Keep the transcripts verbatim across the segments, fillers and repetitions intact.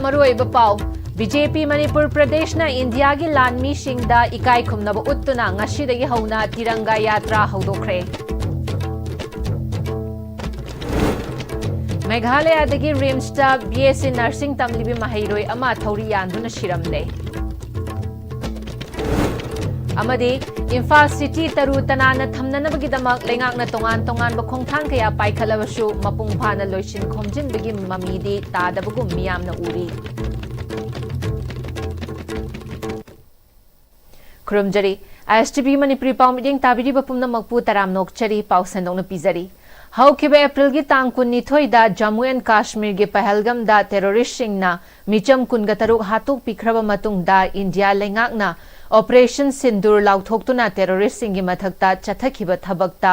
ꯃꯔꯨꯑꯣꯏꯕ ꯄꯥꯎ꯫ B J ꯄꯤ ꯃꯅꯤꯄꯨꯔ ꯄ꯭ꯔꯗꯦꯁꯅ ꯏꯟꯗꯤꯌꯥꯒꯤ ꯂꯥꯟꯃꯤꯁꯤꯡꯗ ꯏꯀꯥꯏ ꯈꯨꯝꯅꯕ ꯎꯠꯇꯨꯅ ꯉꯁꯤꯗꯒꯤ ꯍꯧꯅ ꯇꯤꯔꯪꯒꯥ ꯌꯥꯇ꯭ꯔꯥ ꯍꯧꯗꯣꯛꯈ꯭ꯔꯦ꯫ ꯃꯦꯘꯥꯂꯌꯥꯗꯒꯤ ꯔꯤꯝꯁꯇ ꯕꯤ ꯑꯦꯁ ꯁꯤ ꯅꯔꯁꯤꯡ ꯇꯝꯂꯤꯕꯤ ꯃꯍꯩꯔꯣꯏ ꯑꯃ ꯊꯧꯔꯤ ꯌꯥꯟꯗꯨꯅ ꯁꯤꯔꯝꯂꯦ꯫ ꯑꯃꯗꯤ ꯏꯝꯐꯥꯜ ꯁꯤꯇꯤ ꯇꯔꯨ ꯇꯅꯥꯟꯅ ꯊꯝꯅꯅꯕꯒꯤꯗꯃꯛ ꯂꯩꯉꯥꯛꯅ ꯇꯣꯉꯥꯟ ꯇꯣꯉꯥꯟꯕ ꯈꯣꯡꯊꯥꯡ ꯀꯌꯥ ꯄꯥꯏꯈꯠꯂꯕꯁꯨ ꯃꯄꯨꯡ ꯐꯥꯅ ꯂꯣꯏꯁꯤꯟ ꯈꯣꯝꯖꯤꯟꯕꯒꯤ ꯃꯃꯤꯗꯤ ꯇꯥꯗꯕꯒꯨꯝ ꯃꯤꯌꯥꯝꯅ ꯎꯔꯤ꯫ ꯈꯨꯔꯨꯝꯖꯔꯤ꯫ ꯑꯥꯏ ꯑꯦꯁ ꯇꯤ ꯚꯤ ꯃꯅꯤꯄꯨꯔꯤ ꯄꯥꯎ ꯃꯤꯠꯌꯦꯡ ꯇꯥꯕꯤꯔꯤꯕ ꯄꯨꯝꯅꯃꯛꯄꯨ ꯇꯔꯥꯝꯅ ꯑꯣꯛꯆꯔꯤ꯫ ꯄꯥꯎ ꯁꯟꯗꯣꯛꯅ ꯄꯤꯖꯔꯤ꯫ ꯍꯧꯈꯤꯕ ꯑꯦꯄ꯭ꯔꯤꯜꯒꯤ ꯇꯥꯡ ꯀꯨꯟꯅꯤꯊꯣꯏꯗ ꯖꯝꯃꯨ ꯑꯦꯟ ꯀꯥꯁꯃꯤꯔꯒꯤ ꯄꯍꯜꯒꯝꯗ ꯇꯦꯔꯣꯔꯤꯁ꯭ꯠꯁꯤꯡꯅ ꯃꯤꯆꯝ ꯀꯨꯟꯒ ꯇꯔꯨꯛ ꯍꯥꯠꯇꯣꯛꯄꯤꯈ꯭ꯔꯕ ꯃꯇꯨꯡꯗ ꯏꯟꯗꯤꯌꯥ ꯂꯩꯉꯥꯛꯅ ꯑꯣꯄꯔꯦꯁꯟ ꯁꯤꯟꯗꯨꯔ ꯂꯥꯎꯊꯣꯛꯇꯨꯅ ꯇꯦꯔꯣꯔꯤꯁ꯭ꯠꯁꯤꯡꯒꯤ ꯃꯊꯛꯇ ꯆꯠꯊꯈꯤꯕ ꯊꯕꯛꯇ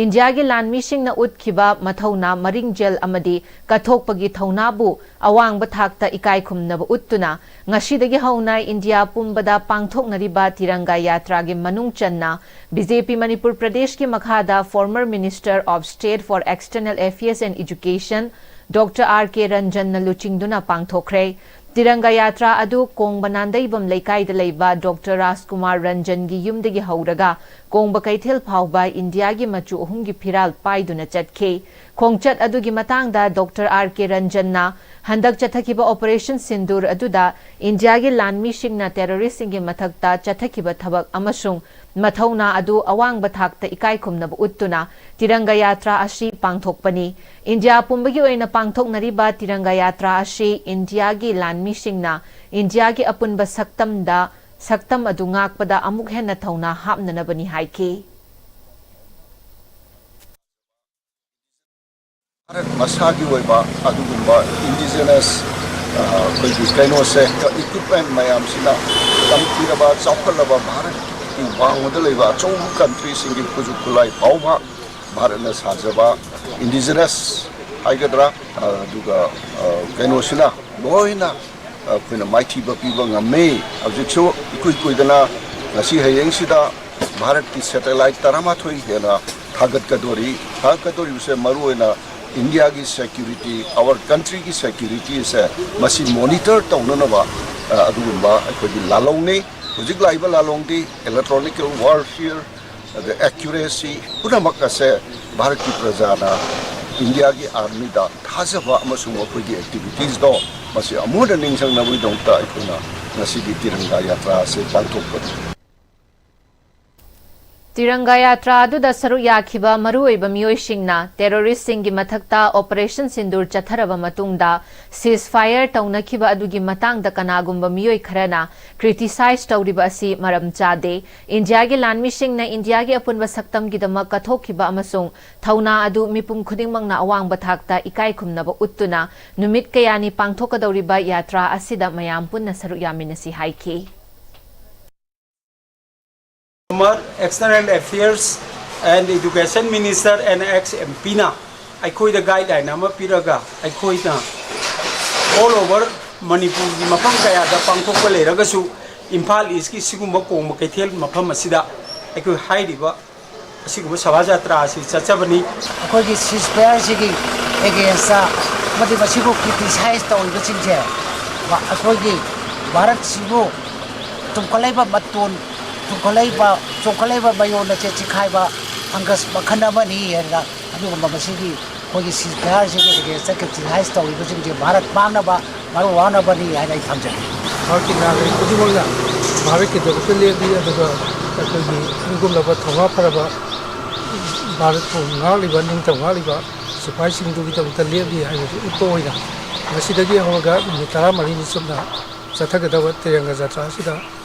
ꯏꯟꯗꯤꯌꯥꯒꯤ ꯂꯥꯟꯃꯤꯁꯤꯡꯅ ꯎꯠꯈꯤꯕ ꯃꯊꯧꯅꯥ ꯃꯔꯤꯡꯖꯦꯜ ꯑꯃꯗꯤ ꯀꯠꯊꯣꯛꯄꯒꯤ ꯊꯧꯅꯥꯕꯨ ꯑꯋꯥꯡꯕ ꯊꯥꯛꯇ ꯏꯀꯥꯏ ꯈꯨꯝꯅꯕ ꯎꯠꯇꯨꯅ ꯉꯁꯤꯗꯒꯤ ꯍꯧꯅ ꯏꯟꯗꯤꯌꯥ ꯄꯨꯝꯕꯗ ꯄꯥꯡꯊꯣꯛꯅꯔꯤꯕ ꯇꯤꯔꯪꯒꯥ ꯌꯥꯇ꯭ꯔꯥꯒꯤ ꯃꯅꯨꯡ ꯆꯟꯅ ꯕꯤ ꯖꯦ ꯄꯤ ꯃꯅꯤꯄꯨꯔ ꯄ꯭ꯔꯗꯦꯁꯀꯤ ꯃꯈꯥꯗ former Minister of State for External Affairs and Education, doctor R K ꯔꯟꯖꯟꯅ ꯂꯨꯆꯤꯡꯗꯨꯅ ꯄꯥꯡꯊꯣꯛꯈ꯭ꯔꯦ꯫ ꯇꯤꯔꯪꯒꯥ ꯌꯥꯇ꯭ꯔꯥ ꯑꯗꯨ ꯀꯣꯡꯕ ꯅꯥꯟꯗꯩꯕꯝ ꯂꯩꯀꯥꯏꯗ ꯂꯩꯕ ꯗꯣꯛꯇꯔ ꯔꯥꯖꯀꯨꯃꯥꯔ ꯔꯟꯖꯟꯒꯤ ꯌꯨꯝꯗꯒꯤ ꯍꯧꯔꯒ ꯀꯣꯡꯕ ꯀꯩꯊꯦꯜ ꯐꯥꯎꯕ ꯏꯟꯗꯤꯌꯥꯒꯤ ꯃꯆꯨ ꯑꯍꯨꯝꯒꯤ ꯐꯤꯔꯥꯜ ꯄꯥꯏꯗꯨꯅ ꯆꯠꯈꯤ꯫ ꯈꯣꯡꯆꯠ ꯑꯗꯨꯒꯤ ꯃꯇꯥꯡꯗ ꯗꯣꯛꯇꯔ ꯑꯥꯔ ꯀꯦ ꯔꯟꯖꯟꯅ ꯍꯟꯗꯛ ꯆꯠꯊꯈꯤꯕ ꯑꯣꯄꯔꯦꯁꯟ ꯁꯤꯟꯗꯨꯔ ꯑꯗꯨꯗ ꯏꯟꯗꯤꯌꯥꯒꯤ ꯂꯥꯟꯃꯤꯁꯤꯡꯅ ꯇꯦꯔꯣꯔꯤꯁ꯭ꯠꯁꯤꯡꯒꯤ ꯃꯊꯛꯇ ꯆꯠꯊꯈꯤꯕ ꯊꯕꯛ ꯑꯃꯁꯨꯡ ꯃꯊꯧꯅꯥ ꯑꯗꯨ ꯑꯋꯥꯡꯕ ꯊꯥꯛꯇ ꯏꯀꯥꯏ ꯈꯨꯝꯅꯕ ꯎꯠꯇꯨꯅ ꯇꯤꯔꯪꯒꯥ ꯌꯥꯇ꯭ꯔꯥ ꯑꯁꯤ ꯄꯥꯡꯊꯣꯛꯄꯅꯤ꯫ ꯏꯟꯗꯤꯌꯥ ꯄꯨꯝꯕꯒꯤ ꯑꯣꯏꯅ ꯄꯥꯡꯊꯣꯛꯅꯔꯤꯕ ꯇꯤꯔꯪꯒꯥ ꯌꯥꯇ꯭ꯔꯥ ꯑꯁꯤ ꯏꯟꯗꯤꯌꯥꯒꯤ ꯂꯥꯟꯃꯤꯁꯤꯡꯅ ꯏꯟꯗꯤꯌꯥꯒꯤ ꯑꯄꯨꯟꯕ ꯁꯛꯇꯝꯗ, ꯁꯛꯇꯝ ꯑꯗꯨ ꯉꯥꯛꯄꯗ ꯑꯃꯨꯛ ꯍꯦꯟꯅ ꯊꯧꯅꯥ ꯍꯥꯞꯅꯅꯕꯅꯤ ꯍꯥꯏꯈꯤ꯫ ꯚꯥꯔꯠ ꯃꯁꯥꯒꯤ ꯑꯣꯏꯕ ꯑꯗꯨꯒꯨꯝꯕ indigenous, ꯑ, ꯑꯩꯈꯣꯏꯒꯤ ꯀꯩꯅꯣꯁꯦ, equipment ꯃꯌꯥꯝꯁꯤꯅ ꯇꯝꯊꯤꯔꯕ, ꯆꯥꯎꯈꯠꯂꯕ ꯚꯥꯔꯠꯀꯤ ꯋꯥꯡꯃꯗ ꯂꯩꯕ ꯑꯆꯧꯕ countryꯁꯤꯡꯒꯤ ꯈꯨꯠꯁꯨ ꯈꯨꯠꯂꯥꯏ ꯐꯥꯎꯕ ꯚꯥꯔꯠꯅ ꯁꯥꯖꯕ indigenous ꯍꯥꯏꯒꯗ꯭ꯔꯥ, ꯑ, ꯑꯗꯨꯒ, ꯑ, ꯀꯩꯅꯣꯁꯤꯅ ꯂꯣꯏꯅ ꯑꯩꯈꯣꯏꯅ ꯃꯥꯏꯊꯤꯕ ꯄꯤꯕ ꯉꯝꯃꯤ꯫ ꯍꯧꯖꯤꯛꯁꯨ ꯏꯀꯨꯏ ꯀꯨꯏꯗꯅ ꯉꯁꯤ ꯍꯌꯦꯡꯁꯤꯗ ꯚꯥꯔꯠꯀꯤ satellite ꯇꯔꯥꯃꯥꯊꯣꯏ ꯍꯦꯟꯅ ꯊꯥꯒꯠꯀꯗꯣꯔꯤ꯫ ꯊꯥꯒꯠꯀꯗꯣꯔꯤꯕꯁꯦ ꯃꯔꯨꯑꯣꯏꯅ ꯏꯟꯗꯤꯌꯥꯒꯤ ꯁꯦꯀ꯭ꯌꯨꯔꯤꯇꯤ, our countryꯒꯤ ꯁꯦꯀ꯭ꯌꯨꯔꯤꯇꯤ ꯑꯁꯦ ꯃꯁꯤ ꯃꯣꯅꯤꯇꯔ ꯇꯧꯅꯅꯕ, ꯑ, ꯑꯗꯨꯒꯨꯝꯕ ꯑꯩꯈꯣꯏꯒꯤ ꯂꯥꯂꯣꯡꯅꯤ꯫ ꯍꯧꯖꯤꯛ ꯂꯥꯛꯏꯕ ꯂꯥꯂꯣꯡꯗꯤ electronical warfare, ꯑꯗ accuracy ꯄꯨꯝꯅꯃꯛ ꯑꯁꯦ ꯚꯥꯔꯠꯀꯤ ꯄ꯭ꯔꯖꯥꯅ ꯏꯟꯗꯤꯌꯥꯒꯤ ꯑꯥꯔꯃꯤꯗ ꯊꯥꯖꯕ ꯑꯃꯁꯨꯡ ꯃꯈꯣꯏꯒꯤ ꯑꯦꯛꯇꯤꯚꯤꯇꯤꯁꯇꯣ ꯃꯁꯤ ꯑꯃꯨꯛ ꯍꯟꯅ ꯅꯤꯡꯁꯤꯡꯅꯕꯒꯤꯗꯃꯛꯇ ꯑꯩꯈꯣꯏꯅ ꯉꯁꯤꯒꯤ ꯇꯤꯔꯪꯒꯥ ꯌꯥꯇ꯭ꯔꯥ ꯑꯁꯤ ꯄꯥꯡꯊꯣꯛꯄꯅꯤ꯫ ꯇꯤꯔꯪꯒꯥ ꯌꯥꯇ꯭ꯔꯥ ꯑꯗꯨꯗ ꯁꯔꯨꯛ ꯌꯥꯈꯤꯕ ꯃꯔꯨꯑꯣꯏꯕ ꯃꯤꯑꯣꯏꯁꯤꯡꯅ ꯇꯦꯔꯣꯔꯤꯁ꯭ꯠꯁꯤꯡꯒꯤ ꯃꯊꯛꯇ ꯑꯣꯄꯔꯦꯁꯟ ꯁꯤꯟꯗꯨꯔ ꯆꯠꯊꯔꯕ ꯃꯇꯨꯡꯗ ceasefire ꯇꯧꯅꯈꯤꯕ ꯑꯗꯨꯒꯤ ꯃꯇꯥꯡꯗ ꯀꯅꯥꯒꯨꯝꯕ ꯃꯤꯑꯣꯏ ꯈꯔꯅ criticize ꯇꯧꯔꯤꯕ ꯑꯁꯤ ꯃꯔꯝ ꯆꯥꯗꯦ꯫ ꯏꯟꯗꯤꯌꯥꯒꯤ ꯂꯥꯟꯃꯤꯁꯤꯡꯅ ꯏꯟꯗꯤꯌꯥꯒꯤ ꯑꯄꯨꯟꯕ ꯁꯛꯇꯝꯒꯤꯗꯃꯛ ꯀꯠꯊꯣꯛꯈꯤꯕ ꯑꯃꯁꯨꯡ ꯊꯧꯅꯥ ꯑꯗꯨ ꯃꯤꯄꯨꯝ ꯈꯨꯗꯤꯡꯃꯛꯅ ꯑꯋꯥꯡꯕ ꯊꯥꯛꯇ ꯏꯀꯥꯏ ꯈꯨꯝꯅꯕ ꯎꯠꯇꯨꯅ ꯅꯨꯃꯤꯠ ꯀꯌꯥꯅꯤ ꯄꯥꯡꯊꯣꯛꯀꯗꯧꯔꯤꯕ ꯌꯥꯇ꯭ꯔꯥ ꯑꯁꯤꯗ ꯃꯌꯥꯝ ꯄꯨꯟꯅ ꯁꯔꯨꯛ ꯌꯥꯃꯤꯟꯅꯁꯤ ꯍꯥꯏꯈꯤ꯫ Former External Affairs and Education Minister and ex-M Pꯅ ꯑꯩꯈꯣꯏꯗ guideline ꯑꯃ ꯄꯤꯔꯒ ꯑꯩꯈꯣꯏꯅ all over ꯃꯅꯤꯄꯨꯔꯒꯤ ꯃꯐꯝ ꯀꯌꯥꯗ ꯄꯥꯡꯊꯣꯛꯄ ꯂꯩꯔꯒꯁꯨ ꯏꯝꯐꯥꯜ ꯏꯁꯀꯤ ꯁꯤꯒꯨꯝꯕ ꯀꯣꯡꯕ ꯀꯩꯊꯦꯜ ꯃꯐꯝ ꯑꯁꯤꯗ ꯑꯩꯈꯣꯏ ꯍꯥꯏꯔꯤꯕ ꯑꯁꯤꯒꯨꯝꯕ ꯁꯚꯥ ꯖꯥꯇ꯭ꯔꯥ ꯑꯁꯤ ꯆꯠꯆꯕꯅꯤ꯫ ꯑꯩꯈꯣꯏꯒꯤ ceasefire ꯁꯤꯒꯤ against ꯑꯃꯗꯤ ꯃꯁꯤꯕꯨ criticize ꯇꯧꯔꯤꯕꯁꯤꯡꯁꯦ ꯑꯩꯈꯣꯏꯒꯤ ꯚꯥꯔꯠꯁꯤꯕꯨ ꯇꯨꯝꯈꯠꯂꯛꯏꯕ ꯃꯇꯣꯟ ꯆꯣꯡꯈꯠꯂꯛꯏꯕ ꯆꯣꯡꯈꯠꯂꯛꯏꯕ ꯃꯌꯣꯟ ꯑꯁꯦ ꯆꯤꯈꯥꯏꯕ fungus ꯃꯈꯜ ꯑꯃꯅꯤ ꯍꯥꯏꯅ ꯑꯗꯨꯒꯨꯝꯕ ꯃꯁꯤꯒꯤ ꯑꯩꯈꯣꯏꯒꯤ ceasefire ꯁꯤꯒꯤ against criticize ꯇꯧꯔꯤꯕꯁꯤꯡꯁꯦ ꯚꯥꯔꯠ ꯃꯥꯡꯅꯕ ꯃꯔꯨ ꯋꯥꯅꯕꯅꯤ ꯍꯥꯏꯅ ꯑꯩ ꯊꯝꯖꯒꯦ꯫ ꯚꯥꯔꯠꯀꯤ ꯅꯥꯒꯔꯤꯛ ꯈꯨꯗꯤꯡꯃꯛꯅ ꯚꯥꯔꯠꯀꯤꯗꯃꯛꯇ ꯂꯦꯞꯂꯤ, ꯑꯗꯨꯒ ꯑꯩꯈꯣꯏꯒꯤ ꯏꯪꯒꯨꯝꯂꯕ ꯊꯧꯅꯥ ꯐꯔꯕ ꯚꯥꯔꯠꯄꯨ ꯉꯥꯛꯂꯤꯕ ꯅꯤꯡꯇꯝ ꯉꯥꯛꯂꯤꯕ ꯁꯤꯐꯥꯏꯁꯤꯡꯗꯨꯒꯤꯗꯃꯛꯇ ꯂꯦꯞꯂꯤ ꯍꯥꯏꯕꯗꯨ ꯎꯠꯄ ꯑꯣꯏꯅ ꯉꯁꯤꯗꯒꯤ ꯍꯧꯔꯒ ꯅꯨꯃꯤꯠ ꯇꯔꯥꯃꯔꯤꯅꯤ ꯆꯨꯞꯅ ꯆꯠꯊꯒꯗꯕ ꯇꯤꯔꯪꯒꯥ ꯖꯥꯇ꯭ꯔꯥ ꯑꯁꯤꯗ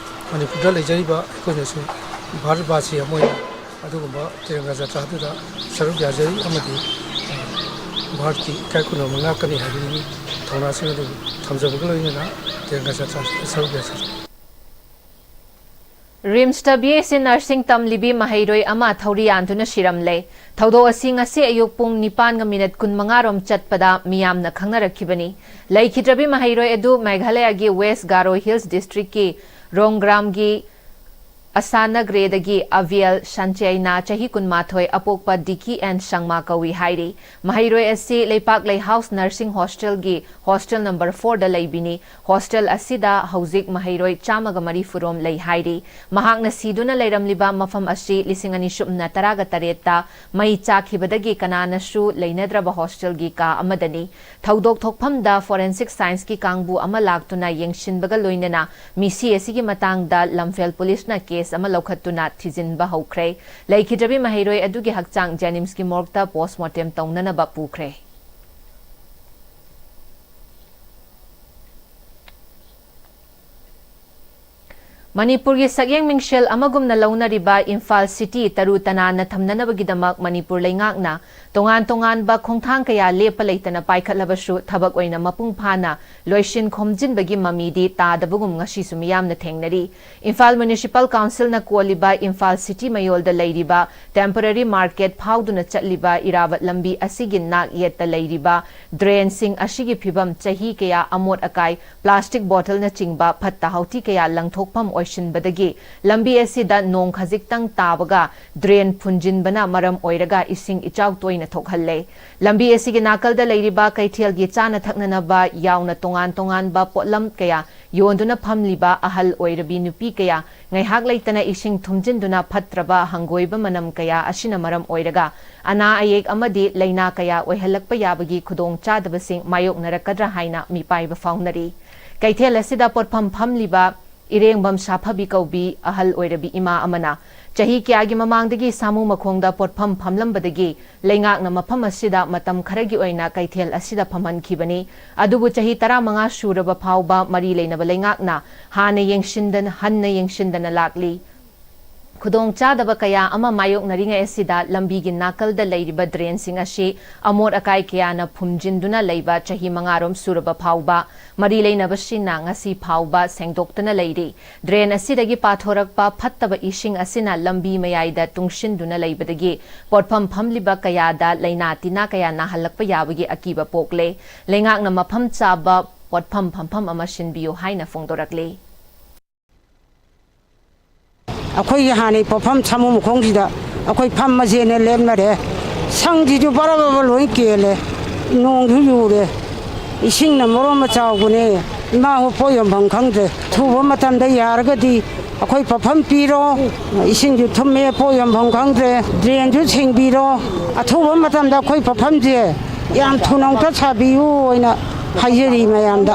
ꯃꯅꯤꯄꯨꯔꯗ ꯂꯩꯖꯔꯤꯕ ꯑꯩꯈꯣꯏꯅꯁꯨ ꯚꯥꯔꯠꯕꯥꯁꯤ ꯑꯃ ꯑꯣꯏꯅ ꯑꯗꯨꯒꯨꯝꯕ ꯇꯤꯔꯪꯒꯥ ꯖꯥꯇ꯭ꯔꯥ ꯑꯗꯨꯗ ꯁꯔꯨꯛ ꯌꯥꯖꯔꯤ ꯑꯃꯗꯤ ꯚꯥꯔꯠꯀꯤ ꯏꯀꯥꯏ ꯈꯨꯝꯅꯕ ꯉꯥꯛꯀꯅꯤ ꯍꯥꯏꯕꯒꯤ ꯊꯧꯅꯥꯁꯤꯡ ꯑꯗꯨ ꯊꯝꯖꯕꯒ ꯂꯣꯏꯅꯅ ꯇꯤꯔꯪꯒꯥ ꯖꯥꯇ꯭ꯔꯥ ꯑꯁꯤꯗ ꯁꯔꯨꯛ ꯌꯥꯖꯔꯤ꯫ ꯔꯤꯝꯁꯇ ꯕꯤ ꯑꯦꯁ ꯁꯤ ꯅꯔꯁꯤꯡ ꯇꯝꯂꯤꯕꯤ ꯃꯍꯩꯔꯣꯏ ꯑꯃ ꯊꯧꯔꯤ ꯌꯥꯟꯗꯨꯅ ꯁꯤꯔꯝꯂꯦ꯫ ꯊꯧꯗꯣꯛ ꯑꯁꯤ ꯉꯁꯤ ꯑꯌꯨꯛ ꯄꯨꯡ ꯅꯤꯄꯥꯟꯒ ꯃꯤꯅꯠ ꯀꯨꯟꯃꯉꯥ ꯔꯣꯝ ꯆꯠꯄꯗ ꯃꯤꯌꯥꯝꯅ ꯈꯪꯅꯔꯛꯈꯤꯕꯅꯤ꯫ ꯂꯩꯈꯤꯗ꯭ꯔꯕꯤ ꯃꯍꯩꯔꯣꯏ ꯑꯗꯨ ꯃꯦꯘꯥꯂꯌꯒꯤ ꯋꯦꯁ꯭ꯠ ꯒꯥꯔꯣ ꯍꯤꯜꯁ ꯗꯤꯁꯇ꯭ꯔꯤꯛꯀꯤ ꯔꯣꯡꯒ꯭ꯔꯥꯝꯒꯤ ꯑꯁꯥꯅꯒ꯭ꯔꯦꯗꯒꯤ ꯑꯚꯤꯌꯦꯜ ꯁꯟꯆꯦꯅꯥ, ꯆꯍꯤ ꯀꯨꯟꯃꯥꯊꯣꯏ, ꯑꯄꯣꯛꯄ ꯗꯤꯀꯤ ꯑꯦꯟ ꯁꯪꯃꯥ ꯀꯧꯏ ꯍꯥꯏꯔꯤ꯫ ꯃꯍꯩꯔꯣꯏ ꯑꯁꯤ ꯂꯩꯄꯥꯛꯂꯩ ꯍꯥꯎꯁ ꯅꯔꯁꯤꯡ ꯍꯣꯁꯇꯦꯜꯒꯤ ꯍꯣꯁꯇꯦꯜ ꯅꯝꯕꯔ ꯐꯣꯔꯗ ꯂꯩꯕꯤꯅꯤ꯫ ꯍꯣꯁꯇꯦꯜ ꯑꯁꯤꯗ ꯍꯧꯖꯤꯛ ꯃꯍꯩꯔꯣꯏ ꯆꯥꯝꯃꯒ ꯃꯔꯤꯐꯨ ꯔꯣꯝ ꯂꯩ ꯍꯥꯏꯔꯤ꯫ ꯃꯍꯥꯛꯅ ꯁꯤꯗꯨꯅ ꯂꯩꯔꯝꯂꯤꯕ ꯃꯐꯝ ꯑꯁꯤ ꯂꯤꯁꯤꯡ ꯑꯅꯤ ꯁꯨꯞꯅ ꯇꯔꯥꯒ ꯇꯔꯦꯠꯇ ꯃꯩ ꯆꯥꯛꯈꯤꯕꯗꯒꯤ ꯀꯅꯥꯅꯁꯨ ꯂꯩꯅꯗ꯭ꯔꯕ ꯍꯣꯁꯇꯦꯜꯒꯤ ꯀꯥ ꯑꯃꯗꯅꯤ꯫ ꯊꯧꯗꯣꯛ ꯊꯣꯛꯐꯝꯗ ꯐꯣꯔꯦꯟꯁꯤꯛ ꯁꯥꯏꯟꯁꯀꯤ ꯀꯥꯡꯕꯨ ꯑꯃ ꯂꯥꯛꯇꯨꯅ ꯌꯦꯡꯁꯤꯟꯕꯒ ꯂꯣꯏꯅꯅ ꯃꯤꯁꯤ ꯑꯁꯤꯒꯤ ꯃꯇꯥꯡꯗ ꯂꯝꯐꯦꯜ ꯄꯨꯂꯤꯁꯅ ꯀꯦꯁ ꯑꯃ ꯂꯧꯈꯠꯇꯨꯅ ꯊꯤꯖꯤꯟꯕ ꯍꯧꯈ꯭ꯔꯦ꯫ ꯂꯩꯈꯤꯗ꯭ꯔꯕꯤ ꯃꯍꯩꯔꯣꯏ ꯑꯗꯨꯒꯤ ꯍꯛꯆꯥꯡ ꯖꯦꯅꯤꯝꯁꯀꯤ ꯃꯣꯔꯒꯇ ꯄꯣꯁꯃꯣꯔꯇꯦꯝ ꯇꯧꯅꯅꯕ ꯄꯨꯈ꯭ꯔꯦ꯫ ꯃꯅꯤꯄꯨꯔꯒꯤ ꯁꯛꯌꯦꯡ ꯃꯤꯡꯁꯦꯜ ꯑꯃꯒꯨꯝꯅ ꯂꯧꯅꯔꯤꯕ ꯏꯝꯐꯥꯜ ꯁꯤꯇꯤ ꯇꯔꯨ ꯇꯅꯥꯟꯅ ꯊꯝꯅꯅꯕꯒꯤꯗꯃꯛ ꯃꯅꯤꯄꯨꯔ ꯂꯩꯉꯥꯛꯅ ꯇꯣꯉꯥꯟ ꯇꯣꯉꯥꯟꯕ ꯈꯣꯡꯊꯥꯡ ꯀꯌꯥ ꯂꯦꯞꯄ ꯂꯩꯇꯅ ꯄꯥꯏꯈꯠꯂꯕꯁꯨ, ꯊꯕꯛ ꯑꯣꯏꯅ ꯃꯄꯨꯡ ꯐꯥꯅ ꯂꯣꯏꯁꯤꯟ ꯈꯣꯝꯖꯤꯟꯕꯒꯤ ꯃꯃꯤꯗꯤ ꯇꯥꯗꯕꯒꯨꯝ ꯉꯁꯤꯁꯨ ꯃꯤꯌꯥꯝꯅ ꯊꯦꯡꯅꯔꯤ꯫ ꯏꯝꯐꯥꯜ ꯃ꯭ꯌꯨꯅꯤꯁꯤꯄꯥꯜ ꯀꯥꯎꯟꯁꯤꯜꯅ ꯀꯣꯜꯂꯤꯕ ꯏꯝꯐꯥꯜ ꯁꯤꯇꯤ ꯃꯌꯣꯜꯗ ꯂꯩꯔꯤꯕ ꯇꯦꯝꯄꯣꯔꯦꯔꯤ ꯃꯥꯔꯀꯦꯠ ꯐꯥꯎꯗꯨꯅ ꯆꯠꯂꯤꯕ ꯏꯔꯥꯕꯠ ꯂꯝꯕꯤ ꯑꯁꯤꯒꯤ ꯅꯥꯛ ꯌꯦꯠꯇ ꯂꯩꯔꯤꯕ ꯗ꯭ꯔꯦꯟꯁꯤꯡ ꯑꯁꯤꯒꯤ ꯐꯤꯕꯝ ꯆꯍꯤ ꯀꯌꯥ ꯑꯃꯣꯠ ꯑꯀꯥꯏ, ꯄ꯭ꯂꯥꯁꯇꯤꯛ ꯕꯣꯇꯜꯅꯆꯤꯡꯕ ꯐꯠꯇ ꯍꯥꯎꯊꯤ ꯀꯌꯥ ꯂꯪꯊꯣꯛꯐꯝ ꯑꯣꯏꯁꯤꯟꯕꯗꯒꯤ ꯂꯝꯕꯤ ꯑꯁꯤꯗ ꯅꯣꯡ ꯈꯖꯤꯛꯇꯪ ꯇꯥꯕꯒ ꯗ꯭ꯔꯦꯟ ꯐꯨꯟꯖꯤꯟꯕꯅ ꯃꯔꯝ ꯑꯣꯏꯔꯒ ꯏꯁꯤꯡ ꯏꯆꯥꯎ ꯇꯣꯏꯅ ꯊꯣꯛꯍꯜꯂꯦ꯫ ꯂꯝꯕꯤ ꯑꯁꯤꯒꯤ ꯅꯥꯀꯜꯗ ꯂꯩꯔꯤꯕ ꯀꯩꯊꯦꯜꯒꯤ ꯆꯥꯅ ꯊꯛꯅꯅꯕ ꯌꯥꯎꯅ ꯇꯣꯉꯥꯟ ꯇꯣꯉꯥꯟꯕ ꯄꯣꯠꯂꯝ ꯀꯌꯥ ꯌꯣꯟꯗꯨꯅ ꯐꯝꯂꯤꯕ ꯑꯍꯜ ꯑꯣꯏꯔꯕꯤ ꯅꯨꯄꯤ ꯀꯌꯥ ꯉꯥꯏꯍꯥꯛ ꯂꯩꯇꯅ ꯏꯁꯤꯡ ꯊꯨꯝꯖꯤꯟꯗꯨꯅ ꯐꯠꯇ꯭ꯔꯕ ꯍꯪꯒꯣꯏꯕ ꯃꯅꯝ ꯀꯌꯥ ꯑꯁꯤꯅ ꯃꯔꯝ ꯑꯣꯏꯔꯒ ꯑꯅꯥ ꯑꯌꯦꯛ ꯑꯃꯗꯤ ꯂꯥꯏꯅꯥ ꯀꯌꯥ ꯑꯣꯏꯍꯜꯂꯛꯄ ꯌꯥꯕꯒꯤ ꯈꯨꯗꯣꯡꯆꯥꯗꯕꯁꯤꯡ ꯃꯥꯌꯣꯛꯅꯔꯛꯀꯗ꯭ꯔꯥ ꯍꯥꯏꯅ ꯃꯤꯄꯥꯏꯕ ꯐꯥꯎꯅꯔꯤ꯫ ꯀꯩꯊꯦꯜ ꯑꯁꯤꯗ ꯄꯣꯠꯐꯝ ꯐꯝꯂꯤꯕ ꯏꯔꯦꯡꯕꯝ ꯁꯥꯐꯕꯤ ꯀꯧꯕꯤ ꯑꯍꯜ ꯑꯣꯏꯔꯕꯤ ꯏꯃꯥ ꯑꯃꯅ ꯆꯍꯤ ꯀꯌꯥꯒꯤ ꯃꯃꯥꯡꯗꯒꯤ ꯁꯥꯃꯨ ꯃꯈꯣꯡꯗ ꯄꯣꯠꯐꯝ ꯐꯝꯂꯝꯕꯗꯒꯤ ꯂꯩꯉꯥꯛꯅ ꯃꯐꯝ ꯑꯁꯤꯗ ꯃꯇꯝ ꯈꯔꯒꯤ ꯑꯣꯏꯅ ꯀꯩꯊꯦꯜ ꯑꯁꯤꯗ ꯐꯝꯍꯟꯈꯤꯕꯅꯤ꯫ ꯑꯗꯨꯕꯨ ꯆꯍꯤ ꯇꯔꯥꯃꯉꯥ ꯁꯨꯔꯕ ꯐꯥꯎꯕ ꯃꯔꯤ ꯂꯩꯅꯕ ꯂꯩꯉꯥꯛꯅ ꯍꯥꯟꯅ ꯌꯦꯡꯁꯤꯟꯗꯅ, ꯍꯟꯅ ꯌꯦꯡꯁꯤꯟꯗꯅ ꯂꯥꯛꯂꯤ꯫ ꯈꯨꯗꯣꯡꯆꯥꯗꯕ ꯀꯌꯥ ꯑꯃ ꯃꯥꯌꯣꯛꯅꯔꯤꯉꯩ ꯑꯁꯤꯗ ꯂꯝꯕꯤꯒꯤ ꯅꯥꯀꯜꯗ ꯂꯩꯔꯤꯕ ꯗ꯭ꯔꯦꯟꯁꯤꯡ ꯑꯁꯤ ꯑꯃꯣꯠ ꯑꯀꯥꯏ ꯀꯌꯥꯅ ꯐꯨꯝꯖꯤꯟꯗꯨꯅ ꯂꯩꯕ ꯆꯍꯤ ꯃꯉꯥꯔꯣꯝ ꯁꯨꯔꯕ ꯐꯥꯎꯕ ꯃꯔꯤ ꯂꯩꯅꯕꯁꯤꯡꯅ ꯉꯁꯤ ꯐꯥꯎꯕ ꯁꯦꯡꯗꯣꯛꯇꯅ ꯂꯩꯔꯤ꯫ ꯗ꯭ꯔꯦꯟ ꯑꯁꯤꯗꯒꯤ ꯄꯥꯊꯣꯔꯛꯄ ꯐꯠꯇꯕ ꯏꯁꯤꯡ ꯑꯁꯤꯅ ꯂꯝꯕꯤ ꯃꯌꯥꯏꯗ ꯇꯨꯡꯁꯤꯟꯗꯨꯅ ꯂꯩꯕꯗꯒꯤ ꯄꯣꯠꯐꯝ ꯐꯝꯂꯤꯕ ꯀꯌꯥꯗ ꯂꯥꯏꯅꯥ ꯇꯤꯟꯅꯥ ꯀꯌꯥ ꯅꯥꯍꯜꯂꯛꯄ ꯌꯥꯕꯒꯤ ꯑꯀꯤꯕ ꯄꯣꯛꯂꯦ꯫ ꯂꯩꯉꯥꯛꯅ ꯃꯐꯝ ꯆꯥꯕ ꯄꯣꯠꯐꯝ ꯐꯝꯐꯝ ꯑꯃ ꯁꯤꯟꯕꯤꯌꯨ ꯍꯥꯏꯅ ꯐꯣꯡꯗꯣꯔꯛꯂꯤ꯫ ꯑꯩꯈꯣꯏꯒꯤ ꯍꯥꯟꯅꯩ ꯄꯣꯠꯐꯝ ꯁꯥꯃꯨ ꯃꯈꯣꯡꯁꯤꯗ ꯑꯩꯈꯣꯏ ꯐꯝꯃꯁꯦꯅ ꯂꯦꯞꯅꯔꯦ꯫ ꯁꯪꯁꯤꯁꯨ ꯕꯔ ꯕꯔ ꯂꯣꯏ ꯀꯦꯜꯂꯦ, ꯅꯣꯡꯁꯨ ꯌꯨꯔꯦ, ꯏꯁꯤꯡꯅ ꯃꯔꯣꯟ ꯑꯃ ꯆꯥꯎꯕꯅꯦ꯫ ꯏꯃꯥ ꯍꯣ ꯄꯣꯠ ꯌꯣꯟꯐꯝ ꯈꯪꯗ꯭ꯔꯦ꯫ ꯑꯊꯨꯕ ꯃꯇꯝꯗ ꯌꯥꯔꯒꯗꯤ ꯑꯩꯈꯣꯏ ꯄꯣꯠꯐꯝ ꯄꯤꯔꯣ, ꯏꯁꯤꯡꯁꯨ ꯊꯨꯝꯃꯦ, ꯄꯣꯠ ꯌꯣꯟꯐꯝ ꯈꯪꯗ꯭ꯔꯦ, ꯗ꯭ꯔꯦꯟꯁꯨ ꯁꯦꯡꯕꯤꯔꯣ꯫ ꯑꯊꯨꯕ ꯃꯇꯝꯗ ꯑꯩꯈꯣꯏ ꯄꯣꯠꯐꯝꯁꯦ ꯌꯥꯝ ꯊꯨꯅ ꯑꯃꯨꯛꯇ ꯁꯥꯕꯤꯌꯨ ꯍꯥꯏꯅ ꯍꯥꯏꯖꯔꯤ ꯃꯌꯥꯝꯗ꯫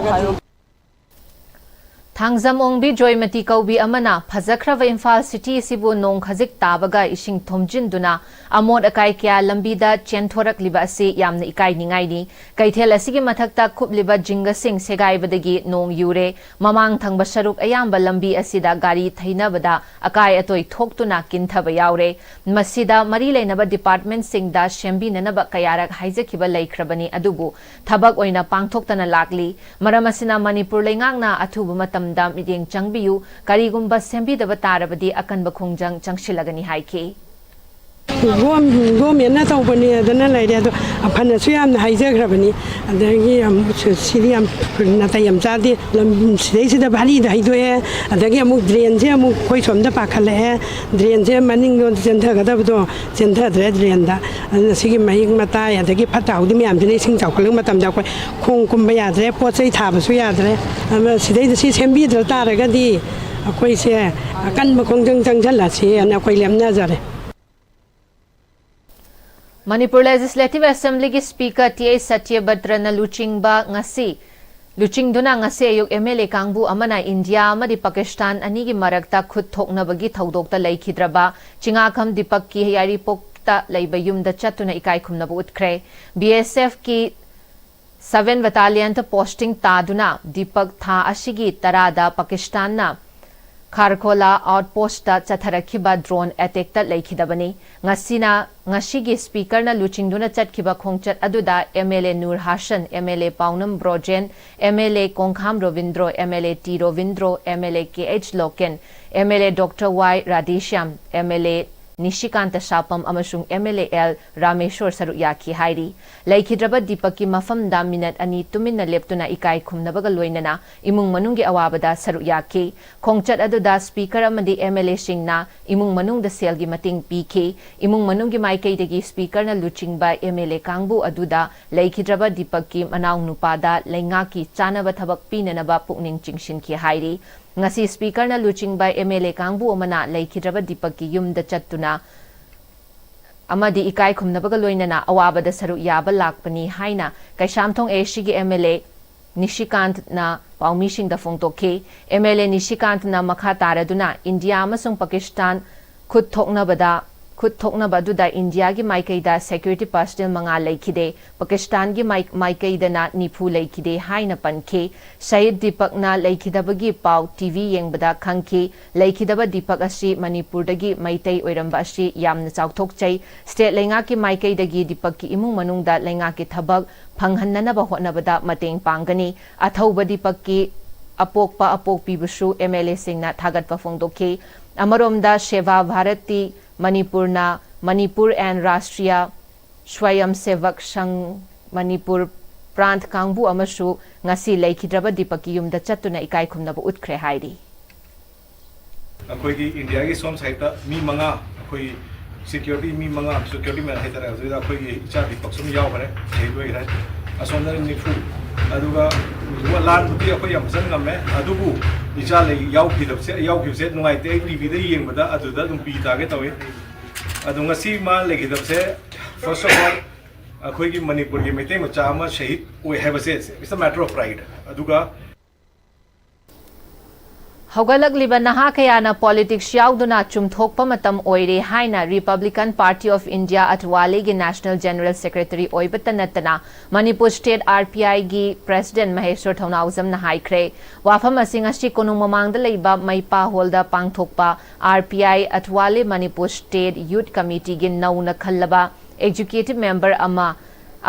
ꯊꯥꯡꯖꯝ ꯑꯣꯡꯕꯤ ꯖꯣꯏꯃꯇꯤ ꯀꯧꯕꯤ ꯑꯃꯅ ꯐꯖꯈ꯭ꯔꯕ ꯏꯝꯐꯥꯜ ꯁꯤꯇꯤ ꯑꯁꯤꯕꯨ ꯅꯣꯡ ꯈꯖꯤꯛ ꯇꯥꯕꯒ ꯏꯁꯤꯡ ꯊꯨꯝꯖꯤꯟꯗꯨꯅ ꯑꯃꯣꯠ ꯑꯀꯥꯏ ꯀꯌꯥ ꯂꯝꯕꯤꯗ ꯆꯦꯟꯊꯣꯔꯛꯂꯤꯕ ꯑꯁꯤ ꯌꯥꯝꯅ ꯏꯀꯥꯏꯅꯤꯡꯉꯥꯏꯅꯤ꯫ ꯀꯩꯊꯦꯜ ꯑꯁꯤꯒꯤ ꯃꯊꯛꯇ ꯀꯨꯞꯂꯤꯕ ꯖꯤꯡꯒꯁꯤꯡ ꯁꯦꯒꯥꯏꯕꯗꯒꯤ ꯅꯣꯡ ꯌꯨꯔꯦ꯫ ꯃꯃꯥꯡ ꯊꯪꯕ ꯁꯔꯨꯛ ꯑꯌꯥꯝꯕ ꯂꯝꯕꯤ ꯑꯁꯤꯗ ꯒꯥꯔꯤ ꯊꯩꯅꯕꯗ ꯑꯀꯥꯏ ꯑꯇꯣꯏ ꯊꯣꯛꯇꯨꯅ ꯀꯤꯟꯊꯕ ꯌꯥꯎꯔꯦ꯫ ꯃꯁꯤꯗ ꯃꯔꯤ ꯂꯩꯅꯕ ꯗꯤꯄꯥꯔꯠꯃꯦꯟꯠꯁꯤꯡꯗ ꯁꯦꯝꯕꯤꯅꯅꯕ ꯀꯌꯥꯔꯛ ꯍꯥꯏꯖꯈꯤꯕ ꯂꯩꯈ꯭ꯔꯕꯅꯤ, ꯑꯗꯨꯕꯨ ꯊꯕꯛ ꯑꯣꯏꯅ ꯄꯥꯡꯊꯣꯛꯇꯅ ꯂꯥꯛꯂꯤ꯫ ꯃꯔꯝ ꯑꯁꯤꯅ ꯃꯅꯤꯄꯨꯔ ꯂꯩꯉꯥꯛꯅ ꯑꯊꯨꯕ ꯃꯇꯝꯗ ꯃꯤꯠꯌꯦꯡ ꯆꯪꯕꯤꯌꯨ, ꯀꯔꯤꯒꯨꯝꯕ ꯁꯦꯝꯕꯤꯗꯕ ꯇꯥꯔꯕꯗꯤ ꯑꯀꯟꯕ ꯈꯣꯡꯖꯪ ꯆꯪꯁꯤꯜꯂꯒꯅꯤ ꯍꯥꯏꯈꯤ꯫ ꯒꯣꯝ-, ꯒꯣꯔꯃꯦꯟꯅ ꯇꯧꯕꯅꯦ ꯑꯗꯨꯅ ꯂꯩꯔꯦ꯫ ꯑꯗꯣ ꯐꯅꯁꯨ ꯌꯥꯝꯅ ꯍꯥꯏꯖꯈ꯭ꯔꯕꯅꯤ꯫ ꯑꯗꯒꯤ ꯑꯃꯨꯛ ꯁꯤ-, ꯁꯤꯗꯤ ꯌꯥꯝ ꯅꯥꯇꯩ ꯌꯥꯝ ꯆꯥꯗꯦ꯫ ꯂꯝ ꯁꯤꯗꯩꯁꯤꯗ ꯚꯥꯔꯤꯗ ꯍꯩꯗꯣꯛꯑꯦ, ꯑꯗꯒꯤ ꯑꯃꯨꯛ ꯗ꯭ꯔꯦꯟꯁꯦ ꯑꯃꯨꯛ ꯑꯩꯈꯣꯏ ꯁꯣꯝꯗ ꯄꯥꯈꯠꯂꯛꯑꯦ꯫ ꯗ꯭ꯔꯦꯟꯁꯦ ꯃꯅꯤꯡꯂꯣꯝꯗ ꯆꯦꯟꯊꯒꯗꯕꯗꯣ ꯆꯦꯟꯊꯗ꯭ꯔꯦ ꯗ꯭ꯔꯦꯟꯗ꯫ ꯑꯗꯨꯅ ꯁꯤꯒꯤ ꯃꯍꯤꯛ ꯃꯇꯥꯏ ꯑꯗꯒꯤ ꯐꯠꯇ ꯍꯥꯎꯗꯤ ꯃꯌꯥꯝꯁꯤꯅ ꯏꯁꯤꯡ ꯆꯥꯎꯈꯠꯂꯛꯄ ꯃꯇꯝꯗ ꯑꯩꯈꯣꯏ ꯈꯣꯡ ꯀꯨꯝꯕ ꯌꯥꯗ꯭ꯔꯦ, ꯄꯣꯠ ꯆꯩ ꯊꯥꯕꯁꯨ ꯌꯥꯗ꯭ꯔꯦ꯫ ꯑꯗꯨꯅ ꯁꯤꯗꯩꯗ ꯁꯤ ꯁꯦꯝꯕꯤꯗ꯭ꯔ ꯇꯥꯔꯒꯗꯤ ꯑꯩꯈꯣꯏꯁꯦ ꯑꯀꯟꯕ ꯈꯣꯡꯖꯪ ꯆꯪꯁꯤꯜꯂꯁꯦꯅ ꯑꯩꯈꯣꯏ ꯂꯦꯞꯅꯖꯔꯦ꯫ ꯃꯅꯤꯄꯨꯔ ꯂꯦꯖꯤꯁꯂꯦꯇꯤꯚ ꯑꯦꯁꯦꯝꯕ꯭ꯂꯤꯒꯤ ꯁ꯭ꯄꯤꯀꯔ ꯇꯤ ꯑꯩꯆ ꯁꯇ꯭ꯌꯕ꯭ꯔꯇꯅ ꯂꯨꯆꯤꯡꯕ ꯉꯁꯤ, ꯂꯨꯆꯤꯡꯗꯨꯅ ꯉꯁꯤ ꯑꯌꯨꯛ ꯑꯦꯝ ꯑꯦꯜ ꯑꯦ ꯀꯥꯡꯕꯨ ꯑꯃꯅ ꯏꯟꯗꯤꯌꯥ ꯑꯃꯗꯤ ꯄꯥꯀꯤꯁꯇꯥꯟ ꯑꯅꯤꯒꯤ ꯃꯔꯛꯇ ꯈꯨꯠ ꯊꯣꯛꯅꯕꯒꯤ ꯊꯧꯗꯣꯛꯇ ꯂꯩꯈꯤꯗ꯭ꯔꯕ ꯆꯤꯉꯥꯈꯝ ꯗꯤꯄꯛꯀꯤ ꯌꯥꯏꯔꯤꯄꯣꯛꯇ ꯂꯩꯕ ꯌꯨꯝꯗ ꯆꯠꯇꯨꯅ ꯏꯀꯥꯏ ꯈꯨꯝꯅꯕ ꯎꯠꯈ꯭ꯔꯦ꯫ ꯕꯤ ꯑꯦꯁ ꯑꯦꯐꯀꯤ ꯁꯚꯦꯟ ꯕꯠꯇꯥꯂꯤꯌꯟꯗ ꯄꯣꯁꯇꯤꯡ ꯇꯥꯗꯨꯅ ꯗꯤꯄꯛ ꯊꯥ ꯑꯁꯤꯒꯤ ꯇꯔꯥꯗ ꯄꯥꯀꯤꯁꯇꯥꯟꯅ ꯈꯥꯔꯈꯣꯂꯥ ꯑꯥꯎꯠꯄꯣꯁꯇ ꯆꯠꯊꯔꯛꯈꯤꯕ ꯗ꯭ꯔꯣꯟ ꯑꯦꯇꯦꯛꯇ ꯂꯩꯈꯤꯗꯕꯅꯤ꯫ ꯉꯁꯤꯅ, ꯉꯁꯤꯒꯤ ꯁ꯭ꯄꯤꯀꯔꯅ ꯂꯨꯆꯤꯡꯗꯨꯅ ꯆꯠꯈꯤꯕ ꯈꯣꯡꯆꯠ ꯑꯗꯨꯗ M L A Nur Hasan, M L A Paonam Brojen, M L A Khongkham Robindro, M L A T Robindro, M L A K H Loken, M L A doctor Y Radheshyam, M L A Nishikanta Sapam ꯑꯃꯁꯨꯡ MLA L ꯔꯥꯃꯦꯁꯣꯔ ꯁꯔꯨꯛ ꯌꯥꯈꯤ ꯍꯥꯏꯔꯤ꯫ ꯂꯩꯈꯤꯗ꯭ꯔꯕ ꯗꯤꯄꯛꯀꯤ ꯃꯐꯝꯗ ꯃꯤꯅꯠ ꯑꯅꯤ ꯇꯨꯃꯤꯟꯅ ꯂꯦꯞꯇꯨꯅ ꯏꯀꯥꯏ ꯈꯨꯝꯅꯕꯒ ꯂꯣꯏꯅꯅ ꯏꯃꯨꯡ ꯃꯅꯨꯡꯒꯤ ꯑꯋꯥꯕꯗ ꯁꯔꯨꯛ ꯌꯥꯈꯤ꯫ ꯈꯣꯡꯆꯠ ꯑꯗꯨꯗ Speaker ꯑꯃꯗꯤ MLAꯁꯤꯡꯅ ꯏꯃꯨꯡ ꯃꯅꯨꯡꯗ ꯁꯦꯜꯒꯤ ꯃꯇꯦꯡ ꯄꯤꯈꯤ꯫ ꯏꯃꯨꯡ ꯃꯅꯨꯡꯒꯤ ꯃꯥꯏꯀꯩꯗꯒꯤ Speakerꯅ ꯂꯨꯆꯤꯡꯕ MLA ꯀꯥꯡꯕꯨ ꯑꯗꯨꯗ ꯂꯩꯈꯤꯗ꯭ꯔꯕ ꯗꯤꯄꯛꯀꯤ ꯃꯅꯥꯎ ꯅꯨꯄꯥꯗ ꯂꯩꯉꯥꯛꯀꯤ ꯆꯥꯅꯕ ꯊꯕꯛ ꯄꯤꯅꯅꯕ ꯄꯨꯛꯅꯤꯡ ꯆꯤꯡꯁꯤꯟꯈꯤ ꯍꯥꯏꯔꯤ꯫ ꯉꯁꯤ Speakerꯅ ꯂꯨꯆꯤꯡꯕ MLA ꯀꯥꯡꯕꯨ ꯑꯃꯅ ꯂꯩꯈꯤꯗ꯭ꯔꯕ ꯗꯤꯄꯛꯀꯤ ꯌꯨꯝꯗ ꯆꯠꯇꯨꯅ ꯑꯃꯗꯤ ꯏꯀꯥꯏ ꯈꯨꯝꯅꯕꯒ ꯂꯣꯏꯅꯅ ꯑꯋꯥꯕꯗ ꯁꯔꯨꯛ ꯌꯥꯕ ꯂꯥꯛꯄꯅꯤ ꯍꯥꯏꯅ ꯀꯩꯁꯥꯝꯊꯣꯡ ACꯒꯤ MLA ꯅꯤꯁꯤꯀꯥꯟꯠꯅ ꯄꯥꯎꯃꯤꯁꯤꯡꯗ ꯐꯣꯡꯗꯣꯛꯈꯤ꯫ MLA ꯅꯤꯁꯤꯀꯥꯟꯠꯅ ꯃꯈꯥ ꯇꯥꯔꯗꯨꯅ ꯏꯟꯗꯤꯌꯥ ꯑꯃꯁꯨꯡ ꯄꯥꯀꯤꯁꯇꯥꯟ ꯈꯨꯠ ꯊꯣꯛꯅꯕꯗ, ꯈꯨꯠ ꯊꯣꯛꯅꯕ ꯑꯗꯨꯗ ꯏꯟꯗꯤꯌꯥꯒꯤ ꯃꯥꯏꯀꯩꯗ security personnel ꯃꯉꯥ ꯂꯩꯈꯤꯗꯦ꯫ ꯄꯥꯀꯤꯁꯇꯥꯟꯒꯤ ꯃꯥꯏ-, ꯃꯥꯏꯀꯩꯗꯅ ꯅꯤꯐꯨ ꯂꯩꯈꯤꯗꯦ ꯍꯥꯏꯅ ꯄꯟꯈꯤ꯫ ꯁꯍꯤꯗ ꯗꯤꯄꯛꯅ ꯂꯩꯈꯤꯗꯕꯒꯤ ꯄꯥꯎ TV ꯌꯦꯡꯕꯗ ꯈꯪꯈꯤ꯫ ꯂꯩꯈꯤꯗꯕ ꯗꯤꯄꯛ ꯑꯁꯤ ꯃꯅꯤꯄꯨꯔꯗꯒꯤ ꯃꯩꯇꯩ ꯑꯣꯏꯔꯝꯕ ꯑꯁꯤ ꯌꯥꯝꯅ ꯆꯥꯎꯊꯣꯛꯆꯩ꯫ State ꯂꯩꯉꯥꯛꯀꯤ ꯃꯥꯏꯀꯩꯗꯒꯤ ꯗꯤꯄꯛꯀꯤ ꯏꯃꯨꯡ ꯃꯅꯨꯡꯗ ꯂꯩꯉꯥꯛꯀꯤ ꯊꯕꯛ ꯐꯪꯍꯟꯅꯅꯕ ꯍꯣꯠꯅꯕꯗ ꯃꯇꯦꯡ ꯄꯥꯡꯒꯅꯤ꯫ ꯑꯊꯧꯕ ꯗꯤꯄꯛꯀꯤ ꯑꯄꯣꯛꯄ ꯑꯄꯣꯛꯄꯤꯕꯨꯁꯨ MLAꯁꯤꯡꯅ ꯊꯥꯒꯠꯄ ꯐꯣꯡꯗꯣꯛꯈꯤ꯫ ꯑꯃꯔꯣꯝꯗ ꯁꯦꯚꯥ ꯚꯥꯔꯠꯇꯤ ꯃꯅꯤꯄꯨꯔꯅ Manipur and Rashtriya Swayamsevak Sangh Manipur Prant ꯀꯥꯡꯕꯨ ꯑꯃꯁꯨ ꯉꯁꯤ ꯂꯩꯈꯤꯗ꯭ꯔꯕ ꯗꯤꯄꯛꯀꯤ ꯌꯨꯝꯗ ꯆꯠꯇꯨꯅ ꯏꯀꯥꯏ ꯈꯨꯝꯅꯕ ꯎꯠꯈ꯭ꯔꯦ ꯍꯥꯏꯔꯤ꯫ ꯑꯩꯈꯣꯏꯒꯤ ꯏꯟꯗꯤꯌꯥꯒꯤ ꯁꯣꯝ ꯁꯥꯏꯠꯇ ꯃꯤ ꯃꯉꯥ, ꯑꯩꯈꯣꯏ security ꯃꯤ ꯃꯉꯥ, security man ꯍꯥꯏꯇꯥꯔꯦ, ꯑꯗꯨꯗ ꯑꯩꯈꯣꯏꯒꯤ ꯏꯆꯥ ꯗꯤꯄꯛꯁꯨ ꯑꯗꯨꯝ ꯌꯥꯎꯈ꯭ꯔꯦ, ꯁꯍꯤꯗ ꯑꯣꯏꯈ꯭ꯔꯦ꯫ ꯑꯁꯣꯝꯗ ꯅꯤꯐꯨ꯫ ꯑꯗꯨꯒ ꯂꯥꯟꯕꯨꯗꯤ ꯑꯩꯈꯣꯏ ꯌꯥꯝ ꯐꯖꯅ ꯉꯝꯃꯦ, ꯑꯗꯨꯕꯨ ꯏꯆꯥ ꯂꯩ ꯌꯥꯎꯈꯤꯗꯕꯁꯦ, ꯌꯥꯎꯈꯤꯕꯁꯦ ꯅꯨꯡꯉꯥꯏꯇꯦ꯫ ꯑꯩ TVꯗ ꯌꯦꯡꯕꯗ ꯑꯗꯨꯗ ꯑꯗꯨꯝ ꯄꯤ ꯇꯥꯒꯦ ꯇꯧꯏ꯫ ꯑꯗꯣ ꯉꯁꯤ ꯃꯥ ꯂꯩꯈꯤꯗꯕꯁꯦ, first of all, ꯑꯩꯈꯣꯏꯒꯤ ꯃꯅꯤꯄꯨꯔꯒꯤ ꯃꯩꯇꯩ ꯃꯆꯥ ꯑꯃ ꯁꯍꯤꯗ ꯑꯣꯏ ꯍꯥꯏꯕꯁꯦ, it's a matter of pride꯫ ꯑꯗꯨꯒ ꯍꯧꯒꯠꯂꯛꯂꯤꯕ ꯅꯍꯥ ꯀꯌꯥꯅ politics ꯌꯥꯎꯗꯨꯅ ꯆꯨꯝꯊꯣꯛꯄ ꯃꯇꯝ ꯑꯣꯏꯔꯦ ꯍꯥꯏꯅ Republican Party of India ꯑꯊꯋꯥꯂꯦꯒꯤ National General Secretary ꯑꯣꯏꯕꯇ ꯅꯠꯇꯅ Manipur State RPIꯒꯤ President ꯃꯍꯦꯁ꯭ꯋꯔ ꯊꯧꯅꯥꯎꯖꯝꯅ ꯍꯥꯏꯈ꯭ꯔꯦ꯫ ꯋꯥꯐꯝ ꯑꯁꯤ ꯉꯁꯤ ꯀꯣꯅꯨꯡ ꯃꯃꯥꯡꯗ ꯂꯩꯕ ꯃꯩꯄꯥ ꯍꯣꯜꯗ ꯄꯥꯡꯊꯣꯛꯄ RPI ꯑꯊꯋꯥꯂꯦ Manipur State Youth Committeeꯒꯤ ꯅꯧꯅ ꯈꯜꯂꯕ Executive Member ꯑꯃ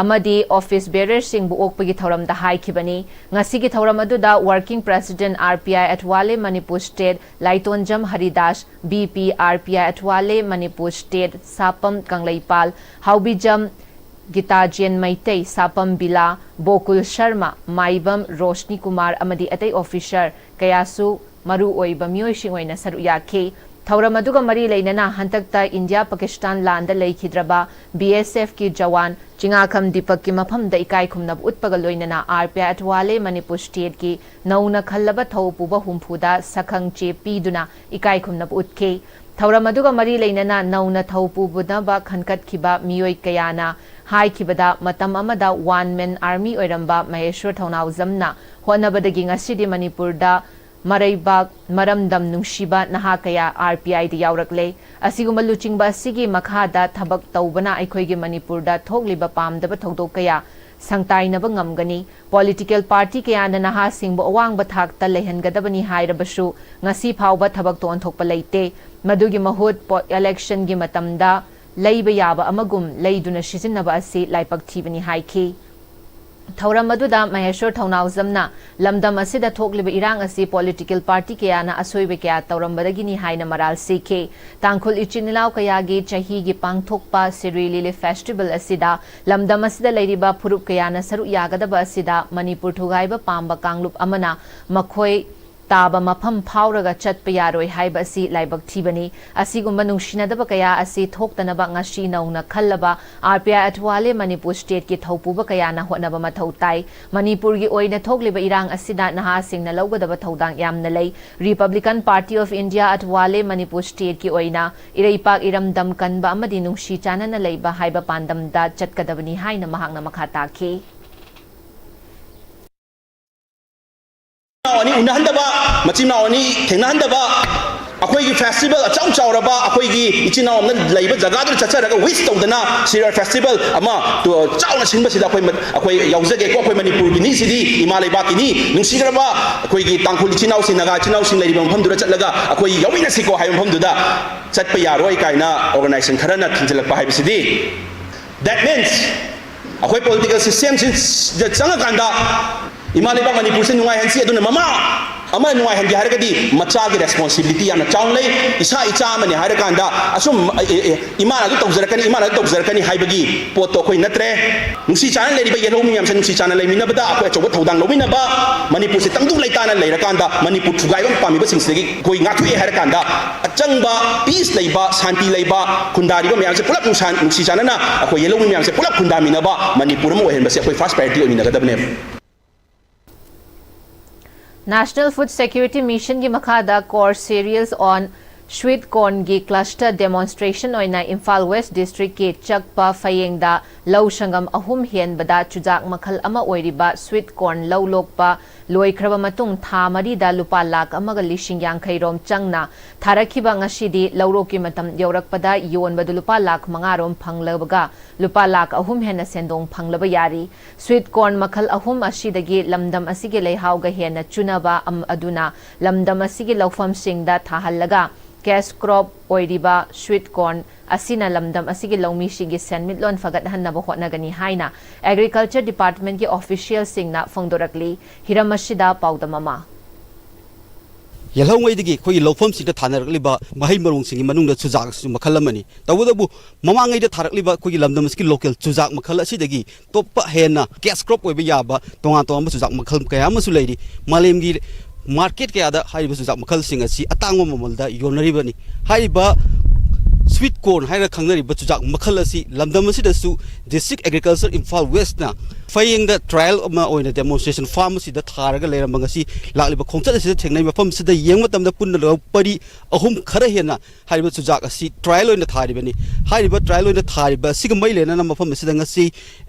ꯑꯃꯗꯤ office bearerꯁꯤꯡꯕꯨ ꯑꯣꯛꯄꯒꯤ ꯊꯧꯔꯝꯗ ꯍꯥꯏꯈꯤꯕꯅꯤ꯫ ꯉꯁꯤꯒꯤ ꯊꯧꯔꯝ ꯑꯗꯨꯗ Working President R P I Athwale Manipur State ꯂꯥꯏꯇꯣꯟꯖꯝ Haridas, V P R P I Athwale Manipur State ꯁꯥꯄꯝ ꯀꯪꯂꯩꯄꯥꯜ, ꯍꯥꯎꯕꯤꯖꯝ ꯒꯤꯇꯥꯖꯦꯟ Meitei, ꯁꯥꯄꯝ ꯕꯤꯂꯥ, ꯕꯣꯀꯨꯜ Sharma, ꯃꯥꯏꯕꯝ ꯔꯣꯁꯅꯤ ꯀꯨꯃꯥꯔ ꯑꯃꯗꯤ ꯑꯇꯩ officer ꯀꯌꯥꯁꯨ ꯃꯔꯨ ꯑꯣꯏꯕ ꯃꯤꯑꯣꯏꯁꯤꯡ ꯑꯣꯏꯅ ꯁꯔꯨꯛ ꯌꯥꯈꯤ꯫ ꯊꯧꯔꯝ ꯑꯗꯨꯒ ꯃꯔꯤ ꯂꯩꯅꯅ ꯍꯟꯗꯛꯇ ꯏꯟꯗꯤꯌꯥ ꯄꯥꯀꯤꯁꯇꯥꯟ ꯂꯥꯟꯗ ꯂꯩꯈꯤꯗ꯭ꯔꯕ B S F ꯀꯤ ꯖꯋꯥꯟ ꯆꯤꯉꯥꯈꯝ ꯗꯤꯄꯛꯀꯤ ꯃꯐꯝꯗ ꯏꯀꯥꯏ ꯈꯨꯝꯅꯕ ꯎꯠꯄꯒ ꯂꯣꯏꯅꯅ R P I Athwale Manipur State ꯀꯤ ꯅꯧꯅ ꯈꯜꯂꯕ ꯊꯧ ꯄꯨꯕ ꯍꯨꯝꯐꯨꯗ ꯁꯛꯈꯪ ꯆꯦ ꯄꯤꯗꯨꯅ ꯏꯀꯥꯏ ꯈꯨꯝꯅꯕ ꯎꯠꯈꯤ꯫ ꯊꯧꯔꯝ ꯑꯗꯨꯒ ꯃꯔꯤ ꯂꯩꯅꯅ ꯅꯧꯅ ꯊꯧ ꯄꯨꯕꯅꯕ ꯈꯟꯒꯠꯈꯤꯕ ꯃꯤꯑꯣꯏ ꯀꯌꯥꯅ ꯍꯥꯏꯈꯤꯕꯗ, ꯃꯇꯝ ꯑꯃꯗ one man army ꯑꯣꯏꯔꯝꯕ ꯃꯍꯦꯁ꯭ꯋꯔ ꯊꯧꯅꯥꯎꯖꯝꯅ ꯍꯣꯠꯅꯕꯗꯒꯤ ꯉꯁꯤꯗꯤ ꯃꯅꯤꯄꯨꯔꯗ ꯃꯔꯩꯕꯥꯛ ꯃꯔꯝꯗꯝ ꯅꯨꯡꯁꯤꯕ ꯅꯍꯥ ꯀꯌꯥ R P I ꯗ ꯌꯥꯎꯔꯛꯂꯦ꯫ ꯑꯁꯤꯒꯨꯝꯕ ꯂꯨꯆꯤꯡꯕ ꯑꯁꯤꯒꯤ ꯃꯈꯥꯗ ꯊꯕꯛ ꯇꯧꯕꯅ ꯑꯩꯈꯣꯏꯒꯤ ꯃꯅꯤꯄꯨꯔꯗ ꯊꯣꯛꯂꯤꯕ ꯄꯥꯝꯗꯕ ꯊꯧꯗꯣꯛ ꯀꯌꯥ ꯁꯪꯇꯥꯏꯅꯕ ꯉꯝꯒꯅꯤ꯫ Political party ꯀꯌꯥꯅ ꯅꯍꯥꯁꯤꯡꯕꯨ ꯑꯋꯥꯡꯕ ꯊꯥꯛꯇ ꯂꯩꯍꯟꯒꯗꯕꯅꯤ ꯍꯥꯏꯔꯕꯁꯨ, ꯉꯁꯤ ꯐꯥꯎꯕ ꯊꯕꯛꯇ ꯑꯣꯟꯊꯣꯛꯄ ꯂꯩꯇꯦ꯫ ꯃꯗꯨꯒꯤ ꯃꯍꯨꯠ ꯄꯣ-, election ꯒꯤ ꯃꯇꯝꯗ ꯂꯩꯕ ꯌꯥꯕ ꯑꯃꯒꯨꯝ ꯂꯩꯗꯨꯅ ꯁꯤꯖꯤꯟꯅꯕ ꯑꯁꯤ ꯂꯥꯏꯕꯛ ꯊꯤꯕꯅꯤ ꯍꯥꯏꯈꯤ꯫ ꯊꯧꯔꯝ ꯑꯗꯨꯗ ꯃꯍꯦꯁ꯭ꯋꯔ ꯊꯧꯅꯥꯎꯖꯝꯅ ꯂꯝꯗꯝ ꯑꯁꯤꯗ ꯊꯣꯛꯂꯤꯕ ꯏꯔꯥꯡ ꯑꯁꯤ political party ꯀꯌꯥꯅ ꯑꯁꯣꯏꯕ ꯀꯌꯥ ꯇꯧꯔꯝꯕꯗꯒꯤꯅꯤ ꯍꯥꯏꯅ ꯃꯔꯥꯜ ꯁꯤꯈꯤ꯫ ꯇꯥꯡꯈꯨꯜ ꯏꯆꯤꯟ ꯏꯅꯥꯎ ꯀꯌꯥꯒꯤ ꯆꯍꯤꯒꯤ ꯄꯥꯡꯊꯣꯛꯄ ꯁꯤꯔꯨꯏ ꯂꯤꯂꯤ festival ꯑꯁꯤꯗ ꯂꯝꯗꯝ ꯑꯁꯤꯗ ꯂꯩꯔꯤꯕ ꯐꯨꯔꯨꯞ ꯀꯌꯥꯅ ꯁꯔꯨꯛ ꯌꯥꯒꯗꯕ ꯑꯁꯤꯗ ꯃꯅꯤꯄꯨꯔ ꯊꯨꯒꯥꯏꯕ ꯄꯥꯝꯕ ꯀꯥꯡꯂꯨꯞ ꯑꯃꯅ ꯃꯈꯣꯏ ꯇꯥꯕ ꯃꯐꯝ ꯐꯥꯎꯔꯒ ꯆꯠꯄ ꯌꯥꯔꯣꯏ ꯍꯥꯏꯕ ꯑꯁꯤ ꯂꯥꯏꯕꯛ ꯊꯤꯕꯅꯤ꯫ ꯑꯁꯤꯒꯨꯝꯕ ꯅꯨꯡꯁꯤꯅꯗꯕ ꯀꯌꯥ ꯑꯁꯤ ꯊꯣꯛꯇꯅꯕ ꯉꯁꯤ ꯅꯧꯅ ꯈꯜꯂꯕ R P I Athwale Manipur State ꯀꯤ ꯊꯧꯄꯨꯕ ꯀꯌꯥꯅ ꯍꯣꯠꯅꯕ ꯃꯊꯧ ꯇꯥꯏ꯫ ꯃꯅꯤꯄꯨꯔꯒꯤ ꯑꯣꯏꯅ ꯊꯣꯛꯂꯤꯕ ꯏꯔꯥꯡ ꯑꯁꯤꯗ ꯅꯍꯥꯁꯤꯡꯅ ꯂꯧꯒꯗꯕ ꯊꯧꯗꯥꯡ ꯌꯥꯝꯅ ꯂꯩ꯫ Republican Party of India Athwale Manipur State ꯀꯤ ꯑꯣꯏꯅ ꯏꯔꯩꯄꯥꯛ ꯏꯔꯝꯗꯝ ꯀꯟꯕ ꯑꯃꯗꯤ ꯅꯨꯡꯁꯤ ꯆꯥꯟꯅꯅ ꯂꯩꯕ ꯍꯥꯏꯕ ꯄꯥꯟꯗꯝꯗ ꯆꯠꯀꯗꯕꯅꯤ ꯍꯥꯏꯅ ꯃꯍꯥꯛꯅ ꯃꯈꯥ ꯇꯥꯈꯤ꯫ ꯃꯆꯤꯟ ꯃꯅꯥꯎ ꯑꯅꯤ ꯎꯅꯍꯟꯗꯕ, ꯃꯆꯤꯟ ꯃꯅꯥꯎ ꯑꯅꯤ ꯊꯦꯡꯅꯍꯟꯗꯕ, ꯑꯩꯈꯣꯏꯒꯤ festival ꯑꯆꯧ ꯆꯥꯎꯔꯕ ꯑꯩꯈꯣꯏꯒꯤ ꯏꯆꯤꯟ ꯏꯅꯥꯎ ꯑꯃꯅ ꯂꯩꯕ ꯖꯒꯥꯗꯨꯗ ꯆꯠꯆꯔꯒ wish ꯇꯧꯗꯅ ꯁꯤꯔꯣꯏ festival ꯑꯃ ꯇꯨ-, ꯆꯥꯎꯅ ꯁꯤꯟꯕꯁꯤꯗ ꯑꯩꯈꯣꯏ ꯃ-, ꯑꯩꯈꯣꯏ ꯌꯥꯎꯖꯒꯦꯀꯣ꯫ ꯑꯩꯈꯣꯏ ꯃꯅꯤꯄꯨꯔꯒꯤꯅꯤ, ꯁꯤꯗꯤ ꯏꯃꯥ ꯂꯩꯕꯥꯛꯀꯤꯅꯤ꯫ ꯅꯨꯡꯁꯤꯈ꯭ꯔꯕ ꯑꯩꯈꯣꯏꯒꯤ ꯇꯥꯡꯈꯨꯜ ꯏꯆꯤꯟ ꯏꯅꯥꯎꯁꯤꯡ, ꯅꯥꯒꯥ ꯏꯆꯤꯟ ꯏꯅꯥꯎꯁꯤꯡ ꯂꯩꯔꯤꯕ ꯃꯐꯝꯗꯨꯗ ꯆꯠꯂꯒ ꯑꯩꯈꯣꯏ ꯌꯥꯎꯃꯤꯟꯅꯁꯤꯀꯣ ꯍꯥꯏꯕ ꯃꯐꯝꯗꯨꯗ ꯆꯠꯄ ꯌꯥꯔꯣꯏ ꯀꯥꯏꯅ organization ꯈꯔꯅ ꯊꯤꯡꯖꯤꯜꯂꯛꯄ ꯍꯥꯏꯕꯁꯤꯗꯤ, that means ꯑꯩꯈꯣꯏ ꯄꯣꯂꯤꯇꯤꯀꯦꯜ ꯁꯤꯁꯇꯦꯝꯁꯤꯗ ꯆꯪꯉꯀꯥꯟꯗ ꯏꯃꯥ ꯂꯩꯕꯥꯛ ꯃꯅꯤꯄꯨꯔꯁꯦ ꯅꯨꯡꯉꯥꯏꯍꯟꯁꯤ꯫ ꯑꯗꯨꯅ ꯃꯃꯥ ꯑꯃ ꯅꯨꯡꯉꯥꯏꯍꯟꯒꯦ ꯍꯥꯏꯔꯒꯗꯤ ꯃꯆꯥꯒꯤ ꯔꯦꯁꯄꯣꯟꯁꯤꯕꯤꯂꯤꯇꯤ ꯌꯥꯝꯅ ꯆꯥꯎꯅ ꯂꯩ꯫ ꯏꯁꯥ ꯏꯆꯥ ꯑꯃꯅꯤ ꯍꯥꯏꯔꯀꯥꯟꯗ ꯑꯁꯨꯝ, ꯑꯦ, ꯑꯦ, ꯑꯦ, ꯏꯃꯥꯅ ꯑꯗꯨ ꯇꯧꯖꯔꯛꯀꯅꯤ, ꯏꯃꯥꯅ ꯑꯗꯨ ꯇꯧꯖꯔꯛꯀꯅꯤ ꯍꯥꯏꯕꯒꯤ ꯄꯣꯠꯇꯣ ꯑꯩꯈꯣꯏ ꯅꯠꯇ꯭ꯔꯦ꯫ ꯅꯨꯡꯁꯤ ꯆꯥꯟꯅ ꯂꯩꯔꯤꯕ ꯌꯦꯜꯍꯧ ꯃꯌꯥꯝꯁꯦ ꯅꯨꯡꯁꯤ ꯆꯥꯟꯅ ꯂꯩꯃꯤꯟꯅꯕꯗ ꯑꯩꯈꯣꯏ ꯑꯆꯧꯕ ꯊꯧꯗꯥꯡ ꯂꯧꯃꯤꯟꯅꯕ, ꯃꯅꯤꯄꯨꯔꯁꯦ ꯇꯪꯗꯨ ꯂꯩꯇꯥꯅ ꯂꯩꯔꯀꯥꯟꯗ ꯃꯅꯤꯄꯨꯔ ꯊꯨꯒꯥꯏꯕ ꯄꯥꯝꯃꯤꯕꯁꯤꯡꯁꯤꯗꯒꯤ ꯑꯩꯈꯣꯏ ꯉꯥꯛꯊꯣꯛꯑꯦ ꯍꯥꯏꯔꯀꯥꯟꯗ ꯑꯆꯪꯕ, ꯄꯤꯁ ꯂꯩꯕ, ꯁꯥꯟꯇꯤ ꯂꯩꯕ, ꯈꯨꯟꯗꯥꯔꯤꯕ ꯃꯌꯥꯝꯁꯦ ꯄꯨꯂꯞ ꯅꯨꯡꯁꯥ-, ꯅꯨꯡꯁꯤ ꯆꯥꯟꯅꯅ ꯑꯩꯈꯣꯏ ꯌꯦꯜꯍꯧꯃꯤ ꯃꯌꯥꯝꯁꯦ ꯄꯨꯂꯞ ꯈꯨꯟꯗꯥꯃꯤꯟꯅꯕ ꯃꯅꯤꯄꯨꯔ ꯑꯃ ꯑꯣꯏꯍꯟꯕꯁꯦ ꯑꯩꯈꯣꯏ ꯐꯥꯔꯁ ꯄ꯭ꯔꯥꯏꯌꯣꯔꯤꯇꯤ ꯑꯣꯏꯃꯤꯟꯅꯒꯗꯕꯅꯦꯕ꯫ National Food Security Mission ꯒꯤ ꯃꯈꯥꯗ Course Cereals on Sweet Corn ꯒꯤ Cluster Demonstration ꯑꯣꯏꯅ ꯏꯝꯐꯥꯜ ꯋꯦꯁ ꯗꯤꯁꯇ꯭ꯔꯤꯛꯀꯤ ꯆꯛꯄ ꯐꯌꯦꯡꯗ ꯂꯧ ꯁꯪꯒꯝ ꯑꯍꯨꯝ ꯍꯦꯟꯕꯗ ꯆꯨꯖꯥꯛ ꯃꯈꯜ ꯑꯃ ꯑꯣꯏꯔꯤꯕ sweet corn ꯂꯧ ꯂꯣꯛꯄ ꯂꯣꯏꯈ꯭ꯔꯕ ꯃꯇꯨꯡ ꯊꯥ ꯃꯔꯤꯗ ꯂꯨꯄꯥ ꯂꯥꯈ ꯑꯃꯒ ꯂꯤꯁꯤꯡ ꯌꯥꯡꯈꯩ ꯔꯣꯝ ꯆꯪꯅ ꯊꯥꯔꯛꯈꯤꯕ ꯉꯁꯤꯗꯤ ꯂꯧꯔꯣꯛꯀꯤ ꯃꯇꯝ ꯌꯧꯔꯛꯄꯗ ꯌꯣꯟꯕꯗ ꯂꯨꯄꯥ ꯂꯥꯈ ꯃꯉꯥ ꯔꯣꯝ ꯐꯪꯂꯕꯒ ꯂꯨꯄꯥ ꯂꯥꯈ ꯑꯍꯨꯝ ꯍꯦꯟꯅ ꯁꯦꯟꯗꯣꯡ ꯐꯪꯂꯕ ꯌꯥꯔꯤ꯫ Sweet corn ꯃꯈꯜ ꯑꯍꯨꯝ ꯑꯁꯤꯗꯒꯤ ꯂꯝꯗꯝ ꯑꯁꯤꯒꯤ ꯂꯩꯍꯥꯎꯒ ꯍꯦꯟꯅ ꯆꯨꯅꯕ ꯑꯝ-, ꯑꯗꯨꯅ ꯂꯝꯗꯝ ꯑꯁꯤꯒꯤ ꯂꯧꯐꯝꯁꯤꯡꯗ ꯊꯥꯍꯜꯂꯒ cash crop ꯑꯣꯏꯔꯤꯕ sweet corn ꯑꯁꯤꯅ ꯂꯝꯗꯝ ꯑꯁꯤꯒꯤ ꯂꯧꯃꯤꯁꯤꯡꯒꯤ ꯁꯦꯟꯃꯤꯠꯂꯣꯟ ꯐꯒꯠꯍꯟꯅꯕ ꯍꯣꯠꯅꯒꯅꯤ ꯍꯥꯏꯅ Agriculture Department ꯀꯤ official ꯁꯤꯡꯅ ꯐꯣꯡꯗꯣꯔꯛꯂꯤ꯫ ꯍꯤꯔꯝ ꯑꯁꯤꯗ ꯄꯥꯎꯗꯝ ꯑꯃ꯫ ꯌꯦꯜꯍꯧꯉꯩꯗꯒꯤ ꯑꯩꯈꯣꯏꯒꯤ ꯂꯧꯐꯝꯁꯤꯡꯗ ꯊꯥꯅꯔꯛꯂꯤꯕ ꯃꯍꯩ ꯃꯔꯣꯡꯁꯤꯡꯒꯤ ꯃꯅꯨꯡꯗ ꯆꯨꯖꯥꯛꯁꯨ ꯃꯈꯜ ꯑꯃꯅꯤ꯫ ꯇꯧꯕꯇꯕꯨ ꯃꯃꯥꯡꯉꯩꯗ ꯊꯥꯔꯛꯂꯤꯕ ꯑꯩꯈꯣꯏꯒꯤ ꯂꯝꯗꯝ ꯑꯁꯤꯒꯤ local ꯆꯨꯖꯥꯛ ꯃꯈꯜ ꯑꯁꯤꯗꯒꯤ ꯇꯣꯞꯄ ꯍꯦꯟꯅ cash crop ꯑꯣꯏꯕ ꯌꯥꯕ ꯇꯣꯉꯥꯟ ꯇꯣꯉꯥꯟꯕ ꯆꯨꯖꯥꯛ ꯃꯈꯜ ꯀꯌꯥ ꯑꯃꯁꯨ ꯂꯩꯔꯤ꯫ ꯃꯥꯂꯦꯝꯒꯤ market ꯀꯌꯥꯗ ꯍꯥꯏꯔꯤꯕ ꯆꯨꯖꯥꯛ ꯃꯈꯜꯁꯤꯡ ꯑꯁꯤ ꯑꯇꯥꯡꯕ ꯃꯃꯜꯗ ꯌꯣꯟꯅꯔꯤꯕꯅꯤ꯫ ꯍꯥꯏꯔꯤꯕ sweet corn ꯍꯥꯏꯔꯒ ꯈꯪꯅꯔꯤꯕ ꯆꯨꯖꯥꯛ ꯃꯈꯜ ꯑꯁꯤ ꯂꯝꯗꯝ ꯑꯁꯤꯗꯁꯨ District Agriculture Imphal West ꯅ ꯐꯌꯦꯡꯗ trial ꯑꯃ ꯑꯣꯏꯅ demonstration farm ꯑꯁꯤꯗ ꯊꯥꯔꯒ ꯂꯩꯔꯝꯕ ꯉꯁꯤ ꯂꯥꯛꯂꯤꯕ ꯈꯣꯡꯆꯠ ꯑꯁꯤꯗ ꯊꯦꯡꯅꯩ꯫ ꯃꯐꯝꯁꯤꯗ ꯌꯦꯡꯕ ꯃꯇꯝꯗ ꯄꯨꯟꯅ ꯂꯧ ꯄꯔꯤ ꯑꯍꯨꯝ ꯈꯔ ꯍꯦꯟꯅ ꯍꯥꯏꯔꯤꯕ ꯆꯨꯖꯥꯛ ꯑꯁꯤ trial ꯑꯣꯏꯅ ꯊꯥꯔꯤꯕꯅꯤ꯫ ꯍꯥꯏꯔꯤꯕ trial ꯑꯣꯏꯅ ꯊꯥꯔꯤꯕ ꯑꯁꯤꯒ ꯃꯔꯤ ꯂꯩꯅꯅ ꯃꯐꯝ ꯑꯁꯤꯗ ꯉꯁꯤ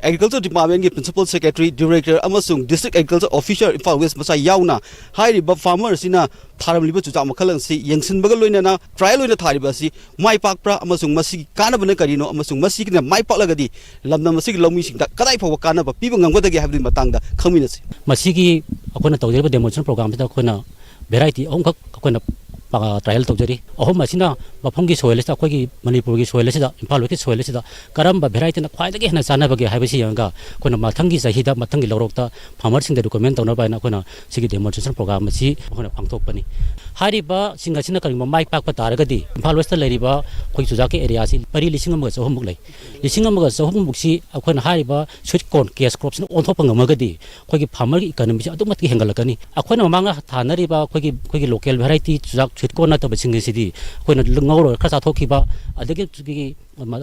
Agriculture Department ꯀꯤ Principal Secretary, Director ꯑꯃꯁꯨꯡ District Agriculture Officer Imphal West ꯃꯁꯥ ꯌꯥꯎꯅ ꯍꯥꯏꯔꯤꯕ farmer ꯑꯁꯤꯅ ꯊꯥꯔꯝꯂꯤꯕ ꯆꯨꯖꯥꯛ ꯃꯈꯜ ꯑꯁꯤ ꯌꯦꯡꯁꯤꯟꯕꯒ ꯂꯣꯏꯅꯅ trial ꯑꯣꯏꯅ ꯊꯥꯔꯤꯕ ꯑꯁꯤ ꯃꯥꯏ ꯄꯥꯛꯄ꯭ꯔꯥ ꯑꯃꯁꯨꯡ ꯃꯁꯤꯒꯤ ꯀꯥꯟꯅꯕꯅ ꯀꯔꯤꯅꯣ ꯑꯃꯁꯨꯡ ꯃꯁꯤꯅ ꯃꯥꯏ ꯄꯥꯛꯂꯒꯗꯤ ꯂꯝꯗꯝ ꯑꯁꯤꯒꯤ ꯂꯧꯃꯤꯁꯤꯡꯗ ꯀꯗꯥꯏ ꯐꯥꯎꯕ ꯀꯥꯟꯅꯕ ꯄꯤꯕ ꯉꯝꯒꯗꯒꯦ ꯍꯥꯏꯕꯒꯤ ꯃꯇꯥꯡꯗ ꯈꯪꯃꯤꯟꯅꯁꯤ꯫ ꯃꯁꯤꯒꯤ ꯑꯩꯈꯣꯏꯅ ꯇꯧꯖꯔꯤꯕ demonstration program ꯁꯤꯗ ꯑꯩꯈꯣꯏꯅ variety ꯑꯍꯨꯝꯈꯛ ꯑꯩꯈꯣꯏꯅ ꯇ꯭ꯔꯥꯏꯌꯦꯜ ꯇꯧꯖꯔꯤ꯫ ꯑꯍꯨꯝ ꯑꯁꯤꯅ ꯃꯐꯝꯒꯤ ꯁꯣꯏꯜ ꯑꯁꯤꯗ, ꯑꯩꯈꯣꯏꯒꯤ ꯃꯅꯤꯄꯨꯔꯒꯤ ꯁꯣꯏꯜ ꯑꯁꯤꯗ, ꯏꯝꯐꯥꯜ ꯋꯦꯁꯀꯤ ꯁꯣꯏꯜ ꯑꯁꯤꯗ ꯀꯔꯝꯕ ꯚꯦꯔꯥꯏꯇꯤꯅ ꯈ꯭ꯋꯥꯏꯗꯒꯤ ꯍꯦꯟꯅ ꯆꯥꯟꯅꯕꯒꯦ ꯍꯥꯏꯕꯁꯤ ꯌꯦꯡꯉꯒ ꯑꯩꯈꯣꯏꯅ ꯃꯊꯪꯒꯤ ꯆꯍꯤꯗ, ꯃꯊꯪꯒꯤ ꯂꯧꯔꯣꯛꯇ ꯐꯥꯔꯃꯔꯁꯤꯡꯗ ꯔꯤꯀꯃꯦꯟ ꯇꯧꯅꯕ ꯍꯥꯏꯅ ꯑꯩꯈꯣꯏꯅ ꯁꯤꯒꯤ ꯗꯦꯃꯣꯟꯁꯇ꯭ꯔꯦꯁꯟ ꯄ꯭ꯔꯣꯒ꯭ꯔꯥꯝ ꯑꯁꯤ ꯑꯩꯈꯣꯏꯅ ꯄꯥꯡꯊꯣꯛꯄꯅꯤ꯫ ꯍꯥꯏꯔꯤꯕꯁꯤꯡ ꯑꯁꯤꯅ ꯀꯔꯤꯒꯨꯝꯕ ꯃꯥꯏ ꯄꯥꯛꯄ ꯇꯥꯔꯒꯗꯤ, ꯏꯝꯐꯥꯜ ꯋꯦꯁꯇ ꯂꯩꯔꯤꯕ ꯑꯩꯈꯣꯏ ꯆꯨꯖꯥꯛꯀꯤ ꯑꯦꯔꯤꯌꯥꯁꯤ ꯄꯔꯤ ꯂꯤꯁꯤꯡ ꯑꯃꯒ ꯆꯍꯨꯝꯃꯨꯛ ꯂꯩ꯫ ꯂꯤꯁꯤꯡ ꯑꯃꯒ ꯆꯍꯨꯝꯃꯨꯛꯁꯤ ꯑꯩꯈꯣꯏꯅ ꯍꯥꯏꯔꯤꯕ ꯁ꯭ꯋꯤꯠ ꯀꯣꯔꯟ ꯀꯦꯁ ꯀ꯭ꯔꯣꯞꯁꯤꯅ ꯑꯣꯟꯊꯣꯛꯄ ꯉꯝꯃꯒꯗꯤ, ꯑꯩꯈꯣꯏꯒꯤ ꯐꯥꯔꯃꯔꯒꯤ ꯏꯀꯣꯅꯣꯃꯤꯁꯤ ꯑꯗꯨꯛ ꯃꯇꯤꯛ ꯍꯦꯟꯒꯠꯂꯛꯀꯅꯤ꯫ ꯑꯩꯈꯣꯏꯅ ꯃꯃꯥꯡꯗ ꯊꯥꯅꯔꯤꯕ ꯑꯩꯈꯣꯏꯒꯤ, ꯑꯩꯈꯣꯏꯒꯤ ꯂꯣꯀꯦꯜ ꯚꯦꯔꯥꯏꯇꯤ ꯆꯨꯖꯥꯛ ꯁ꯭ꯋꯤꯠ ꯀꯣꯔꯟ ꯅꯠꯇꯕꯁꯤꯡ ꯑꯁꯤꯗꯤ ꯑꯩꯈꯣꯏꯅ ꯉꯧꯔꯒ ꯈꯔ ꯆꯥꯊꯣꯛꯈꯤꯕ, ꯑꯗꯒꯤ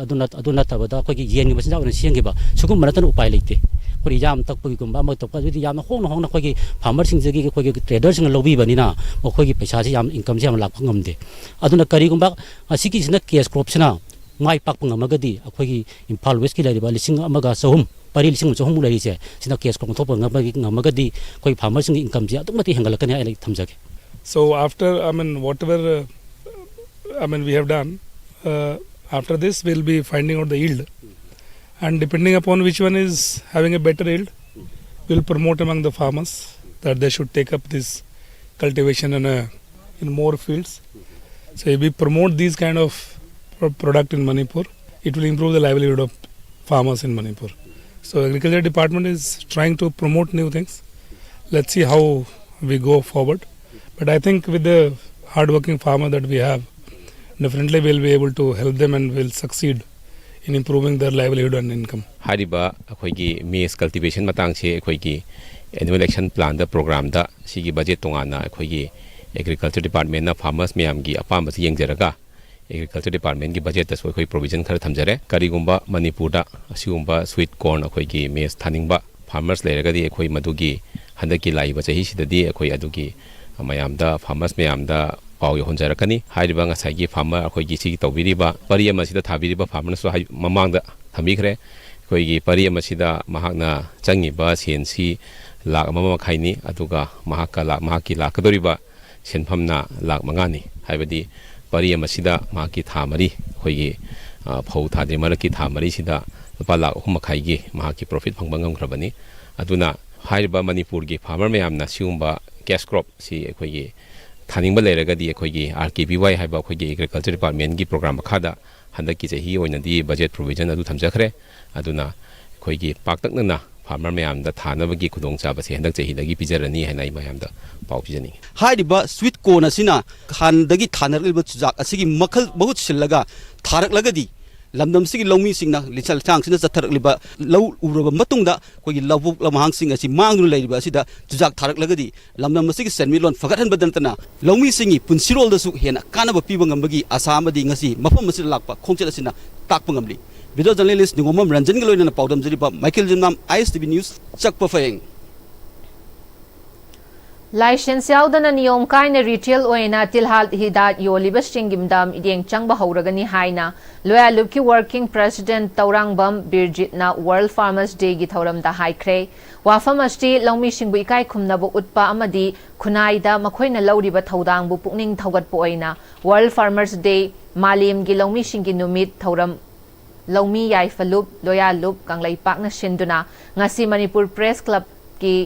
ꯑꯗꯨ ꯅꯠ-, ꯑꯗꯨ ꯅꯠꯇꯕꯗ ꯑꯩꯈꯣꯏꯒꯤ ꯌꯦꯟꯒꯤ ꯃꯆꯤꯟꯖꯥꯛ ꯑꯣꯏꯅ ꯁꯦꯝꯈꯤꯕ, ꯁꯤꯒꯨꯝꯕ ꯅꯠꯇꯅ ꯎꯄꯥꯏ ꯂꯩꯇꯦ꯫ ꯑꯩꯈꯣꯏꯅ ꯌꯥꯝ ꯇꯛꯄꯒꯤꯒꯨꯝꯕ, ꯑꯃ ꯇꯛꯄ, ꯑꯗꯨꯗꯤ ꯌꯥꯝꯅ ꯍꯣꯡꯅ ꯍꯣꯡꯅ ꯑꯩꯈꯣꯏꯒꯤ ꯐꯥꯔꯃꯔꯁꯤꯡꯗꯒꯤ ꯑꯩꯈꯣꯏꯒꯤ ꯇ꯭ꯔꯦꯗꯔꯁꯤꯡꯅ ꯂꯧꯕꯤꯕꯅꯤꯅ ꯃꯈꯣꯏꯒꯤ ꯄꯩꯁꯥꯁꯤ ꯌꯥꯝ, ꯏꯟꯀꯝꯁꯤ ꯌꯥꯝ ꯂꯥꯛꯄ ꯉꯝꯗꯦ꯫ ꯑꯗꯨꯅ ꯀꯔꯤꯒꯨꯝꯕ ꯑꯁꯤꯒꯤꯁꯤꯅ ꯀꯦꯁ ꯀ꯭ꯔꯣꯞꯁꯤꯅ ꯃꯥꯏ ꯄꯥꯛꯄ ꯉꯝꯃꯒꯗꯤ, ꯑꯩꯈꯣꯏꯒꯤ ꯏꯝꯐꯥꯜ ꯋꯦꯁꯀꯤ ꯂꯩꯔꯤꯕ ꯂꯤꯁꯤꯡ ꯑꯃꯒ ꯆꯍꯨꯝ, ꯄꯔꯤ ꯂꯤꯁꯤꯡ ꯑꯃ ꯆꯍꯨꯝꯃꯨꯛ ꯂꯩꯔꯤꯁꯦ, ꯁꯤꯅ ꯀꯦꯁ ꯀ꯭ꯔꯣꯞ ꯑꯣꯟꯊꯣꯛꯄ ꯉꯝꯃꯒꯤ-, ꯉꯝꯃꯒꯗꯤ ꯑꯩꯈꯣꯏꯒꯤ ꯐꯥꯔꯃꯔꯁꯤꯡꯒꯤ ꯏꯟꯀꯝꯁꯤ ꯑꯗꯨꯛ ꯃꯇꯤꯛ ꯍꯦꯟꯒꯠꯂꯛꯀꯅꯤ ꯍꯥꯏꯅ ꯑꯩ ꯊꯝꯖꯒꯦ꯫ So after, I mean, whatever, uh, I mean, we have done, uh, after this we'll be finding out the yield, and depending upon which one is having a better yield, we'll promote among the farmers that they should take up this cultivation in a, in more fields. So if we promote these kind of pro-, product in Manipur, it will improve the livelihood of farmers in Manipur. So agriculture department is trying to promote new things. Let's see how we go forward. But I think with the hardworking farmer that we have, definitely we'll be able to help them and we'll succeed in improving their livelihood and income. ꯍꯥꯏꯔꯤꯕ ꯑꯩꯈꯣꯏꯒꯤ maize cultivation ꯃꯇꯥꯡꯁꯦ ꯑꯩꯈꯣꯏꯒꯤ annual action ꯄ꯭ꯂꯥꯟꯗ, ꯄ꯭ꯔꯣꯒ꯭ꯔꯥꯝꯗ ꯁꯤꯒꯤ budget ꯇꯣꯉꯥꯟꯅ ꯑꯩꯈꯣꯏꯒꯤ agriculture ꯗꯤꯄꯥꯔꯠꯃꯦꯟꯅ farmers ꯃꯌꯥꯝꯒꯤ ꯑꯄꯥꯝꯕꯁꯤ ꯌꯦꯡꯖꯔꯒ agriculture ꯗꯤꯄꯥꯔꯠꯃꯦꯟꯒꯤ ꯕꯖꯦꯠꯇꯁꯨ ꯑꯩꯈꯣꯏ ꯄ꯭ꯔꯣꯚꯤꯖꯟ ꯈꯔ ꯊꯝꯖꯔꯦ꯫ ꯀꯔꯤꯒꯨꯝꯕ ꯃꯅꯤꯄꯨꯔꯗ ꯑꯁꯤꯒꯨꯝꯕ ꯁ꯭ꯋꯤꯠ ꯀꯣꯔꯟ ꯑꯩꯈꯣꯏꯒꯤ ꯃꯦꯖ ꯊꯥꯅꯤꯡꯕ ꯐꯥꯔꯃꯔꯁ ꯂꯩꯔꯒꯗꯤ ꯑꯩꯈꯣꯏ ꯃꯗꯨꯒꯤ ꯍꯟꯗꯛꯀꯤ ꯂꯥꯛꯏꯕ ꯆꯍꯤꯁꯤꯗꯗꯤ ꯑꯩꯈꯣꯏ ꯑꯗꯨꯒꯤ ꯃꯌꯥꯝꯗ, ꯐꯥꯔꯃꯔꯁ ꯃꯌꯥꯝꯗ ꯄꯥꯎ ꯌꯧꯍꯟꯖꯔꯛꯀꯅꯤ꯫ ꯍꯥꯏꯔꯤꯕ ꯉꯁꯥꯏꯒꯤ ꯐꯥꯔꯃꯔ ꯑꯩꯈꯣꯏꯒꯤ ꯁꯤꯒꯤ ꯇꯧꯕꯤꯔꯤꯕ ꯄꯔꯤ ꯑꯃꯁꯤꯗ ꯊꯥꯕꯤꯔꯤꯕ ꯐꯥꯔꯃꯔꯅꯁꯨ ꯍꯥꯏ-, ꯃꯃꯥꯡꯗ ꯊꯝꯕꯤꯈ꯭ꯔꯦ꯫ ꯑꯩꯈꯣꯏꯒꯤ ꯄꯔꯤ ꯑꯃꯁꯤꯗ ꯃꯍꯥꯛꯅ ꯆꯪꯉꯤꯕ ꯁꯦꯟꯁꯤ ꯂꯥꯈ ꯑꯃ ꯃꯈꯥꯏꯅꯤ, ꯑꯗꯨꯒ ꯃꯍꯥꯛꯀ ꯂꯥꯛ-, ꯃꯍꯥꯛꯀꯤ ꯂꯥꯛꯀꯗꯧꯔꯤꯕ ꯁꯦꯟꯐꯝꯅ ꯂꯥꯈ ꯃꯉꯥꯅꯤ꯫ ꯍꯥꯏꯕꯗꯤ ꯄꯔꯤ ꯑꯃꯁꯤꯗ ꯃꯍꯥꯛꯀꯤ ꯊꯥ ꯃꯔꯤ, ꯑꯩꯈꯣꯏꯒꯤ, ꯑ, ꯐꯧ ꯊꯥꯗ꯭ꯔꯤ ꯃꯔꯛꯀꯤ ꯊꯥ ꯃꯔꯤꯁꯤꯗ ꯂꯨꯄꯥ ꯂꯥꯈ ꯑꯍꯨꯝ ꯃꯈꯥꯏꯒꯤ ꯃꯍꯥꯛꯀꯤ ꯄ꯭ꯔꯣꯐꯤꯠ ꯐꯪꯕ ꯉꯝꯈ꯭ꯔꯕꯅꯤ꯫ ꯑꯗꯨꯅ ꯍꯥꯏꯔꯤꯕ ꯃꯅꯤꯄꯨꯔꯒꯤ ꯐꯥꯔꯃꯔ ꯃꯌꯥꯝꯅ ꯁꯤꯒꯨꯝꯕ ꯀꯦꯁ ꯀ꯭ꯔꯣꯞꯁꯤ ꯑꯩꯈꯣꯏꯒꯤ, ꯊꯥꯅꯤꯡꯕ ꯂꯩꯔꯒꯗꯤ ꯑꯩꯈꯣꯏꯒꯤ ꯑꯥꯔ ꯀꯦ ꯕꯤ ꯋꯥꯏ ꯍꯥꯏꯕ ꯑꯩꯈꯣꯏꯒꯤ ꯑꯦꯒ꯭ꯔꯤꯀꯜꯆꯔ ꯗꯤꯄꯥꯔꯠꯃꯦꯟꯒꯤ ꯄ꯭ꯔꯣꯒ꯭ꯔꯥꯝ ꯃꯈꯥꯗ ꯍꯟꯗꯛꯀꯤ ꯆꯍꯤ ꯑꯣꯏꯅꯗꯤ ꯕꯖꯦꯠ ꯄ꯭ꯔꯣꯕꯤꯖꯟ ꯑꯗꯨ ꯊꯝꯖꯈ꯭ꯔꯦ꯫ ꯑꯗꯨꯅ ꯑꯩꯈꯣꯏꯒꯤ ꯄꯥꯛꯇꯛꯅꯅ ꯐꯥꯔꯃꯔ ꯃꯌꯥꯝꯗ ꯊꯥꯅꯕꯒꯤ ꯈꯨꯗꯣꯡꯆꯥꯕꯁꯦ ꯍꯟꯗꯛ ꯆꯍꯤꯗꯒꯤ ꯄꯤꯖꯔꯅꯤ ꯍꯥꯏꯅ ꯑꯩ ꯃꯌꯥꯝꯗ ꯄꯥꯎ ꯄꯤꯖꯅꯤꯡꯉꯤ꯫ ꯍꯥꯏꯔꯤꯕ ꯁ꯭ꯋꯤꯠ ꯀꯣꯔꯟ ꯑꯁꯤꯅ ꯍꯥꯟꯅꯗꯒꯤ ꯊꯥꯅꯔꯛꯂꯤꯕ ꯆꯨꯖꯥꯛ ꯑꯁꯤꯒꯤ ꯃꯈꯜ ꯃꯍꯨꯠ ꯁꯤꯜꯂꯒ ꯊꯥꯔꯛꯂꯒꯗꯤ, ꯂꯝꯗꯝꯁꯤꯒꯤ ꯂꯧꯃꯤꯁꯤꯡꯅ ꯂꯤꯁꯥꯡꯁꯤꯟꯅ ꯆꯠꯊꯔꯛꯂꯤꯕ ꯂꯧ ꯎꯔꯕ ꯃꯇꯨꯡꯗ ꯑꯩꯈꯣꯏꯒꯤ ꯂꯧꯕꯨꯛ ꯂꯝꯍꯥꯡꯁꯤꯡ ꯑꯁꯤ ꯃꯥꯡꯗꯨꯅ ꯂꯩꯔꯤꯕ ꯑꯁꯤꯗ ꯆꯨꯖꯥꯛ ꯊꯥꯔꯛꯂꯒꯗꯤ, ꯂꯝꯗꯝ ꯑꯁꯤꯒꯤ ꯁꯦꯟꯃꯤꯠꯂꯣꯟ ꯐꯒꯠꯍꯟꯕꯗ ꯅꯠꯇꯅ ꯂꯧꯃꯤꯁꯤꯡꯒꯤ ꯄꯨꯟꯁꯤꯔꯣꯜꯗꯁꯨ ꯍꯦꯟꯅ ꯀꯥꯟꯅꯕ ꯄꯤꯕ ꯉꯝꯕꯒꯤ ꯑꯁꯥ ꯑꯃꯗꯤ ꯉꯁꯤ ꯃꯐꯝ ꯑꯁꯤꯗ ꯂꯥꯛꯄ ꯈꯣꯡꯆꯠ ꯑꯁꯤꯅ ꯇꯥꯛꯄ ꯉꯝꯂꯤ꯫ ꯚꯤꯗꯤꯑꯣ ꯖꯔꯅꯦꯂꯤꯁ ꯅꯤꯉꯣꯝꯕꯝ ꯔꯟꯖꯟꯒ ꯂꯣꯏꯅꯅ ꯄꯥꯎꯗꯝꯖꯔꯤꯕ ꯃꯥꯏꯀꯦꯜ ꯖꯤꯝꯅꯥꯝ, ꯑꯥꯏ ꯑꯦꯁ ꯇꯤ ꯚꯤ ꯅ꯭ꯌꯨꯁ, ꯆꯛꯄ ꯐꯌꯦꯡ꯫ ꯂꯥꯏꯁꯦꯟꯁ ꯌꯥꯎꯗꯅ ꯅꯤꯌꯣꯝ ꯀꯥꯏꯅ ꯔꯤꯇꯦꯜ ꯑꯣꯏꯅ ꯇꯤꯜꯍꯥꯠ ꯍꯤꯗꯥꯠ ꯌꯣꯜꯂꯤꯕꯁꯤꯡꯒꯤꯗ ꯃꯤꯠꯌꯦꯡ ꯆꯪꯕ ꯍꯧꯔꯒꯅꯤ ꯍꯥꯏꯅ ꯂꯣꯌꯥꯂꯨꯞꯀꯤ working president Tourangbam ꯕꯤꯔꯖꯤꯠꯅ world farmers ꯗꯦꯒꯤ ꯊꯧꯔꯝꯗ ꯍꯥꯏꯈ꯭ꯔꯦ꯫ ꯋꯥꯐꯝ ꯑꯁꯤ ꯂꯧꯃꯤꯁꯤꯡꯕꯨ ꯏꯀꯥꯏ ꯈꯨꯝꯅꯕ ꯎꯠꯄ ꯑꯃꯗꯤ ꯈꯨꯟꯅꯥꯏꯗ ꯃꯈꯣꯏꯅ ꯂꯧꯔꯤꯕ ꯊꯧꯗꯥꯡꯕꯨ ꯄꯨꯛꯅꯤꯡ ꯊꯧꯒꯠꯄ ꯑꯣꯏꯅ ꯋꯥꯔꯜꯗ ꯐꯥꯔꯃꯔꯁ ꯗꯦ, ꯃꯥꯂꯦꯝꯒꯤ ꯂꯧꯃꯤꯁꯤꯡꯒꯤ ꯅꯨꯃꯤꯠ ꯊꯧꯔꯝ ꯂꯧꯃꯤ ꯌꯥꯏꯐ ꯂꯨꯞ, ꯂꯣꯌꯥ ꯂꯨꯞ, ꯀꯪꯂꯩꯄꯥꯛꯅ ꯁꯤꯟꯗꯨꯅ ꯉꯁꯤ ꯃꯅꯤꯄꯨꯔ ꯄ꯭ꯔꯦꯁ ꯀ꯭ꯂꯕꯀꯤ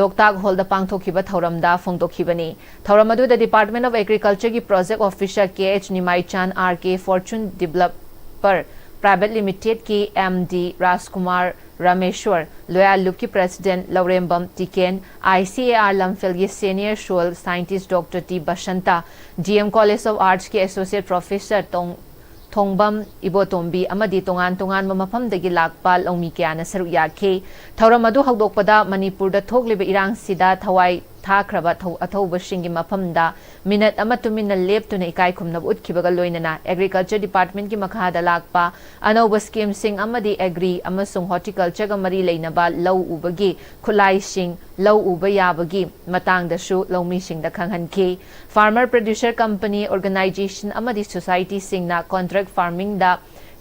ꯂꯣꯛꯇꯥꯛ ꯍꯣꯜꯗ ꯄꯥꯡꯊꯣꯛꯈꯤꯕ ꯊꯧꯔꯝꯗ ꯐꯣꯡꯗꯣꯛꯈꯤꯕꯅꯤ꯫ ꯊꯧꯔꯝ ꯑꯗꯨꯗ ꯗꯤꯄꯥꯔꯠꯃꯦꯟ ꯑꯣꯐ ꯑꯦꯒ꯭ꯔꯤꯀꯜꯆꯔꯒꯤ project officer K H Nimaichan, R K fortune developer private ꯂꯤꯃꯤꯇꯦꯗꯀꯤ ꯑꯦꯝ ꯗꯤ ꯔꯥꯖꯀꯨꯃꯥꯔ ꯔꯥꯃꯦꯁ꯭ꯋꯔ, ꯂꯣꯌꯥ ꯂꯨꯞꯀꯤ president Laurembam Tiken, I C A R ꯂꯝꯐꯦꯜꯒꯤ senior soil scientist doctor T Basanta, D M college of ꯑꯥꯔꯠꯁꯀꯤ ꯑꯦꯁꯣꯁꯤꯌꯦꯠ ꯄ꯭ꯔꯣꯐꯦꯁꯔ ꯇꯣꯡ ꯊꯣꯡꯕꯝ ꯏꯕꯣꯇꯣꯝꯕꯤ ꯑꯃꯗꯤ ꯇꯣꯉꯥꯟ ꯇꯣꯉꯥꯟꯕ ꯃꯐꯝꯗꯒꯤ ꯂꯥꯛꯄ ꯂꯧꯃꯤ ꯀꯌꯥꯅ ꯁꯔꯨꯛ ꯌꯥꯈꯤ꯫ ꯊꯧꯔꯝ ꯑꯗꯨ ꯍꯧꯗꯣꯛꯄꯗ ꯃꯅꯤꯄꯨꯔꯗ ꯊꯣꯛꯂꯤꯕ ꯏꯔꯥꯡꯁꯤꯗ ꯊꯋꯥꯏ ꯊꯥꯈ꯭ꯔꯕ ꯊꯧ-, ꯑꯊꯧꯕꯁꯤꯡꯒꯤ ꯃꯐꯝꯗ ꯃꯤꯅꯠ ꯑꯃ ꯇꯨꯃꯤꯟꯅ ꯂꯦꯞꯇꯨꯅ ꯏꯀꯥꯏ ꯈꯨꯝꯅꯕ ꯎꯠꯈꯤꯕꯒ ꯂꯣꯏꯅꯅ ꯑꯦꯒ꯭ꯔꯤꯀꯜꯆꯔ ꯗꯤꯄꯥꯔꯠꯃꯦꯟꯠꯀꯤ ꯃꯈꯥꯗ ꯂꯥꯛꯄ ꯑꯅꯧꯕ ꯁ꯭ꯀꯤꯝꯁꯤꯡ ꯑꯃꯗꯤ ꯑꯦꯒ꯭ꯔꯤ ꯑꯃꯁꯨꯡ ꯍꯣꯔꯇꯤꯀꯜꯆꯔꯒ ꯃꯔꯤ ꯂꯩꯅꯕ ꯂꯧ ꯎꯕꯒꯤ ꯈꯨꯠꯂꯥꯏꯁꯤꯡ ꯂꯧ ꯎꯕ ꯌꯥꯕꯒꯤ ꯃꯇꯥꯡꯗꯁꯨ ꯂꯧꯃꯤꯁꯤꯡꯗ ꯈꯪꯍꯟꯈꯤ꯫ ꯐꯥꯔꯃꯔ ꯄ꯭ꯔꯗ꯭ꯌꯨꯁꯔ ꯀꯝꯄꯅꯤ, ꯑꯣꯔꯒꯅꯥꯏꯖꯦꯁꯟ ꯑꯃꯗꯤ ꯁꯣꯁꯥꯏꯇꯤꯁꯤꯡꯅ ꯀꯣꯟꯇ꯭ꯔꯦꯛ ꯐꯥꯔꯃꯤꯡꯗ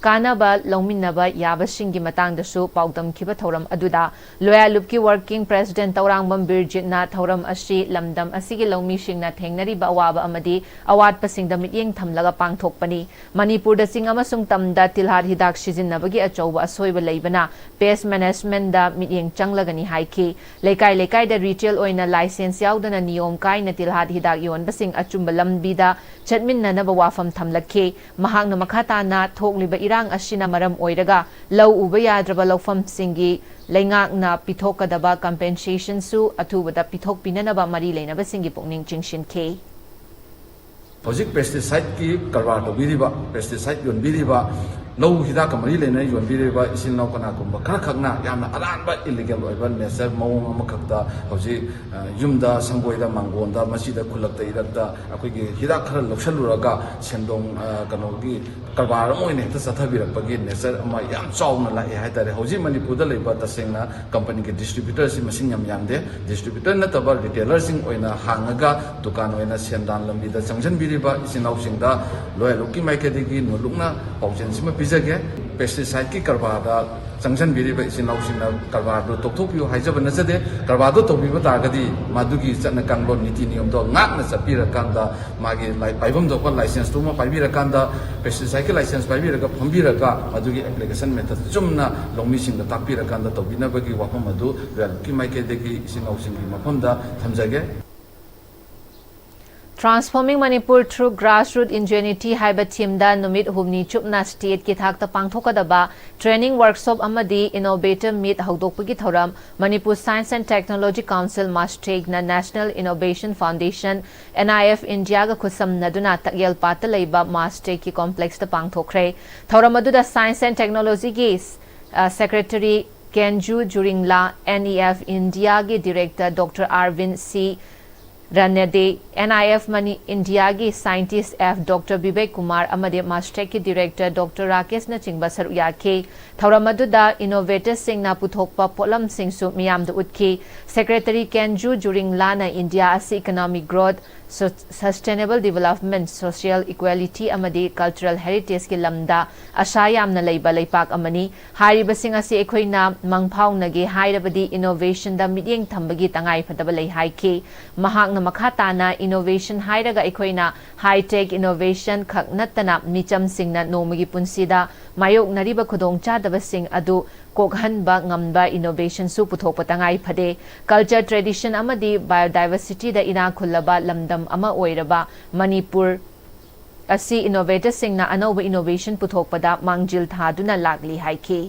ꯀꯥꯟꯅꯕ ꯂꯧꯃꯤꯟꯅꯕ ꯌꯥꯕꯁꯤꯡꯒꯤ ꯃꯇꯥꯡꯗꯁꯨ ꯄꯥꯎꯗꯝꯈꯤꯕ ꯊꯧꯔꯝ ꯑꯗꯨꯗ ꯂꯣꯌꯥꯂꯨꯞꯀꯤ working president ꯇꯧꯔꯥꯡꯕꯝ ꯕꯤꯔꯖꯤꯠꯅ ꯊꯧꯔꯝ ꯑꯁꯤ ꯂꯝꯗꯝ ꯑꯁꯤꯒꯤ ꯂꯧꯃꯤꯁꯤꯡꯅ ꯊꯦꯡꯅꯔꯤꯕ ꯑꯋꯥꯕ ꯑꯃꯗꯤ ꯑꯋꯥꯠꯄꯁꯤꯡꯗ ꯃꯤꯠꯌꯦꯡ ꯊꯝꯂꯒ ꯄꯥꯡꯊꯣꯛꯄꯅꯤ꯫ ꯃꯅꯤꯄꯨꯔꯗ ꯆꯤꯡ ꯑꯃꯁꯨꯡ ꯇꯝꯗ ꯇꯤꯜꯍꯥꯠ ꯍꯤꯗꯥꯛ ꯁꯤꯖꯤꯟꯅꯕꯒꯤ ꯑꯆꯧꯕ ꯑꯁꯣꯏꯕ ꯂꯩꯕꯅ pest managementꯗ ꯃꯤꯠꯌꯦꯡ ꯆꯪꯂꯒꯅꯤ ꯍꯥꯏꯈꯤ꯫ ꯂꯩꯀꯥꯏ ꯂꯩꯀꯥꯏꯗ retail ꯑꯣꯏꯅ license ꯌꯥꯎꯗꯅ ꯅꯤꯌꯣꯝ ꯀꯥꯏꯅ ꯇꯤꯜꯍꯥꯠ ꯍꯤꯗꯥꯛ ꯌꯣꯟꯕꯁꯤꯡ ꯑꯆꯨꯝꯕ ꯂꯝꯕꯤꯗ ꯆꯠꯃꯤꯟꯅꯅꯕ ꯋꯥꯐꯝ ꯊꯝꯂꯛꯈꯤ꯫ ꯃꯍꯥꯛꯅ ꯃꯈꯥ ꯇꯥꯅ ꯊꯣꯛꯂꯤꯕ ꯏꯔꯥꯡ ꯑꯁꯤꯅ ꯃꯔꯝ ꯑꯣꯏꯔꯒ ꯂꯧ ꯎꯕ ꯌꯥꯗ꯭ꯔꯕ ꯂꯧꯐꯝꯁꯤꯡꯒꯤ ꯂꯩꯉꯥꯛꯅ ꯄꯤꯊꯣꯛꯀꯗꯕ compensationꯁꯨ ꯑꯊꯨꯕꯗ ꯄꯤꯊꯣꯛꯄꯤꯅꯅꯕ ꯃꯔꯤ ꯂꯩꯅꯕꯁꯤꯡꯒꯤ ꯄꯨꯛꯅꯤꯡ ꯆꯤꯡꯁꯤꯟꯈꯤ꯫ ꯍꯧꯖꯤꯛ pesticideꯀꯤ ꯀꯔꯕꯥꯔ ꯇꯧꯕꯤꯔꯤꯕ, pesticide ꯌꯣꯟꯕꯤꯔꯤꯕ, ꯂꯧ ꯍꯤꯗꯥꯛꯀ ꯃꯔꯤ ꯂꯩꯅꯅ ꯌꯣꯟꯕꯤꯔꯤꯕ ꯏꯆꯤꯜ ꯏꯅꯥꯎ ꯀꯅꯥꯒꯨꯝꯕ ꯈꯔꯈꯛꯅ ꯌꯥꯝꯅ ꯑꯔꯥꯟꯕ illegal ꯑꯣꯏꯕ nature ꯃꯑꯣꯡ ꯑꯃꯈꯛꯇ ꯍꯧꯖꯤꯛ, ꯑ, ꯌꯨꯝꯗ, ꯁꯪꯒꯣꯏꯗ, ꯃꯥꯡꯒꯣꯟꯗ, ꯃꯁꯤꯗ ꯈꯨꯜꯂꯛꯇ ꯏꯔꯛꯇ ꯑꯩꯈꯣꯏꯒꯤ ꯍꯤꯗꯥꯛ ꯈꯔ ꯂꯧꯁꯜꯂꯨꯔꯒ ꯁꯦꯟꯗꯣꯡ, ꯑ, ꯀꯩꯅꯣꯒꯤ ꯀꯔꯕꯥꯔ ꯑꯃ ꯑꯣꯏꯅ ꯍꯦꯛꯇ ꯆꯠꯊꯕꯤꯔꯛꯄꯒꯤ nature ꯑꯃ ꯌꯥꯝ ꯆꯥꯎꯅ ꯂꯥꯛꯑꯦ ꯍꯥꯏꯇꯥꯔꯦ꯫ ꯍꯧꯖꯤꯛ ꯃꯅꯤꯄꯨꯔꯗ ꯂꯩꯕ ꯇꯁꯦꯡꯅ companyꯒꯤ distributorꯁꯤ ꯃꯁꯤꯡ ꯌꯥꯝ ꯌꯥꯝꯗꯦ꯫ Distributor ꯅꯠꯇꯕ retailerꯁꯤꯡ ꯑꯣꯏꯅ ꯍꯥꯡꯉꯒ ꯗꯨꯀꯥꯟ ꯑꯣꯏꯅ ꯁꯦꯟꯗꯥꯟ ꯂꯝꯕꯤꯗ ꯆꯪꯁꯤꯟꯕꯤꯔꯤꯕ ꯏꯆꯤꯟ ꯏꯅꯥꯎꯁꯤꯡꯗ ꯂꯣꯌꯥꯂꯨꯞꯀꯤ ꯃꯥꯏꯀꯩꯗꯒꯤ ꯅꯣꯂꯨꯛꯅ ꯄꯥꯎꯖꯦꯜꯁꯤꯃ ꯄꯤꯖꯒꯦ꯫ Pesticideꯀꯤ ꯀꯔꯕꯥꯔꯗ ꯆꯪꯁꯤꯟꯕꯤꯔꯤꯕ ꯏꯆꯤꯟ ꯏꯅꯥꯎꯁꯤꯡꯅ ꯀꯔꯕꯥꯔꯗꯨ ꯇꯣꯛꯊꯣꯛꯄꯤꯌꯨ ꯍꯥꯏꯖꯕ ꯅꯠꯆꯗꯦ꯫ ꯀꯔꯕꯥꯔꯗꯨ ꯇꯧꯕꯤꯕ ꯇꯥꯔꯒꯗꯤ ꯃꯗꯨꯒꯤ ꯆꯠꯅ ꯀꯥꯡꯂꯣꯟ ꯅꯤꯇꯤ ꯅꯤꯌꯣꯝꯗꯣ ꯉꯥꯛꯅ ꯆꯠꯄꯤꯔꯀꯥꯟꯗ ꯃꯥꯒꯤ ꯂꯥꯏ-, ꯄꯥꯏꯐꯝ ꯊꯣꯛꯄ licenseꯇꯨꯃ ꯄꯥꯏꯕꯤꯔꯀꯥꯟꯗ, pesticideꯀꯤ license ꯄꯥꯏꯕꯤꯔꯒ ꯐꯝꯕꯤꯔꯒ ꯃꯗꯨꯒꯤ application method ꯆꯨꯝꯅ ꯂꯧꯃꯤꯁꯤꯡꯗ ꯇꯥꯛꯄꯤꯔꯀꯥꯟꯗ ꯇꯧꯕꯤꯅꯕꯒꯤ ꯋꯥꯐꯝ ꯑꯗꯨ ꯂꯣꯌꯥꯂꯨꯞꯀꯤ ꯃꯥꯏꯀꯩꯗꯒꯤ ꯏꯆꯤꯟ ꯏꯅꯥꯎꯁꯤꯡꯒꯤ ꯃꯐꯝꯗ ꯊꯝꯖꯒꯦ꯫ Transforming Manipur through Grassroot Ingenuity ꯍꯥꯏꯕ themeꯗ ꯅꯨꯃꯤꯠ ꯍꯨꯝꯅꯤ ꯆꯨꯞꯅ stateꯀꯤ ꯊꯥꯛꯇ ꯄꯥꯡꯊꯣꯛꯀꯗꯕ training workshop ꯑꯃꯗꯤ innovator meet ꯍꯧꯗꯣꯛꯄꯒꯤ ꯊꯧꯔꯝ Manipur Science and Technology Council, MASTECHN National Innovation Foundation, NIF Indiaꯒ ꯈꯨꯠꯁꯝꯅꯗꯨꯅ ꯇꯛꯌꯦꯜꯄꯥꯠꯇ ꯂꯩꯕ MASTECHꯀꯤ complexꯇ ꯄꯥꯡꯊꯣꯛꯈ꯭ꯔꯦ꯫ ꯊꯧꯔꯝ ꯑꯗꯨꯗ Science and Technologyꯒꯤ, ꯑ, Secretary ꯀꯦꯟꯖꯨ ꯖꯨꯔꯤꯡꯂꯥ, NIF Indiaꯒꯤ Director Doctor Arvind C Ranade, NIF Mani-, Indiaꯒꯤ scientist F Doctor Bibek Kumar ꯑꯃꯗꯤ MASTECHꯀꯤ Director Doctor ꯔꯥꯀꯦꯁꯅꯆꯤꯡꯕ ꯁꯔꯨꯛ ꯌꯥꯈꯤ꯫ ꯊꯧꯔꯝ ꯑꯗꯨꯗ innovatorꯁꯤꯡꯅ ꯄꯨꯊꯣꯛꯄ ꯄꯣꯠꯂꯝꯁꯤꯡꯁꯨ ꯃꯤꯌꯥꯝꯗ ꯎꯠꯈꯤ꯫ Secretary ꯀꯦꯟꯖꯨ ꯖꯨꯔꯤꯡꯂꯥꯅ ꯏꯟꯗꯤꯌꯥ ꯑꯁꯤ economic growth, sustainable development, social equality ꯑꯃꯗꯤ ꯀꯜꯆꯔꯦꯜ ꯍꯦꯔꯤꯇꯦꯖꯀꯤ ꯂꯝꯗ ꯑꯁꯥ ꯌꯥꯝꯅ ꯂꯩꯕ ꯂꯩꯄꯥꯛ ꯑꯃꯅꯤ꯫ ꯍꯥꯏꯔꯤꯕꯁꯤꯡ ꯑꯁꯤ ꯑꯩꯈꯣꯏꯅ ꯃꯪꯐꯥꯎꯅꯒꯦ ꯍꯥꯏꯔꯕꯗꯤ ꯏꯅꯣꯚꯦꯁꯟꯗ ꯃꯤꯠꯌꯦꯡ ꯊꯝꯕꯒꯤ ꯇꯉꯥꯏꯐꯗꯕ ꯂꯩ ꯍꯥꯏꯈꯤ꯫ ꯃꯍꯥꯛꯅ ꯃꯈꯥ ꯇꯥꯅ ꯏꯅꯣꯚꯦꯁꯟ ꯍꯥꯏꯔꯒ ꯑꯩꯈꯣꯏꯅ ꯍꯥꯏ-ꯇꯦꯛ ꯏꯅꯣꯚꯦꯁꯟ ꯈꯛ ꯅꯠꯇꯅ ꯃꯤꯆꯝꯁꯤꯡꯅ ꯅꯣꯡꯃꯒꯤ ꯄꯨꯟꯁꯤꯗ ꯃꯥꯌꯣꯛꯅꯔꯤꯕ ꯈꯨꯗꯣꯡꯆꯥꯗꯕꯁꯤꯡ ꯑꯗꯨ ꯀꯣꯛꯍꯟꯕ ꯉꯝꯕ ꯏꯅꯣꯚꯦꯁꯟꯁꯨ ꯄꯨꯊꯣꯛꯄ ꯇꯉꯥꯏ ꯐꯗꯦ꯫ ꯀꯜꯆꯔ, ꯇ꯭ꯔꯦꯗꯤꯁꯟ ꯑꯃꯗꯤ ꯕꯥꯏꯑꯣꯗꯥꯏꯚꯔꯁꯤꯇꯤꯗ ꯏꯅꯥꯛ ꯈꯨꯜꯂꯕ ꯂꯝꯗꯝ ꯑꯃ ꯑꯣꯏꯔꯕ ꯃꯅꯤꯄꯨꯔ ꯑꯁꯤ ꯏꯅꯣꯚꯦꯇꯔꯁꯤꯡꯅ ꯑꯅꯧꯕ ꯏꯅꯣꯚꯦꯁꯟ ꯄꯨꯊꯣꯛꯄꯗ ꯃꯥꯡꯖꯤꯜ ꯊꯥꯗꯨꯅ ꯂꯥꯛꯂꯤ ꯍꯥꯏꯈꯤ꯫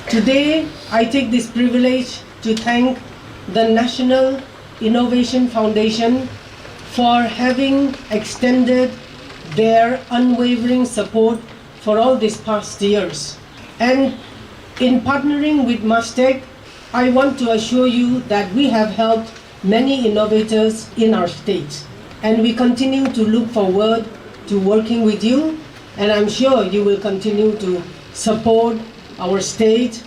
Today, I take this privilege to thank the National Innovation Foundation for having extended their unwavering support for all these past years. And in partnering with MASTEC, I want to assure you that we have helped many innovators in our state, and we continue to look forward to working with you, and I'm sure you will continue to support our state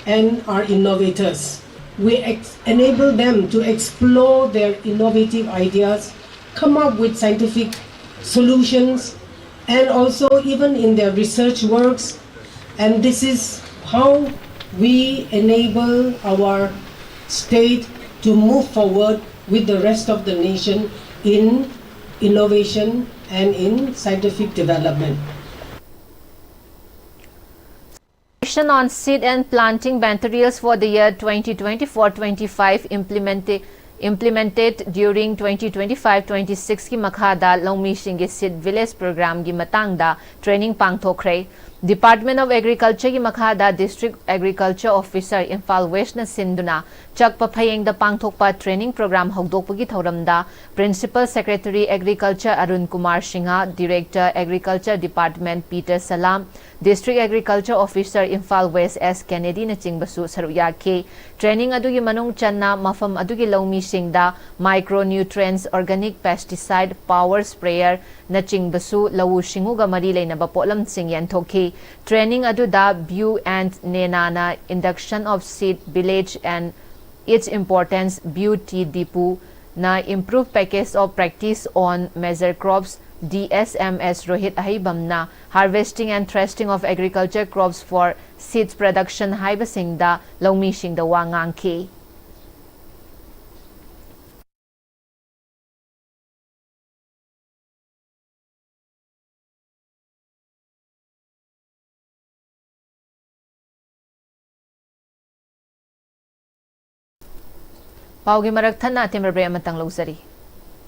and our innovators. We ex-, enable them to explore their innovative ideas, come up with scientific solutions, and also even in their research works. And this is how we enable our state to move forward with the rest of the nation in innovation and in scientific development. Session on seed and planting materials for the year twenty twenty-four twenty-five implementa-, implemented during twenty twenty-five twenty-six ꯀꯤ ꯃꯈꯥꯗ ꯂꯧꯃꯤꯁꯤꯡꯒꯤ ꯁꯤꯗ village ꯄ꯭ꯔꯣꯒ꯭ꯔꯥꯝꯒꯤ ꯃꯇꯥꯡꯗ training ꯄꯥꯡꯊꯣꯛꯈ꯭ꯔꯦ꯫ Department of ꯑꯦꯒ꯭ꯔꯤꯀꯜꯆꯔꯒꯤ ꯃꯈꯥꯗ district agriculture officer Imphal ꯋꯦꯁꯅ ꯁꯤꯟꯗꯨꯅ ꯆꯛꯄ ꯐꯌꯦꯡꯗ ꯄꯥꯡꯊꯣꯛꯄ ꯇ꯭ꯔꯦꯅꯤꯡ ꯄ꯭ꯔꯣꯒ꯭ꯔꯥꯝ ꯍꯧꯗꯣꯛꯄꯒꯤ ꯊꯧꯔꯝꯗ principal secretary agriculture Arun Kumar Singh, director agriculture department Peter Salam, district agriculture officer Imphal west S ꯀꯦꯅꯦꯗꯤꯅꯆꯤꯡꯕꯁꯨ ꯁꯔꯨꯛ ꯌꯥꯈꯤ꯫ ꯇ꯭ꯔꯦꯅꯤꯡ ꯑꯗꯨꯒꯤ ꯃꯅꯨꯡ ꯆꯟꯅ ꯃꯐꯝ ꯑꯗꯨꯒꯤ ꯂꯧꯃꯤꯁꯤꯡꯗ ꯃꯥꯏꯀ꯭ꯔꯣꯅ꯭ꯌꯨꯇ꯭ꯔꯦꯟꯁ, ꯑꯣꯔꯒꯥꯅꯤꯛ ꯄꯦꯁꯇꯤꯁꯥꯏꯗ, ꯄꯥꯋꯔ ꯁ꯭ꯄ꯭ꯔꯦꯌꯔꯅꯆꯤꯡꯕꯁꯨ ꯂꯧꯎ ꯁꯤꯡꯎꯒ ꯃꯔꯤ ꯂꯩꯅꯕ ꯄꯣꯠꯂꯝꯁꯤꯡ ꯌꯦꯟꯊꯣꯛꯈꯤ꯫ ꯇ꯭ꯔꯦꯅꯤꯡ ꯑꯗꯨꯗ ꯕ꯭ꯌꯨ ꯑꯦꯟ ꯅꯦꯅꯥꯅ induction of seed, village and Its importance, Byu T Dipu ꯅ Improved Package of Practice on Major Crops, D S M S Rohit Aheibamna Harvesting and Threshing of Agriculture Crops for Seeds Production ꯍꯥꯏꯕꯁꯤꯡꯗ ꯂꯧꯃꯤꯁꯤꯡꯗ ꯋꯥ ꯉꯥꯡꯈꯤ꯫ ꯄꯥꯎꯒꯤ ꯃꯔꯛ ꯊꯠꯅ ꯑꯇꯦꯟꯕ break ꯑꯃꯇꯪ ꯂꯧꯖꯔꯤ꯫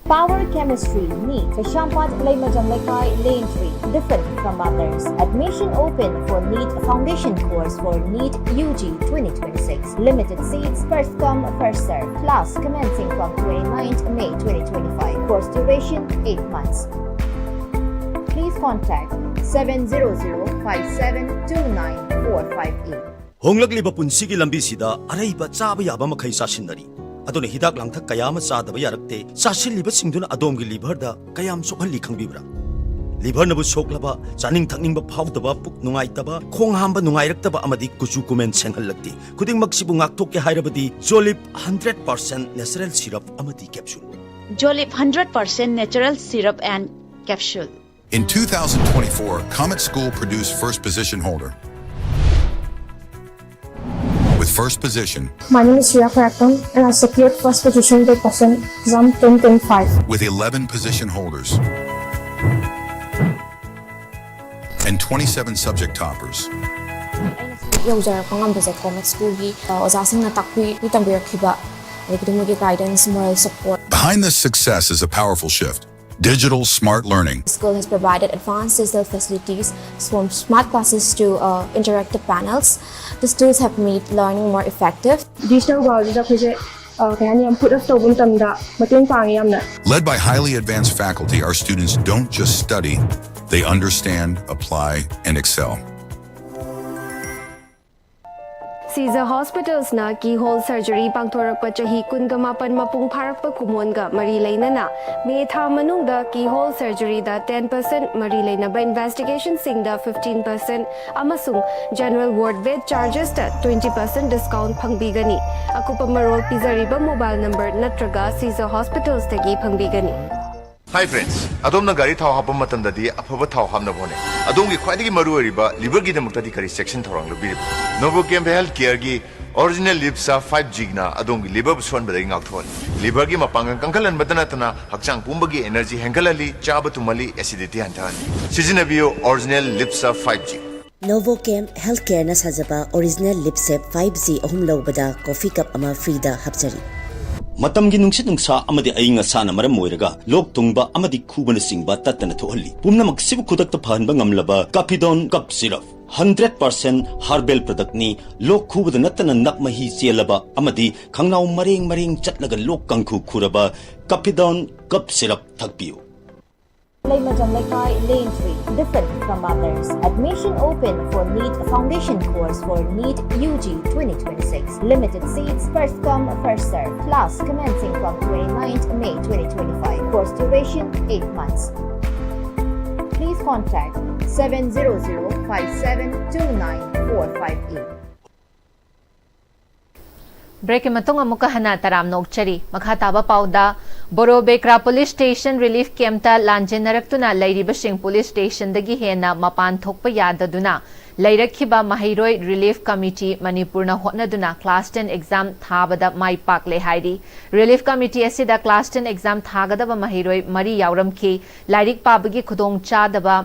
Power Chemistry, NEET, Kaisampad, Leimajang Leikai, Lane three, different from others. Admission open for NEET Foundation Course for NEET U G twenty twenty-six. Limited seats, first come, first serve. Class commencing from twenty-ninth May twenty twenty-five. Course duration, eight months. Please contact seven zero zero five seven two nine four five eight. ꯍꯣꯡꯂꯛꯂꯤꯕ ꯄꯨꯟꯁꯤꯒꯤ ꯂꯝꯕꯤꯁꯤꯗ ꯑꯔꯩꯕ ꯆꯥꯕ ꯌꯥꯕ ꯃꯈꯩ ꯆꯥꯁꯤꯟꯅꯔꯤ꯫ ꯑꯗꯨꯅ ꯍꯤꯗꯥꯛ ꯂꯥꯡꯊꯛ ꯀꯌꯥ ꯑꯃ ꯆꯥꯗꯕ ꯌꯥꯔꯛꯇꯦ꯫ ꯆꯥꯁꯤꯜꯂꯤꯕꯁꯤꯡꯗꯨꯅ ꯑꯗꯣꯝꯒꯤ liverꯗ ꯀꯌꯥꯝ ꯁꯣꯛꯍꯜꯂꯤ ꯈꯪꯕꯤꯕ꯭ꯔꯥ? Liverꯅꯕꯨ ꯁꯣꯛꯂꯕ, ꯆꯥꯅꯤꯡ ꯊꯛꯅꯤꯡꯕ ꯐꯥꯎꯗꯕ, ꯄꯨꯛ ꯅꯨꯡꯉꯥꯏꯇꯕ, ꯈꯣꯡ ꯍꯥꯝꯕ ꯅꯨꯡꯉꯥꯏꯔꯛꯇꯕ ꯑꯃꯗꯤ ꯀꯨꯆꯨ ꯀꯨꯃꯦꯟ ꯁꯦꯡꯍꯜꯂꯛꯇꯦ꯫ ꯈꯨꯗꯤꯡꯃꯛꯁꯤꯕꯨ ꯉꯥꯛꯊꯣꯛꯀꯦ ꯍꯥꯏꯔꯕꯗꯤ Jolib hundred percent natural syrup ꯑꯃꯗꯤ capsule꯫ Jolib hundred percent natural syrup and capsule. In two thousand twenty-four, Comet School produced first position holder. With first position, My name is Shreya Karakam and I secured first position by percent exam twenty twenty-five. With eleven position holders and twenty-seven subject toppers. ꯑꯩꯅ ꯌꯧꯖꯔꯛꯄ ꯉꯝꯕꯁꯦ Comet Schoolꯒꯤ, ꯑ, ꯑꯣꯖꯥꯁꯤꯡꯅ ꯇꯥꯛꯄꯤ ꯇꯝꯕꯤꯔꯛꯈꯤꯕ, ꯑꯗꯒꯤ ꯃꯣꯏꯒꯤ guidance, moral support. Behind this success is a powerful shift. Digital smart learning. School has provided advanced digital facilities, from smart classes to, uh, interactive panels. These tools have made learning more effective. Digital worldꯗ ꯑꯩꯈꯣꯏꯁꯦ, ꯑ, ꯀꯩ ꯍꯥꯏꯅꯤ, ꯌꯥꯝ put up ꯇꯧꯕ ꯃꯇꯝꯗ ꯃꯇꯦꯡ ꯄꯥꯡꯉꯦ ꯌꯥꯝꯅ꯫ Led by highly advanced faculty, our students don't just study, they understand, apply, and excel. Caesar Hospitals ꯅ keyhole surgery ꯄꯥꯡꯊꯣꯔꯛꯄ ꯆꯍꯤ ꯀꯨꯟꯒ ꯃꯥꯄꯟ ꯃꯄꯨꯡ ꯐꯥꯔꯛꯄ ꯀꯨꯝꯑꯣꯟꯒ ꯃꯔꯤ ꯂꯩꯅꯅ ꯃꯦ ꯊꯥ ꯃꯅꯨꯡꯗ keyhole surgery ꯗ ten percent ꯃꯔꯤ ꯂꯩꯅꯕ investigation ꯁꯤꯡꯗ fifteen percent ꯑꯃꯁꯨꯡ general ward bed charges ꯇ twenty percent discount ꯐꯪꯕꯤꯒꯅꯤ꯫ ꯑꯀꯨꯞꯄ ꯃꯔꯣꯜ ꯄꯤꯖꯔꯤꯕ mobile number ꯅꯠꯇ꯭ꯔꯒ Caesar Hospitals ꯇꯒꯤ ꯐꯪꯕꯤꯒꯅꯤ꯫ Hi friends, ꯑꯗꯣꯝꯅ ꯒꯥꯔꯤ ꯊꯥꯎ ꯍꯥꯞꯄ ꯃꯇꯝꯗꯗꯤ ꯑꯐꯕ ꯊꯥꯎ ꯍꯥꯞꯅꯕ ꯍꯣꯠꯅꯩ꯫ ꯑꯗꯣꯝꯒꯤ ꯈ꯭ꯋꯥꯏꯗꯒꯤ ꯃꯔꯨꯑꯣꯏꯔꯤꯕ liver ꯒꯤꯗꯃꯛꯇꯗꯤ ꯀꯔꯤ ꯆꯦꯛꯁꯤꯟ ꯊꯧꯔꯥꯡ ꯂꯧꯕꯤꯔꯤꯕꯒꯦ? Novochem Health Care ꯒꯤ Original Lip Sap five G ꯅ ꯑꯗꯣꯝꯒꯤ liver ꯕꯨ ꯁꯣꯛꯍꯟꯕꯗꯒꯤ ꯉꯥꯛꯊꯣꯛꯍꯜꯂꯤ꯫ Liver ꯒꯤ ꯃꯄꯥꯡꯒꯜ ꯀꯟꯈꯠꯍꯟꯕꯇ ꯅꯠꯇꯅ ꯍꯛꯆꯥꯡ ꯄꯨꯝꯕꯒꯤ energy ꯍꯦꯟꯒꯠꯍꯜꯂꯤ, ꯆꯥꯕ ꯇꯨꯝꯍꯜꯂꯤ, acidity ꯍꯟꯊꯍꯜꯂꯤ꯫ ꯁꯤꯖꯤꯟꯅꯕꯤꯌꯨ Original Lip Sap five G꯫ Novochem Healthcare ꯅ ꯁꯥꯖꯕ Original Lip Sap five G ꯑꯍꯨꯝ ꯂꯧꯕꯗ coffee cup ꯑꯃ free ꯗ ꯍꯥꯞꯆꯔꯤ꯫ ꯃꯇꯝꯒꯤ ꯅꯨꯡꯁꯤꯠ ꯅꯨꯡꯁꯥ ꯑꯃꯗꯤ ꯑꯏꯪ ꯑꯁꯥꯅ ꯃꯔꯝ ꯑꯣꯏꯔꯒ ꯂꯣꯛ ꯊꯨꯡꯕ ꯑꯃꯗꯤ ꯈꯨꯕꯅꯆꯤꯡꯕ ꯇꯠꯇꯅ ꯊꯣꯛꯍꯜꯂꯤ꯫ ꯄꯨꯝꯅꯃꯛꯁꯤꯕꯨ ꯈꯨꯗꯛꯇ ꯐꯍꯟꯕ ꯉꯝꯂꯕ Capidone Cup Syrup, hundred percent herbal product ꯅꯤ꯫ ꯂꯣꯛ ꯈꯨꯕꯗ ꯅꯠꯇꯅ ꯅꯞ ꯃꯍꯤ ꯆꯦꯜꯂꯕ ꯑꯃꯗꯤ ꯈꯪꯅꯥꯎ ꯃꯔꯦꯡ ꯃꯔꯦꯡ ꯆꯠꯂꯒ ꯂꯣꯛ ꯀꯥꯡꯈꯨ ꯈꯨꯔꯕ Capidone Cup Syrup ꯊꯛꯄꯤꯌꯨ꯫ Leimajang Lekai, Lane three, different from others. Admission open for NEET foundation course for NEET U G twenty twenty-six. Limited seats, first come, first serve. Class commencing from twenty-ninth May twenty twenty-five. Course duration eight months. Please contact seven zero zero five seven two nine four five eight. Break ꯀꯤ ꯃꯇꯨꯡ ꯑꯃꯨꯛꯀ ꯍꯟꯅ ꯇꯔꯥꯝꯅ ꯑꯣꯛꯆꯔꯤ꯫ ꯃꯈꯥ ꯇꯥꯕ ꯄꯥꯎꯗ, ꯕꯣꯔꯣꯕꯦꯀ꯭ꯔꯥ police station relief camp ꯇ ꯂꯥꯟꯖꯦꯟꯅꯔꯛꯇꯨꯅ ꯂꯩꯔꯤꯕꯁꯤꯡ police station ꯗꯒꯤ ꯍꯦꯟꯅ ꯃꯄꯥꯟ ꯊꯣꯛꯄ ꯌꯥꯗꯗꯨꯅ ꯂꯩꯔꯛꯈꯤꯕ ꯃꯍꯩꯔꯣꯏ relief committee ꯃꯅꯤꯄꯨꯔꯅ ꯍꯣꯠꯅꯗꯨꯅ class ten exam ꯊꯥꯕꯗ ꯃꯥꯏ ꯄꯥꯛꯂꯦ ꯍꯥꯏꯔꯤ꯫ Relief committee ꯑꯁꯤꯗ class ten exam ꯊꯥꯒꯗꯕ ꯃꯍꯩꯔꯣꯏ ꯃꯔꯤ ꯌꯥꯎꯔꯝꯈꯤ꯫ ꯂꯥꯏꯔꯤꯛ ꯄꯥꯕꯒꯤ ꯈꯨꯗꯣꯡ ꯆꯥꯗꯕ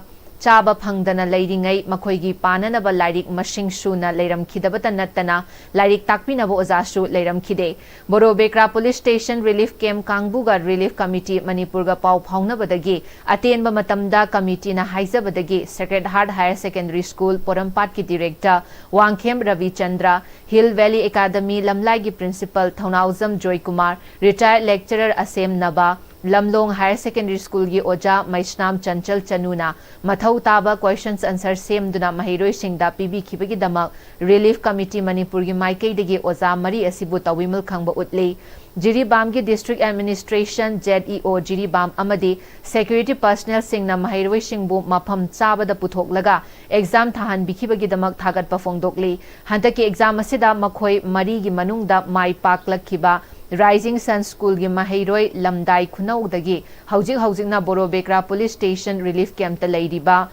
ꯆꯥꯕ ꯐꯪꯗꯅ ꯂꯩꯔꯤꯉꯩ ꯃꯈꯣꯏꯒꯤ ꯄꯥꯅꯅꯕ ꯂꯥꯏꯔꯤꯛ ꯃꯁꯤꯡ ꯁꯨꯅ ꯂꯩꯔꯝꯈꯤꯗꯕꯇ ꯅꯠꯇꯅ ꯂꯥꯏꯔꯤꯛ ꯇꯥꯛꯄꯤꯅꯕ ꯑꯣꯖꯥꯁꯨ ꯂꯩꯔꯝꯈꯤꯗꯦ꯫ ꯕꯣꯔꯣꯕꯦꯀ꯭ꯔꯥ police station relief camp ꯀꯥꯡꯕꯨꯒ relief committee ꯃꯅꯤꯄꯨꯔꯒ ꯄꯥꯎ ꯐꯥꯎꯅꯕꯗꯒꯤ ꯑꯇꯦꯟꯕ ꯃꯇꯝꯗ committee ꯅ ꯍꯥꯏꯖꯕꯗꯒꯤ Sacred Heart Higher Secondary School ꯄꯣꯔꯣꯝꯄꯥꯠꯀꯤ director Wangkhem Rabichandra, Hill Valley Academy ꯂꯝꯂꯥꯏꯒꯤ principal Thounaojam Joykumar, retired lecturer Asem Naba, Lamlong higher secondary ꯁ꯭ꯀꯨꯜꯒꯤ ꯑꯣꯖꯥ ꯃꯩꯁꯅꯥꯝ ꯆꯟꯆꯜ ꯆꯅꯨꯅ ꯃꯊꯧ ꯇꯥꯕ questions answer ꯁꯦꯝꯗꯨꯅ ꯃꯍꯩꯔꯣꯏꯁꯤꯡꯗ ꯄꯤꯕꯤꯈꯤꯕꯒꯤꯗꯃꯛ Relief Committee ꯃꯅꯤꯄꯨꯔꯒꯤ ꯃꯥꯏꯀꯩꯗꯒꯤ ꯑꯣꯖꯥ ꯃꯔꯤ ꯑꯁꯤꯕꯨ ꯇꯧꯕꯤꯃꯜ ꯈꯪꯕ ꯎꯠꯂꯤ꯫ ꯖꯤꯔꯤꯕꯥꯝꯒꯤ District Administration, ZEO ꯖꯤꯔꯤꯕꯥꯝ ꯑꯃꯗꯤ security personnelꯁꯤꯡꯅ ꯃꯍꯩꯔꯣꯏꯁꯤꯡꯕꯨ ꯃꯐꯝ ꯆꯥꯕꯗ ꯄꯨꯊꯣꯛꯂꯒ exam ꯊꯥꯍꯟꯕꯤꯈꯤꯕꯒꯤꯗꯃꯛ ꯊꯥꯒꯠꯄ ꯐꯣꯡꯗꯣꯛꯂꯤ꯫ ꯍꯟꯗꯛꯀꯤ exam ꯑꯁꯤꯗ ꯃꯈꯣꯏ ꯃꯔꯤꯒꯤ ꯃꯅꯨꯡꯗ ꯃꯥꯏ ꯄꯥꯛꯂꯛꯈꯤꯕ Rising Sun Schoolꯒꯤ ꯃꯍꯩꯔꯣꯏ ꯂꯝꯗꯥꯏ ꯈꯨꯅꯧꯗꯒꯤ ꯍꯧꯖꯤꯛ ꯍꯧꯖꯤꯛꯅ ꯕꯣꯔꯣꯕꯦꯀ꯭ꯔꯥ Police Station relief campꯇ ꯂꯩꯔꯤꯕ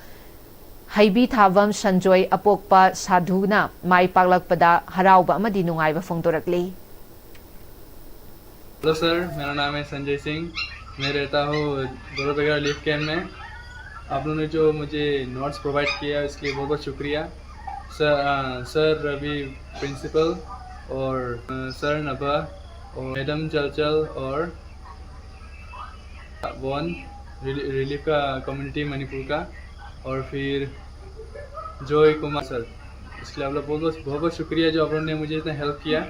ꯍꯩꯕꯤ ꯊꯥꯕꯝ ꯁꯟꯖꯣꯏ ꯑꯄꯣꯛꯄ ꯁꯥꯙꯨꯅ ꯃꯥꯏ ꯄꯥꯛꯂꯛꯄꯗ ꯍꯔꯥꯎꯕ ꯑꯃꯗꯤ ꯅꯨꯡꯉꯥꯏꯕ ꯐꯣꯡꯗꯣꯔꯛꯂꯤ꯫ हेलो सर, मेरा नाम है संजय सिंह। मैं रहता हूँ बोरोबेकरा रिलीफ कैंप में। आप लोगों ने जो मुझे नोट्स प्रोवाइड किया, इसके लिए बहुत बहुत शुक्रिया। सर, अ, सर रवि प्रिंसिपल और, अ, सर नभा और मैडम चलचल और वन रिली-, रिलीफ का कम्युनिटी मणिपुर का, और फिर जॉय कुमार सर, इसके लिए आप लोग बहुत बहुत बहुत बहुत शुक्रिया जो आप लोगों ने मुझे इतना हेल्प किया।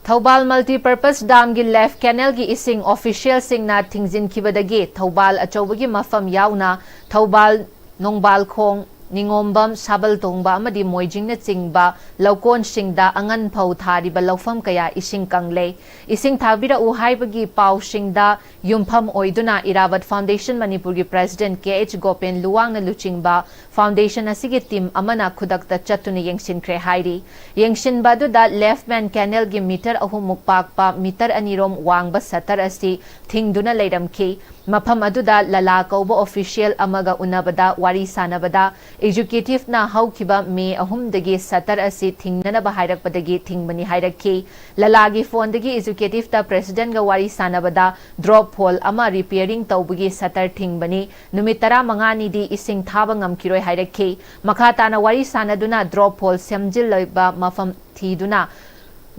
ꯊꯧꯕꯥꯜ Multipurpose Damꯒꯤ left canalꯒꯤ ꯏꯁꯤꯡ officialꯁꯤꯡꯅ ꯊꯤꯡꯖꯤꯟꯈꯤꯕꯗꯒꯤ ꯊꯧꯕꯥꯜ ꯑꯆꯧꯕꯒꯤ ꯃꯐꯝ ꯌꯥꯎꯅ ꯊꯧꯕꯥꯜ, ꯅꯣꯡꯕꯥꯜꯈꯣꯡ, ꯅꯤꯉꯣꯝꯕꯝ, ꯁꯥꯕꯜ ꯇꯣꯡꯕ ꯑꯃꯗꯤ ꯃꯣꯏꯖꯤꯡꯅꯆꯤꯡꯕ ꯂꯧꯀꯣꯟꯁꯤꯡꯗ ꯑꯉꯟ ꯐꯧ ꯊꯥꯔꯤꯕ ꯂꯧꯐꯝ ꯀꯌꯥ ꯏꯁꯤꯡ ꯀꯪꯂꯦ꯫ ꯏꯁꯤꯡ ꯊꯥꯕꯤꯔꯛꯎ ꯍꯥꯏꯕꯒꯤ ꯄꯥꯎꯁꯤꯡꯗ ꯌꯨꯝꯐꯝ ꯑꯣꯏꯗꯨꯅ ꯏꯔꯥꯕꯠ Foundation ꯃꯅꯤꯄꯨꯔꯒꯤ President ꯀꯦ ꯑꯩꯆ ꯒꯣꯄꯦꯟ ꯂꯨꯋꯥꯡꯅ ꯂꯨꯆꯤꯡꯕ Foundationꯅ ꯑꯁꯤꯒꯤ team ꯑꯃꯅ ꯈꯨꯗꯛꯇ ꯆꯠꯇꯨꯅ ꯌꯦꯡꯁꯤꯟꯈ꯭ꯔꯦ ꯍꯥꯏꯔꯤ꯫ ꯌꯦꯡꯁꯤꯟꯕ ꯑꯗꯨꯗ left main canalꯒꯤ meter ꯑꯍꯨꯝꯃꯨꯛ ꯄꯥꯛꯄ meter ꯑꯅꯤꯔꯣꯝ ꯋꯥꯡꯕ shutter ꯑꯁꯤ ꯊꯤꯡꯗꯨꯅ ꯂꯩꯔꯝꯈꯤ꯫ ꯃꯐꯝ ꯑꯗꯨꯗ ꯂꯂꯥ ꯀꯧꯕ official ꯑꯃꯒ ꯎꯅꯕꯗ ꯋꯥꯔꯤ ꯁꯥꯟꯅꯕꯗ Executiveꯅ ꯍꯧꯈꯤꯕ ꯃꯦ ꯑꯍꯨꯝꯗꯒꯤ shutter ꯑꯁꯤ ꯊꯤꯡꯅꯅꯕ ꯍꯥꯏꯔꯛꯄꯗꯒꯤ ꯊꯤꯡꯕꯅꯤ ꯍꯥꯏꯔꯛꯈꯤ꯫ ꯂꯂꯥꯒꯤ phoneꯗꯒꯤ Executiveꯇ Presidentꯒ ꯋꯥꯔꯤ ꯁꯥꯟꯅꯕꯗ drop hole ꯑꯃ repairing ꯇꯧꯕꯒꯤ shutter ꯊꯤꯡꯕꯅꯤ, ꯅꯨꯃꯤꯠ ꯇꯔꯥꯃꯉꯥꯅꯤꯗꯤ ꯏꯁꯤꯡ ꯊꯥꯕ ꯉꯝꯈꯤꯔꯣꯏ ꯍꯥꯏꯔꯛꯈꯤ꯫ ꯃꯈꯥ ꯇꯥꯅ ꯋꯥꯔꯤ ꯁꯥꯟꯅꯗꯨꯅ drop hole ꯁꯦꯝꯖꯤꯜꯂꯤꯕ ꯃꯐꯝ ꯊꯤꯗꯨꯅ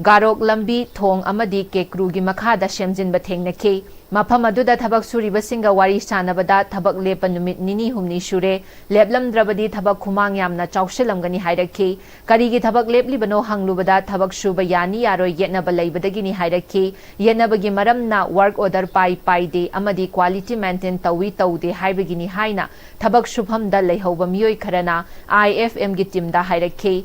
ꯒꯥꯔꯣꯛ ꯂꯝꯕꯤ, ꯊꯣꯡ ꯑꯃꯗꯤ ꯀꯦꯀ꯭ꯔꯨꯒꯤ ꯃꯈꯥꯗ ꯁꯦꯝꯖꯤꯟꯕ ꯊꯦꯡꯅꯈꯤ꯫ ꯃꯐꯝ ꯑꯗꯨꯗ ꯊꯕꯛ ꯁꯨꯔꯤꯕꯁꯤꯡꯒ ꯋꯥꯔꯤ ꯁꯥꯟꯅꯕꯗ ꯊꯕꯛ ꯂꯦꯞꯄ ꯅꯨꯃꯤꯠ ꯅꯤꯅꯤ ꯍꯨꯝꯅꯤ ꯁꯨꯔꯦ, ꯂꯦꯞꯂꯝꯗ꯭ꯔꯕꯗꯤ ꯊꯕꯛ ꯈꯨꯃꯥꯡ ꯌꯥꯝꯅ ꯆꯥꯎꯁꯤꯜꯂꯝꯒꯅꯤ ꯍꯥꯏꯔꯛꯈꯤ꯫ ꯀꯔꯤꯒꯤ ꯊꯕꯛ ꯂꯦꯞꯂꯤꯕꯅꯣ ꯍꯪꯂꯨꯕꯗ ꯊꯕꯛ ꯁꯨꯕ ꯌꯥꯅꯤ ꯌꯥꯔꯣꯏ ꯌꯦꯠꯅꯕ ꯂꯩꯕꯗꯒꯤꯅꯤ ꯍꯥꯏꯔꯛꯈꯤ꯫ ꯌꯦꯠꯅꯕꯒꯤ ꯃꯔꯝꯅ work order ꯄꯥꯏ ꯄꯥꯏꯗꯦ ꯑꯃꯗꯤ quality maintain ꯇꯧꯏ ꯇꯧꯗꯦ ꯍꯥꯏꯕꯒꯤꯅꯤ ꯍꯥꯏꯅ ꯊꯕꯛ ꯁꯨꯐꯝꯗ ꯂꯩꯍꯧꯕ ꯃꯤꯑꯣꯏ ꯈꯔꯅ IFMꯒꯤ teamꯗ ꯍꯥꯏꯔꯛꯈꯤ꯫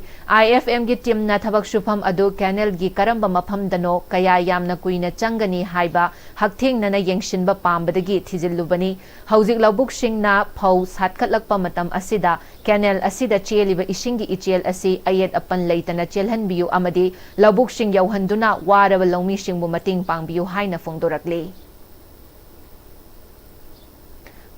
IFMꯒꯤ teamꯅ ꯊꯕꯛ ꯁꯨꯐꯝ ꯑꯗꯨ canalꯒꯤ ꯀꯔꯝꯕ ꯃꯐꯝꯗꯅꯣ, ꯀꯌꯥ ꯌꯥꯝꯅ ꯀꯨꯏꯅ ꯆꯪꯒꯅꯤ ꯍꯥꯏꯕ ꯍꯛꯊꯦꯡꯅꯅ ꯌꯦꯡꯁꯤꯟꯕ ꯄꯥꯝꯕꯗꯒꯤ ꯊꯤꯖꯤꯜꯂꯨꯕꯅꯤ꯫ ꯍꯧꯖꯤꯛ ꯂꯧꯕꯨꯛꯁꯤꯡꯅ ꯐꯧ ꯁꯥꯠꯀꯠꯂꯛꯄ ꯃꯇꯝ ꯑꯁꯤꯗ canal ꯑꯁꯤꯗ ꯆꯦꯜꯂꯤꯕ ꯏꯁꯤꯡꯒꯤ ꯏꯆꯦꯜ ꯑꯁꯤ ꯑꯌꯦꯠ ꯑꯄꯟ ꯂꯩꯇꯅ ꯆꯦꯜꯍꯟꯕꯤꯌꯨ ꯑꯃꯗꯤ ꯂꯧꯕꯨꯛꯁꯤꯡ ꯌꯧꯍꯟꯗꯨꯅ ꯋꯥꯔꯕ ꯂꯧꯃꯤꯁꯤꯡꯕꯨ ꯃꯇꯦꯡ ꯄꯥꯡꯕꯤꯌꯨ ꯍꯥꯏꯅ ꯐꯣꯡꯗꯣꯔꯛꯂꯤ꯫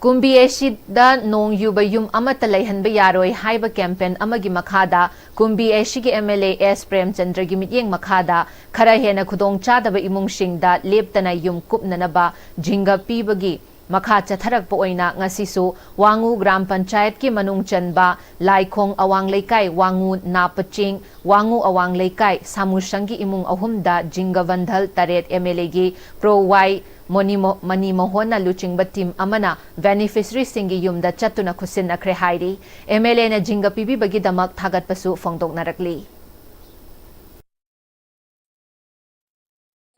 ꯀꯨꯝꯕꯤ ꯑꯁꯤꯗ ꯅꯣꯡ ꯌꯨꯕ ꯌꯨꯝ ꯑꯃꯠꯇ ꯂꯩꯍꯟꯕ ꯌꯥꯔꯣꯏ ꯍꯥꯏꯕ campaign ꯑꯃꯒꯤ ꯃꯈꯥꯗ ꯀꯨꯝꯕꯤ ꯑꯁꯤꯒꯤ MLA S ꯄ꯭ꯔꯦꯝꯆꯟꯗ꯭ꯔꯒꯤ ꯃꯤꯠꯌꯦꯡ ꯃꯈꯥꯗ ꯈꯔ ꯍꯦꯟꯅ ꯈꯨꯗꯣꯡꯆꯥꯗꯕ ꯏꯃꯨꯡꯁꯤꯡꯗ ꯂꯦꯞꯇꯅ ꯌꯨꯝ ꯀꯨꯞꯅꯅꯕ ꯖꯤꯡꯒ ꯄꯤꯕꯒꯤ ꯃꯈꯥ ꯆꯠꯊꯔꯛꯄ ꯑꯣꯏꯅ ꯉꯁꯤꯁꯨ ꯋꯥꯉꯨ ꯒ꯭ꯔꯥꯝ ꯄꯟꯆꯥꯌꯠꯀꯤ ꯃꯅꯨꯡ ꯆꯟꯕ ꯂꯥꯏꯈꯣꯡ ꯑꯋꯥꯡ ꯂꯩꯀꯥꯏ, ꯋꯥꯉꯨ ꯅꯥꯄꯆꯤꯡ, ꯋꯥꯉꯨ ꯑꯋꯥꯡ ꯂꯩꯀꯥꯏ, ꯁꯥꯃꯨꯁꯪꯒꯤ ꯏꯃꯨꯡ ꯑꯍꯨꯝꯗ ꯖꯤꯡꯒ ꯕꯟꯗꯜ ꯇꯔꯦꯠ MLAꯒꯤ ꯄ꯭ꯔꯣ ꯋꯥꯏ ꯃꯣꯅꯤꯃꯣ-, ꯃꯅꯤꯃꯣꯍꯟꯅ ꯂꯨꯆꯤꯡꯕ team ꯑꯃꯅ beneficiaryꯁꯤꯡꯒꯤ ꯌꯨꯝꯗ ꯆꯠꯇꯨꯅ ꯈꯨꯠꯁꯤꯟꯅꯈ꯭ꯔꯦ ꯍꯥꯏꯔꯤ꯫ MLAꯅ ꯖꯤꯡꯒ ꯄꯤꯕꯤꯕꯒꯤꯗꯃꯛ ꯊꯥꯒꯠꯄꯁꯨ ꯐꯣꯡꯗꯣꯛꯅꯔꯛꯂꯤ꯫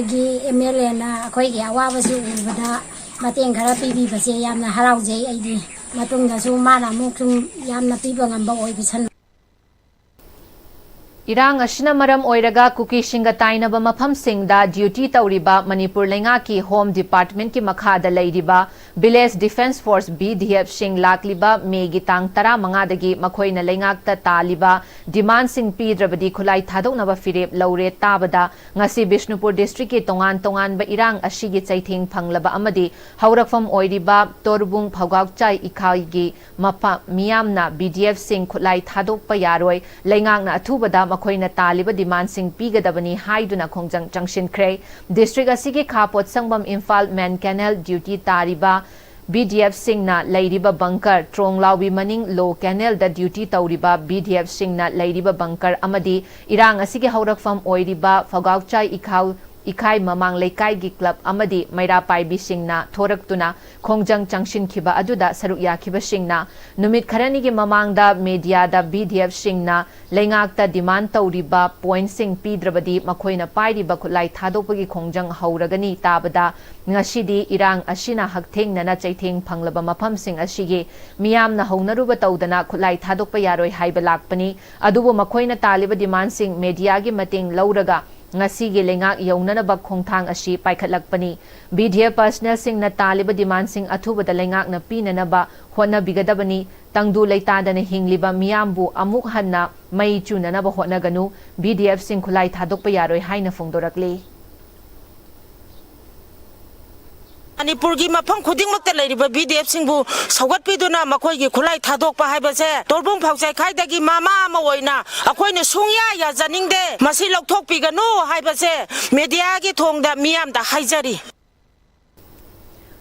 ꯑꯗꯒꯤ MLAꯅ ꯑꯩꯈꯣꯏꯒꯤ ꯑꯋꯥꯕꯁꯨ ꯎꯕꯗ ꯃꯇꯦꯡ ꯈꯔ ꯄꯤꯕꯤꯕꯁꯦ ꯌꯥꯝꯅ ꯍꯔꯥꯎꯖꯩ꯫ ꯑꯩꯗꯤ ꯃꯇꯨꯡꯗꯁꯨ ꯃꯥꯅ ꯑꯃꯨꯛ ꯁꯨꯝ ꯌꯥꯝꯅ ꯄꯤꯕ ꯉꯝꯕ ꯑꯣꯏꯕꯤꯁꯅꯨ꯫ ꯏꯔꯥꯡ ꯑꯁꯤꯅ ꯃꯔꯝ ꯑꯣꯏꯔꯒ ꯀꯨꯀꯤꯁꯤꯡꯒ ꯇꯥꯏꯅꯕ ꯃꯐꯝꯁꯤꯡꯗ duty ꯇꯧꯔꯤꯕ ꯃꯅꯤꯄꯨꯔ ꯂꯩꯉꯥꯛꯀꯤ Home Departmentꯀꯤ ꯃꯈꯥꯗ ꯂꯩꯔꯤꯕ Village Defence Force, VDFꯁꯤꯡ ꯂꯥꯛꯂꯤꯕ ꯃꯦꯒꯤ ꯇꯥꯡ ꯇꯔꯥꯃꯉꯥꯗꯒꯤ ꯃꯈꯣꯏꯅ ꯂꯩꯉꯥꯛꯇ ꯇꯥꯜꯂꯤꯕ demandꯁꯤꯡ ꯄꯤꯗ꯭ꯔꯕꯗꯤ ꯈꯨꯠꯂꯥꯏ ꯊꯥꯗꯣꯛꯅꯕ ꯐꯤꯔꯦꯞ ꯂꯧꯔꯦ ꯇꯥꯕꯗ ꯉꯁꯤ ꯕꯤꯁꯅꯨꯄꯨꯔ districtꯀꯤ ꯇꯣꯉꯥꯟ ꯇꯣꯉꯥꯟꯕ ꯏꯔꯥꯡ ꯑꯁꯤꯒꯤ ꯆꯩꯊꯦꯡ ꯐꯪꯂꯕ ꯑꯃꯗꯤ ꯍꯧꯔꯛꯐꯝ ꯑꯣꯏꯔꯤꯕ ꯇꯣꯔꯕꯨꯡ ꯐꯧꯒꯥꯎꯆꯥꯏ ꯏꯈꯥꯏꯒꯤ ꯃꯐ-, ꯃꯤꯌꯥꯝꯅ VDFꯁꯤꯡ ꯈꯨꯠꯂꯥꯏ ꯊꯥꯗꯣꯛꯄ ꯌꯥꯔꯣꯏ, ꯂꯩꯉꯥꯛꯅ ꯑꯊꯨꯕꯗ ꯃꯈꯣꯏꯅ ꯇꯥꯜꯂꯤꯕ demandꯁꯤꯡ ꯄꯤꯒꯗꯕꯅꯤ ꯍꯥꯏꯗꯨꯅ ꯈꯣꯡꯖꯪ ꯆꯪꯁꯤꯟꯈ꯭ꯔꯦ꯫ District ꯑꯁꯤꯒꯤ ꯈꯥ ꯄꯣꯠꯁꯪꯕꯝ ꯏꯝꯐꯥꯜ main canal duty ꯇꯥꯔꯤꯕ VDFꯁꯤꯡꯅ ꯂꯩꯔꯤꯕ bunker, ꯇ꯭ꯔꯣꯡꯂꯥꯎꯕꯤ ꯃꯅꯤꯡ low canalꯗ duty ꯇꯧꯔꯤꯕ VDFꯁꯤꯡꯅ ꯂꯩꯔꯤꯕ bunker ꯑꯃꯗꯤ ꯏꯔꯥꯡ ꯑꯁꯤꯒꯤ ꯍꯧꯔꯛꯐꯝ ꯑꯣꯏꯔꯤꯕ ꯐꯒꯥꯎꯆꯥꯏ ꯏꯈꯥꯎ ꯏꯈꯥꯏ ꯃꯃꯥꯡ ꯂꯩꯀꯥꯏꯒꯤ ꯀ꯭ꯂꯕ ꯑꯃꯗꯤ ꯃꯩꯔꯥ ꯄꯥꯏꯕꯤꯁꯤꯡꯅ ꯊꯣꯔꯛꯇꯨꯅ ꯈꯣꯡꯖꯪ ꯆꯪꯁꯤꯟꯈꯤꯕ ꯑꯗꯨꯗ ꯁꯔꯨꯛ ꯌꯥꯈꯤꯕꯁꯤꯡꯅ ꯅꯨꯃꯤꯠ ꯈꯔꯅꯤꯒꯤ ꯃꯃꯥꯡꯗ ꯃꯦꯗꯤꯌꯥꯗ ꯕꯤꯗꯤꯑꯦꯐꯁꯤꯡꯅ ꯂꯩꯉꯥꯛꯇ ꯗꯤꯃꯥꯟ ꯇꯧꯔꯤꯕ ꯄꯣꯏꯟꯠꯁꯤꯡ ꯄꯤꯗ꯭ꯔꯕꯗꯤ ꯃꯈꯣꯏꯅ ꯄꯥꯏꯔꯤꯕ ꯈꯨꯠꯂꯥꯏ ꯊꯥꯗꯣꯛꯄꯒꯤ ꯈꯣꯡꯖꯪ ꯍꯧꯔꯒꯅꯤ ꯇꯥꯕꯗ, ꯉꯁꯤꯗꯤ ꯏꯔꯥꯡ ꯑꯁꯤꯅ ꯍꯛꯊꯦꯡꯅꯅ ꯆꯩꯊꯦꯡ ꯐꯪꯂꯕ ꯃꯐꯝꯁꯤꯡ ꯑꯁꯤꯒꯤ ꯃꯤꯌꯥꯝꯅ ꯍꯧꯅꯔꯨꯕ ꯇꯧꯗꯅ ꯈꯨꯠꯂꯥꯏ ꯊꯥꯗꯣꯛꯄ ꯌꯥꯔꯣꯏ ꯍꯥꯏꯕ ꯂꯥꯛꯄꯅꯤ꯫ ꯑꯗꯨꯕꯨ ꯃꯈꯣꯏꯅ ꯇꯥꯜꯂꯤꯕ ꯗꯤꯃꯥꯟꯁꯤꯡ ꯃꯦꯗꯤꯌꯥꯒꯤ ꯃꯇꯦꯡ ꯂꯧꯔꯒ ꯉꯁꯤꯒꯤ ꯂꯩꯉꯥꯛ ꯌꯧꯅꯅꯕ ꯈꯣꯡꯊꯥꯡ ꯑꯁꯤ ꯄꯥꯏꯈꯠꯂꯛꯄꯅꯤ꯫ ꯕꯤꯗꯤꯑꯦꯐ ꯄꯔꯁꯅꯦꯜꯁꯤꯡꯅ ꯇꯥꯜꯂꯤꯕ ꯗꯤꯃꯥꯟꯁꯤꯡ ꯑꯊꯨꯕꯗ ꯂꯩꯉꯥꯛꯅ ꯄꯤꯅꯅꯕ ꯍꯣꯠꯅꯕꯤꯒꯗꯕꯅꯤ꯫ ꯇꯪꯗꯨ ꯂꯩꯇꯥꯗꯅ ꯍꯤꯡꯂꯤꯕ ꯃꯤꯌꯥꯝꯕꯨ ꯑꯃꯨꯛ ꯍꯟꯅ ꯃꯩ ꯆꯨꯅꯅꯕ ꯍꯣꯠꯅꯒꯅꯨ꯫ ꯕꯤꯗꯤꯑꯦꯐꯁꯤꯡ ꯈꯨꯠꯂꯥꯏ ꯊꯥꯗꯣꯛꯄ ꯌꯥꯔꯣꯏ ꯍꯥꯏꯅ ꯐꯣꯡꯗꯣꯔꯛꯂꯤ꯫ ꯃꯅꯤꯄꯨꯔꯒꯤ ꯃꯐꯝ ꯈꯨꯗꯤꯡꯃꯛꯇ ꯂꯩꯔꯤꯕ ꯕꯤꯗꯤꯑꯦꯐꯁꯤꯡꯕꯨ ꯁꯧꯒꯠꯄꯤꯗꯨꯅ ꯃꯈꯣꯏꯒꯤ ꯈꯨꯠꯂꯥꯏ ꯊꯥꯗꯣꯛꯄ ꯍꯥꯏꯕꯁꯦ ꯇꯣꯔꯕꯨꯡ ꯐꯥꯎꯆꯥꯏꯈꯥꯏꯗꯒꯤ ꯃꯃꯥ ꯑꯃ ꯑꯣꯏꯅ ꯑꯩꯈꯣꯏꯅ ꯁꯨꯡꯌꯥ ꯌꯥꯖꯅꯤꯡꯗꯦ꯫ ꯃꯁꯤ ꯂꯧꯊꯣꯛꯄꯤꯒꯅꯨ ꯍꯥꯏꯕꯁꯦ ꯃꯦꯗꯤꯌꯥꯒꯤ ꯊꯣꯡꯗ ꯃꯤꯌꯥꯝꯗ ꯍꯥꯏꯖꯔꯤ꯫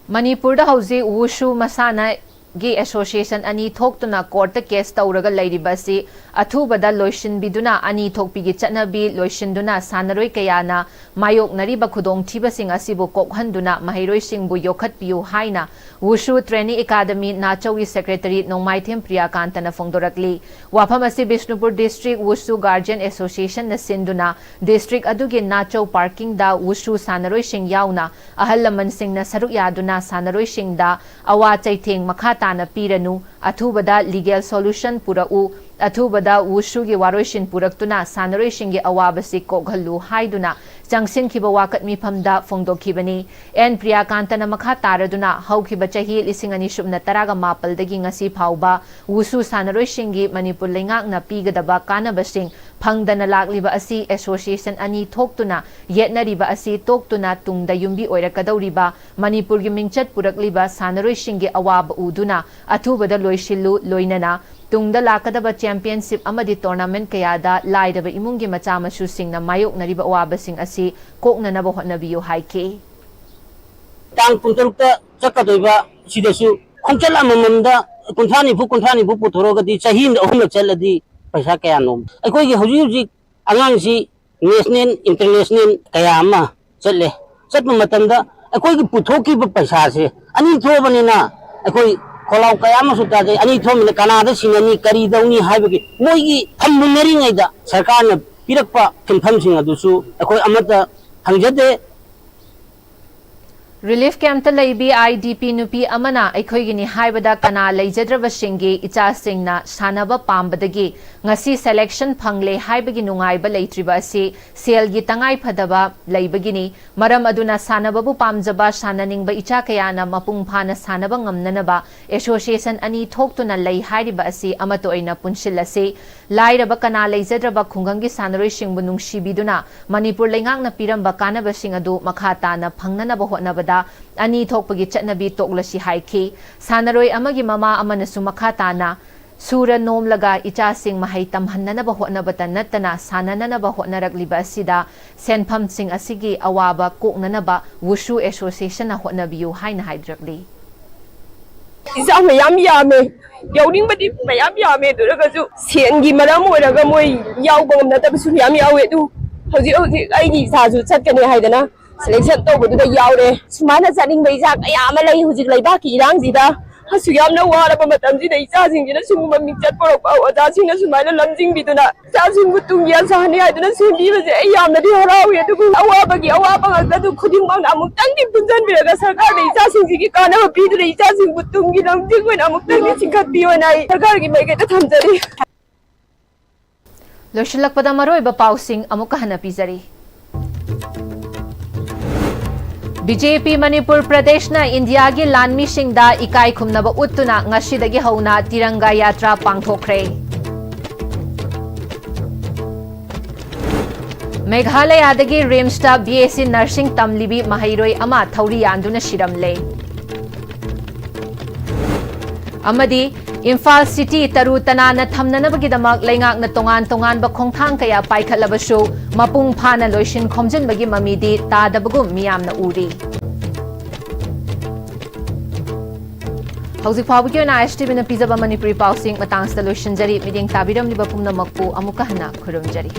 ꯃꯅꯤꯄꯨꯔꯗ ꯍꯧꯖꯤꯛ ꯋꯨꯁꯨ ꯃꯁꯥꯟꯅꯒꯤ ꯑꯦꯁꯣꯁꯤꯌꯦꯁꯟ ꯑꯅꯤ ꯊꯣꯛꯇꯨꯅ ꯀꯣꯔꯠꯇ ꯀꯦꯁ ꯇꯧꯔꯒ ꯂꯩꯔꯤꯕ ꯑꯁꯤ ꯑꯊꯨꯕꯗ ꯂꯣꯏꯁꯤꯟꯕꯤꯗꯨꯅ ꯑꯅꯤ ꯊꯣꯛꯄꯤꯒꯤ ꯆꯠꯅꯕꯤ ꯂꯣꯏꯁꯤꯟꯗꯨꯅ ꯁꯥꯟꯅꯔꯣꯏ ꯀꯌꯥꯅ ꯃꯥꯌꯣꯛꯅꯔꯤꯕ ꯈꯨꯗꯣꯡꯊꯤꯕꯁꯤꯡ ꯑꯁꯤꯕꯨ ꯀꯣꯛꯍꯟꯗꯨꯅ ꯃꯍꯩꯔꯣꯏꯁꯤꯡꯕꯨ ꯌꯣꯛꯈꯠꯄꯤꯌꯨ ꯍꯥꯏꯅ ꯋꯨꯁꯨ ꯇ꯭ꯔꯦꯅꯤꯡ ꯑꯦꯀꯥꯗꯃꯤ ꯅꯥꯆꯧꯒꯤ ꯁꯦꯀ꯭ꯔꯦꯇꯔꯤ ꯅꯣꯡꯃꯥꯏꯊꯦꯝ ꯄ꯭ꯔꯤꯌꯥꯀꯥꯟꯇꯅ ꯐꯣꯡꯗꯣꯔꯛꯂꯤ꯫ ꯋꯥꯐꯝ ꯑꯁꯤ ꯕꯤꯁꯅꯨꯄꯨꯔ ꯗꯤꯁꯇ꯭ꯔꯤꯛ ꯋꯨꯁꯨ ꯒꯥꯔꯖꯤꯌꯟ ꯑꯦꯁꯣꯁꯤꯌꯦꯁꯟꯅ ꯁꯤꯟꯗꯨꯅ ꯗꯤꯁꯇ꯭ꯔꯤꯛ ꯑꯗꯨꯒꯤ ꯅꯥꯆꯧ ꯄꯥꯔꯀꯤꯡꯗ ꯋꯨꯁꯨ ꯁꯥꯟꯅꯔꯣꯏꯁꯤꯡ ꯌꯥꯎꯅ ꯑꯍꯜ ꯂꯃꯟꯁꯤꯡꯅ ꯁꯔꯨꯛ ꯌꯥꯗꯨꯅ ꯁꯥꯟꯅꯔꯣꯏꯁꯤꯡꯗ ꯑꯋꯥ ꯆꯩꯊꯦꯡ ꯃꯈꯥ ꯇꯥꯅ ꯄꯤꯔꯅꯨ, ꯑꯊꯨꯕꯗ ꯂꯤꯒꯦꯜ ꯁꯣꯂꯨꯁꯟ ꯄꯨꯔꯛꯎ, ꯑꯊꯨꯕꯗ ꯋꯨꯁꯨꯒꯤ ꯋꯥꯔꯣꯏꯁꯤꯟ ꯄꯨꯔꯛꯇꯨꯅ ꯁꯥꯟꯅꯔꯣꯏꯁꯤꯡꯒꯤ ꯑꯋꯥꯕꯁꯤ ꯀꯣꯛꯍꯜꯂꯨ ꯍꯥꯏꯗꯨꯅ ꯆꯪꯁꯤꯟꯈꯤꯕ ꯋꯥꯀꯠ ꯃꯤꯐꯝꯗ ꯐꯣꯡꯗꯣꯛꯈꯤꯕꯅꯤ꯫ ꯑꯦꯟ ꯄ꯭ꯔꯤꯌꯥꯀꯥꯟꯇꯅ ꯃꯈꯥ ꯇꯥꯔꯗꯨꯅ ꯍꯧꯈꯤꯕ ꯆꯍꯤ ꯂꯤꯁꯤꯡ ꯑꯅꯤ ꯁꯨꯞꯅ ꯇꯔꯥꯒ ꯃꯥꯄꯜꯗꯒꯤ ꯉꯁꯤ ꯐꯥꯎꯕ ꯋꯨꯁꯨ ꯁꯥꯟꯅꯔꯣꯏꯁꯤꯡꯒꯤ ꯃꯅꯤꯄꯨꯔ ꯂꯩꯉꯥꯛꯅ ꯄꯤꯒꯗꯕ ꯀꯥꯟꯅꯕꯁꯤꯡ ꯐꯪꯗꯅ ꯂꯥꯛꯂꯤꯕ ꯑꯁꯤ ꯑꯦꯁꯣꯁꯤꯌꯦꯁꯟ ꯑꯅꯤ ꯊꯣꯛꯇꯨꯅ ꯌꯦꯠꯅꯔꯤꯕ ꯑꯁꯤ ꯇꯣꯛꯇꯨꯅ ꯇꯨꯡꯗ ꯌꯨꯝꯕꯤ ꯑꯣꯏꯔꯛꯀꯗꯧꯔꯤꯕ ꯃꯅꯤꯄꯨꯔꯒꯤ ꯃꯤꯡꯆꯠ ꯄꯨꯔꯛꯂꯤꯕ ꯁꯥꯟꯅꯔꯣꯏꯁꯤꯡꯒꯤ ꯑꯋꯥꯕ ꯎꯗꯨꯅ ꯑꯊꯨꯕꯗ ꯂꯣꯏꯁꯤꯜꯂꯨ, ꯂꯣꯏꯅꯅ ꯇꯨꯡꯗ ꯂꯥꯛꯀꯗꯕ ꯆꯦꯝꯄꯤꯌꯟꯁꯤꯞ ꯑꯃꯗꯤ ꯇꯣꯔꯅꯥꯃꯦꯟꯠ ꯀꯌꯥꯗ ꯂꯥꯏꯔꯕ ꯏꯃꯨꯡꯒꯤ ꯃꯆꯥ ꯃꯁꯨꯁꯤꯡꯅ ꯃꯥꯌꯣꯛꯅꯔꯤꯕ ꯑꯋꯥꯕꯁꯤꯡ ꯑꯁꯤ ꯀꯣꯛꯅꯅꯕ ꯍꯣꯠꯅꯕꯤꯌꯨ ꯍꯥꯏꯈꯤ꯫ ꯇꯥꯡ ꯀꯨꯟꯇꯔꯨꯛꯇ ꯆꯠꯀꯗꯣꯏꯕ ꯁꯤꯗꯁꯨ ꯈꯣꯡꯆꯠ ꯑꯃꯃꯝꯗ ꯀꯨꯟꯊ꯭ꯔꯥ ꯅꯤꯐꯨ, ꯀꯨꯟꯊ꯭ꯔꯥ ꯅꯤꯐꯨ ꯄꯨꯊꯣꯔꯛꯑꯒꯗꯤ ꯆꯍꯤ ꯑꯃꯗ ꯑꯍꯨꯝꯂꯛ ꯆꯠꯂꯗꯤ ꯄꯩꯁꯥ ꯀꯌꯥꯅꯣ? ꯑꯩꯈꯣꯏꯒꯤ ꯍꯧꯖꯤꯛ ꯍꯧꯖꯤꯛ ꯑꯉꯥꯡꯁꯤ ꯅꯦꯁꯅꯦꯜ ꯏꯟꯇꯔꯅꯦꯁꯅꯦꯜ ꯀꯌꯥ ꯑꯃ ꯆꯠꯂꯦ꯫ ꯆꯠꯄ ꯃꯇꯝꯗ ꯑꯩꯈꯣꯏꯒꯤ ꯄꯨꯊꯣꯛꯈꯤꯕ ꯄꯩꯁꯥꯁꯦ ꯑꯅꯤ ꯊꯣꯛꯑꯕꯅꯤꯅ ꯑꯩꯈꯣꯏ ꯈꯣꯜꯂꯥꯎ ꯀꯌꯥ ꯑꯃꯁꯨ ꯇꯥꯖꯩ꯫ ꯑꯅꯤ ꯊꯣꯛꯑꯕꯅꯤꯅ ꯀꯅꯥꯗ ꯁꯤꯟꯅꯅꯤ, ꯀꯔꯤ ꯇꯧꯅꯤ ꯍꯥꯏꯕꯒꯤ ꯃꯣꯏꯒꯤ ꯐꯝꯃꯨꯟꯅꯔꯤꯉꯩꯗ ꯁꯔꯀꯥꯔꯅ ꯄꯤꯔꯛꯄ ꯁꯤꯟꯐꯝꯁꯤꯡ ꯑꯗꯨꯁꯨ ꯑꯩꯈꯣꯏ ꯑꯃꯠꯇ ꯐꯪꯖꯗꯦ꯫ ꯔꯤꯂꯤꯐ ꯀꯦꯝꯞꯇ ꯂꯩꯕꯤ ꯑꯥꯏ ꯗꯤ ꯄꯤ ꯅꯨꯄꯤ ꯑꯃꯅ ꯑꯩꯈꯣꯏꯒꯤꯅꯤ ꯍꯥꯏꯕꯗ ꯀꯅꯥ ꯂꯩꯖꯗ꯭ꯔꯕꯁꯤꯡꯒꯤ ꯏꯆꯥꯁꯤꯡꯅ ꯁꯥꯟꯅꯕ ꯄꯥꯝꯕꯗꯒꯤ ꯉꯁꯤ ꯁꯦꯂꯦꯛꯁꯟ ꯐꯪꯂꯦ ꯍꯥꯏꯕꯒꯤ ꯅꯨꯡꯉꯥꯏꯕ ꯂꯩꯇ꯭ꯔꯤꯕ ꯑꯁꯤ ꯁꯦꯜꯒꯤ ꯇꯉꯥꯏ ꯐꯗꯕ ꯂꯩꯕꯒꯤꯅꯤ꯫ ꯃꯔꯝ ꯑꯗꯨꯅ ꯁꯥꯟꯅꯕꯕꯨ ꯄꯥꯝꯖꯕ, ꯁꯥꯟꯅꯅꯤꯡꯕ ꯏꯆꯥ ꯀꯌꯥꯅ ꯃꯄꯨꯡ ꯐꯥꯅ ꯁꯥꯟꯅꯕ ꯉꯝꯅꯅꯕ ꯑꯦꯁꯣꯁꯤꯌꯦꯁꯟ ꯑꯅꯤ ꯊꯣꯛꯇꯨꯅ ꯂꯩ ꯍꯥꯏꯔꯤꯕ ꯑꯁꯤ ꯑꯃꯠꯇ ꯑꯣꯏꯅ ꯄꯨꯟꯁꯤꯜꯂꯁꯤ꯫ ꯂꯥꯏꯔꯕ ꯀꯅꯥ ꯂꯩꯖꯗ꯭ꯔꯕ ꯈꯨꯡꯒꯪꯒꯤ ꯁꯥꯟꯅꯔꯣꯏꯁꯤꯡꯕꯨ ꯅꯨꯡꯁꯤꯕꯤꯗꯨꯅ ꯃꯅꯤꯄꯨꯔ ꯂꯩꯉꯥꯛꯅ ꯄꯤꯔꯝꯕ ꯀꯥꯟꯅꯕꯁꯤꯡ ꯑꯗꯨ ꯃꯈꯥ ꯇꯥꯅ ꯐꯪꯅꯅꯕ ꯍꯣꯠꯅꯕꯗ ꯑꯅꯤ ꯊꯣꯛꯄꯒꯤ ꯆꯠꯅꯕꯤ ꯇꯣꯛꯂꯁꯤ ꯍꯥꯏꯈꯤ꯫ ꯁꯥꯟꯅꯔꯣꯏ ꯑꯃꯒꯤ ꯃꯃꯥ ꯑꯃꯅꯁꯨ ꯃꯈꯥ ꯇꯥꯅ ꯁꯨꯔ ꯅꯣꯝꯂꯒ ꯏꯆꯥꯁꯤꯡ ꯃꯍꯩ ꯇꯝꯍꯟꯅꯅꯕ ꯍꯣꯠꯅꯕꯇ ꯅꯠꯇꯅ ꯁꯥꯟꯅꯅꯅꯕ ꯍꯣꯠꯅꯔꯛꯂꯤꯕ ꯑꯁꯤꯗ ꯁꯦꯟꯐꯝꯁꯤꯡ ꯑꯁꯤꯒꯤ ꯑꯋꯥꯕ ꯀꯣꯛꯅꯅꯕ ꯋꯨꯁꯨ ꯑꯦꯁꯣꯁꯤꯌꯦꯁꯟꯅ ꯍꯣꯠꯅꯕꯤꯌꯨ ꯍꯥꯏꯅ ꯍꯥꯏꯕꯤꯔꯛꯂꯤ꯫ ꯏꯆꯥ ꯃꯌꯥꯝ ꯌꯥꯝꯃꯦ, ꯌꯥꯎꯅꯤꯡꯕꯗꯤ ꯃꯌꯥꯝ ꯌꯥꯝꯃꯦ, ꯑꯗꯨ ꯑꯣꯏꯔꯒꯁꯨ ꯁꯦꯟꯒꯤ ꯃꯔꯝ ꯑꯣꯏꯔꯒ ꯃꯣꯏ ꯌꯥꯎꯕ ꯉꯝꯅꯗꯕꯁꯨ ꯃꯌꯥꯝ ꯌꯥꯎꯋꯦ꯫ ꯑꯗꯨ ꯍꯧꯖꯤꯛ ꯍꯧꯖꯤꯛ ꯑꯩꯒꯤ ꯏꯆꯥꯁꯨ ꯆꯠꯀꯅꯤ ꯍꯥꯏꯗꯅ ꯁꯦꯂꯦꯛꯁꯟ ꯇꯧꯕꯗꯨꯗ ꯌꯥꯎꯔꯦ꯫ ꯁꯨꯃꯥꯏꯅ ꯆꯠꯅꯤꯡꯕ ꯏꯆꯥ ꯀꯌꯥ ꯑꯃ ꯂꯩ ꯍꯧꯖꯤꯛ ꯂꯩꯕꯥꯛꯀꯤ ꯏꯔꯥꯡꯁꯤꯗ꯫ ꯑꯁꯨꯛ ꯌꯥꯝꯅ ꯋꯥꯔꯕ ꯃꯇꯝꯁꯤꯗ ꯏꯆꯥꯁꯤꯡꯁꯤꯅ ꯁꯤꯒꯨꯝꯕ ꯃꯤꯡꯆꯠ ꯄꯨꯔꯛꯄ ꯑꯣꯖꯥꯁꯤꯡꯅ ꯁꯨꯃꯥꯏꯅ ꯂꯝꯖꯤꯡꯕꯤꯗꯨꯅ ꯏꯆꯥꯁꯤꯡꯕꯨ ꯇꯨꯡꯒꯤ ꯑꯁꯥꯅꯤ ꯍꯥꯏꯗꯨꯅ ꯁꯦꯝꯕꯤꯕꯁꯦ ꯑꯩ ꯌꯥꯝꯅꯗꯤ ꯍꯔꯥꯎꯏ꯫ ꯑꯗꯨꯕꯨ ꯑꯋꯥꯕꯒꯤ ꯑꯋꯥꯕ ꯉꯥꯛꯇ ꯑꯗꯨ ꯈꯨꯗꯤꯡꯃꯛꯅ ꯑꯃꯨꯛꯇꯪꯗꯤ ꯄꯨꯟꯁꯤꯟꯕꯤꯔꯒ ꯁꯔꯀꯥꯔꯅ ꯏꯆꯥꯁꯤꯡꯁꯤꯒꯤ ꯀꯥꯟꯅꯕ ꯄꯤꯗꯨꯅ ꯏꯆꯥꯁꯤꯡꯕꯨ ꯇꯨꯡꯒꯤ ꯂꯝꯖꯤꯡ ꯑꯣꯏꯅ ꯑꯃꯨꯛꯇꯪꯗꯤ ꯆꯤꯡꯈꯠꯄꯤꯌꯣꯅ ꯑꯩ ꯁꯔꯀꯥꯔꯒꯤ ꯃꯥꯏꯀꯩꯗ ꯊꯝꯖꯔꯤ꯫ ꯂꯣꯏꯁꯤꯜꯂꯛꯄꯗ ꯃꯔꯨꯑꯣꯏꯕ ꯄꯥꯎꯁꯤꯡ ꯑꯃꯨꯛꯀ ꯍꯟꯅ ꯄꯤꯖꯔꯤ꯫ ꯕꯤ ꯖꯦ ꯄꯤ ꯃꯅꯤꯄꯨꯔ ꯄ꯭ꯔꯗꯦꯁꯅ ꯏꯟꯗꯤꯌꯥꯒꯤ ꯂꯥꯟꯃꯤꯁꯤꯡꯗ ꯏꯀꯥꯏ ꯈꯨꯝꯅꯕ ꯎꯠꯇꯨꯅ ꯉꯁꯤꯗꯒꯤ ꯍꯧꯅ ꯇꯤꯔꯪꯒꯥ ꯌꯥꯇ꯭ꯔꯥ ꯄꯥꯡꯊꯣꯛꯈ꯭ꯔꯦ꯫ ꯃꯦꯘꯥꯂꯌꯥꯗꯒꯤ ꯔꯤꯝꯁꯇ ꯕꯤ ꯑꯦꯁ ꯁꯤ ꯅꯔꯁꯤꯡ ꯇꯝꯂꯤꯕꯤ ꯃꯍꯩꯔꯣꯏ ꯑꯃ ꯊꯧꯔꯤ ꯌꯥꯟꯗꯨꯅ ꯁꯤꯔꯝꯂꯦ꯫ ꯑꯃꯗꯤ ꯏꯝꯐꯥꯜ ꯁꯤꯇꯤ ꯇꯔꯨ ꯇꯅꯥꯟꯅ ꯊꯝꯅꯅꯕꯒꯤꯗꯃꯛ ꯂꯩꯉꯥꯛꯅ ꯇꯣꯉꯥꯟ ꯇꯣꯉꯥꯟꯕ ꯈꯣꯡꯊꯥꯡ ꯀꯌꯥ ꯄꯥꯏꯈꯠꯂꯕꯁꯨ ꯃꯄꯨꯡ ꯐꯥꯅ ꯂꯣꯏꯁꯤꯟ ꯈꯣꯝꯖꯤꯟꯕꯒꯤ ꯃꯃꯤꯗꯤ ꯇꯥꯗꯕꯒꯨꯝ ꯃꯤꯌꯥꯝꯅ ꯎꯔꯤ꯫ ꯍꯧꯖꯤꯛ ꯐꯥꯎꯕꯒꯤ ꯑꯣꯏꯅ ꯑꯥꯏ ꯑꯦꯁ ꯇꯤ ꯚꯤꯅ ꯄꯤꯖꯕ ꯃꯅꯤꯄꯨꯔꯤ ꯄꯥꯎꯁꯤꯡ ꯃꯇꯥꯡꯁꯤꯗ ꯂꯣꯏꯁꯤꯟꯖꯔꯤ꯫ ꯃꯤꯠꯌꯦꯡ ꯇꯥꯕꯤꯔꯝꯂꯤꯕ ꯄꯨꯝꯅꯃꯛꯄꯨ ꯑꯃꯨꯛꯀ ꯍꯟꯅ ꯈꯨꯔꯨꯝꯖꯔꯤ꯫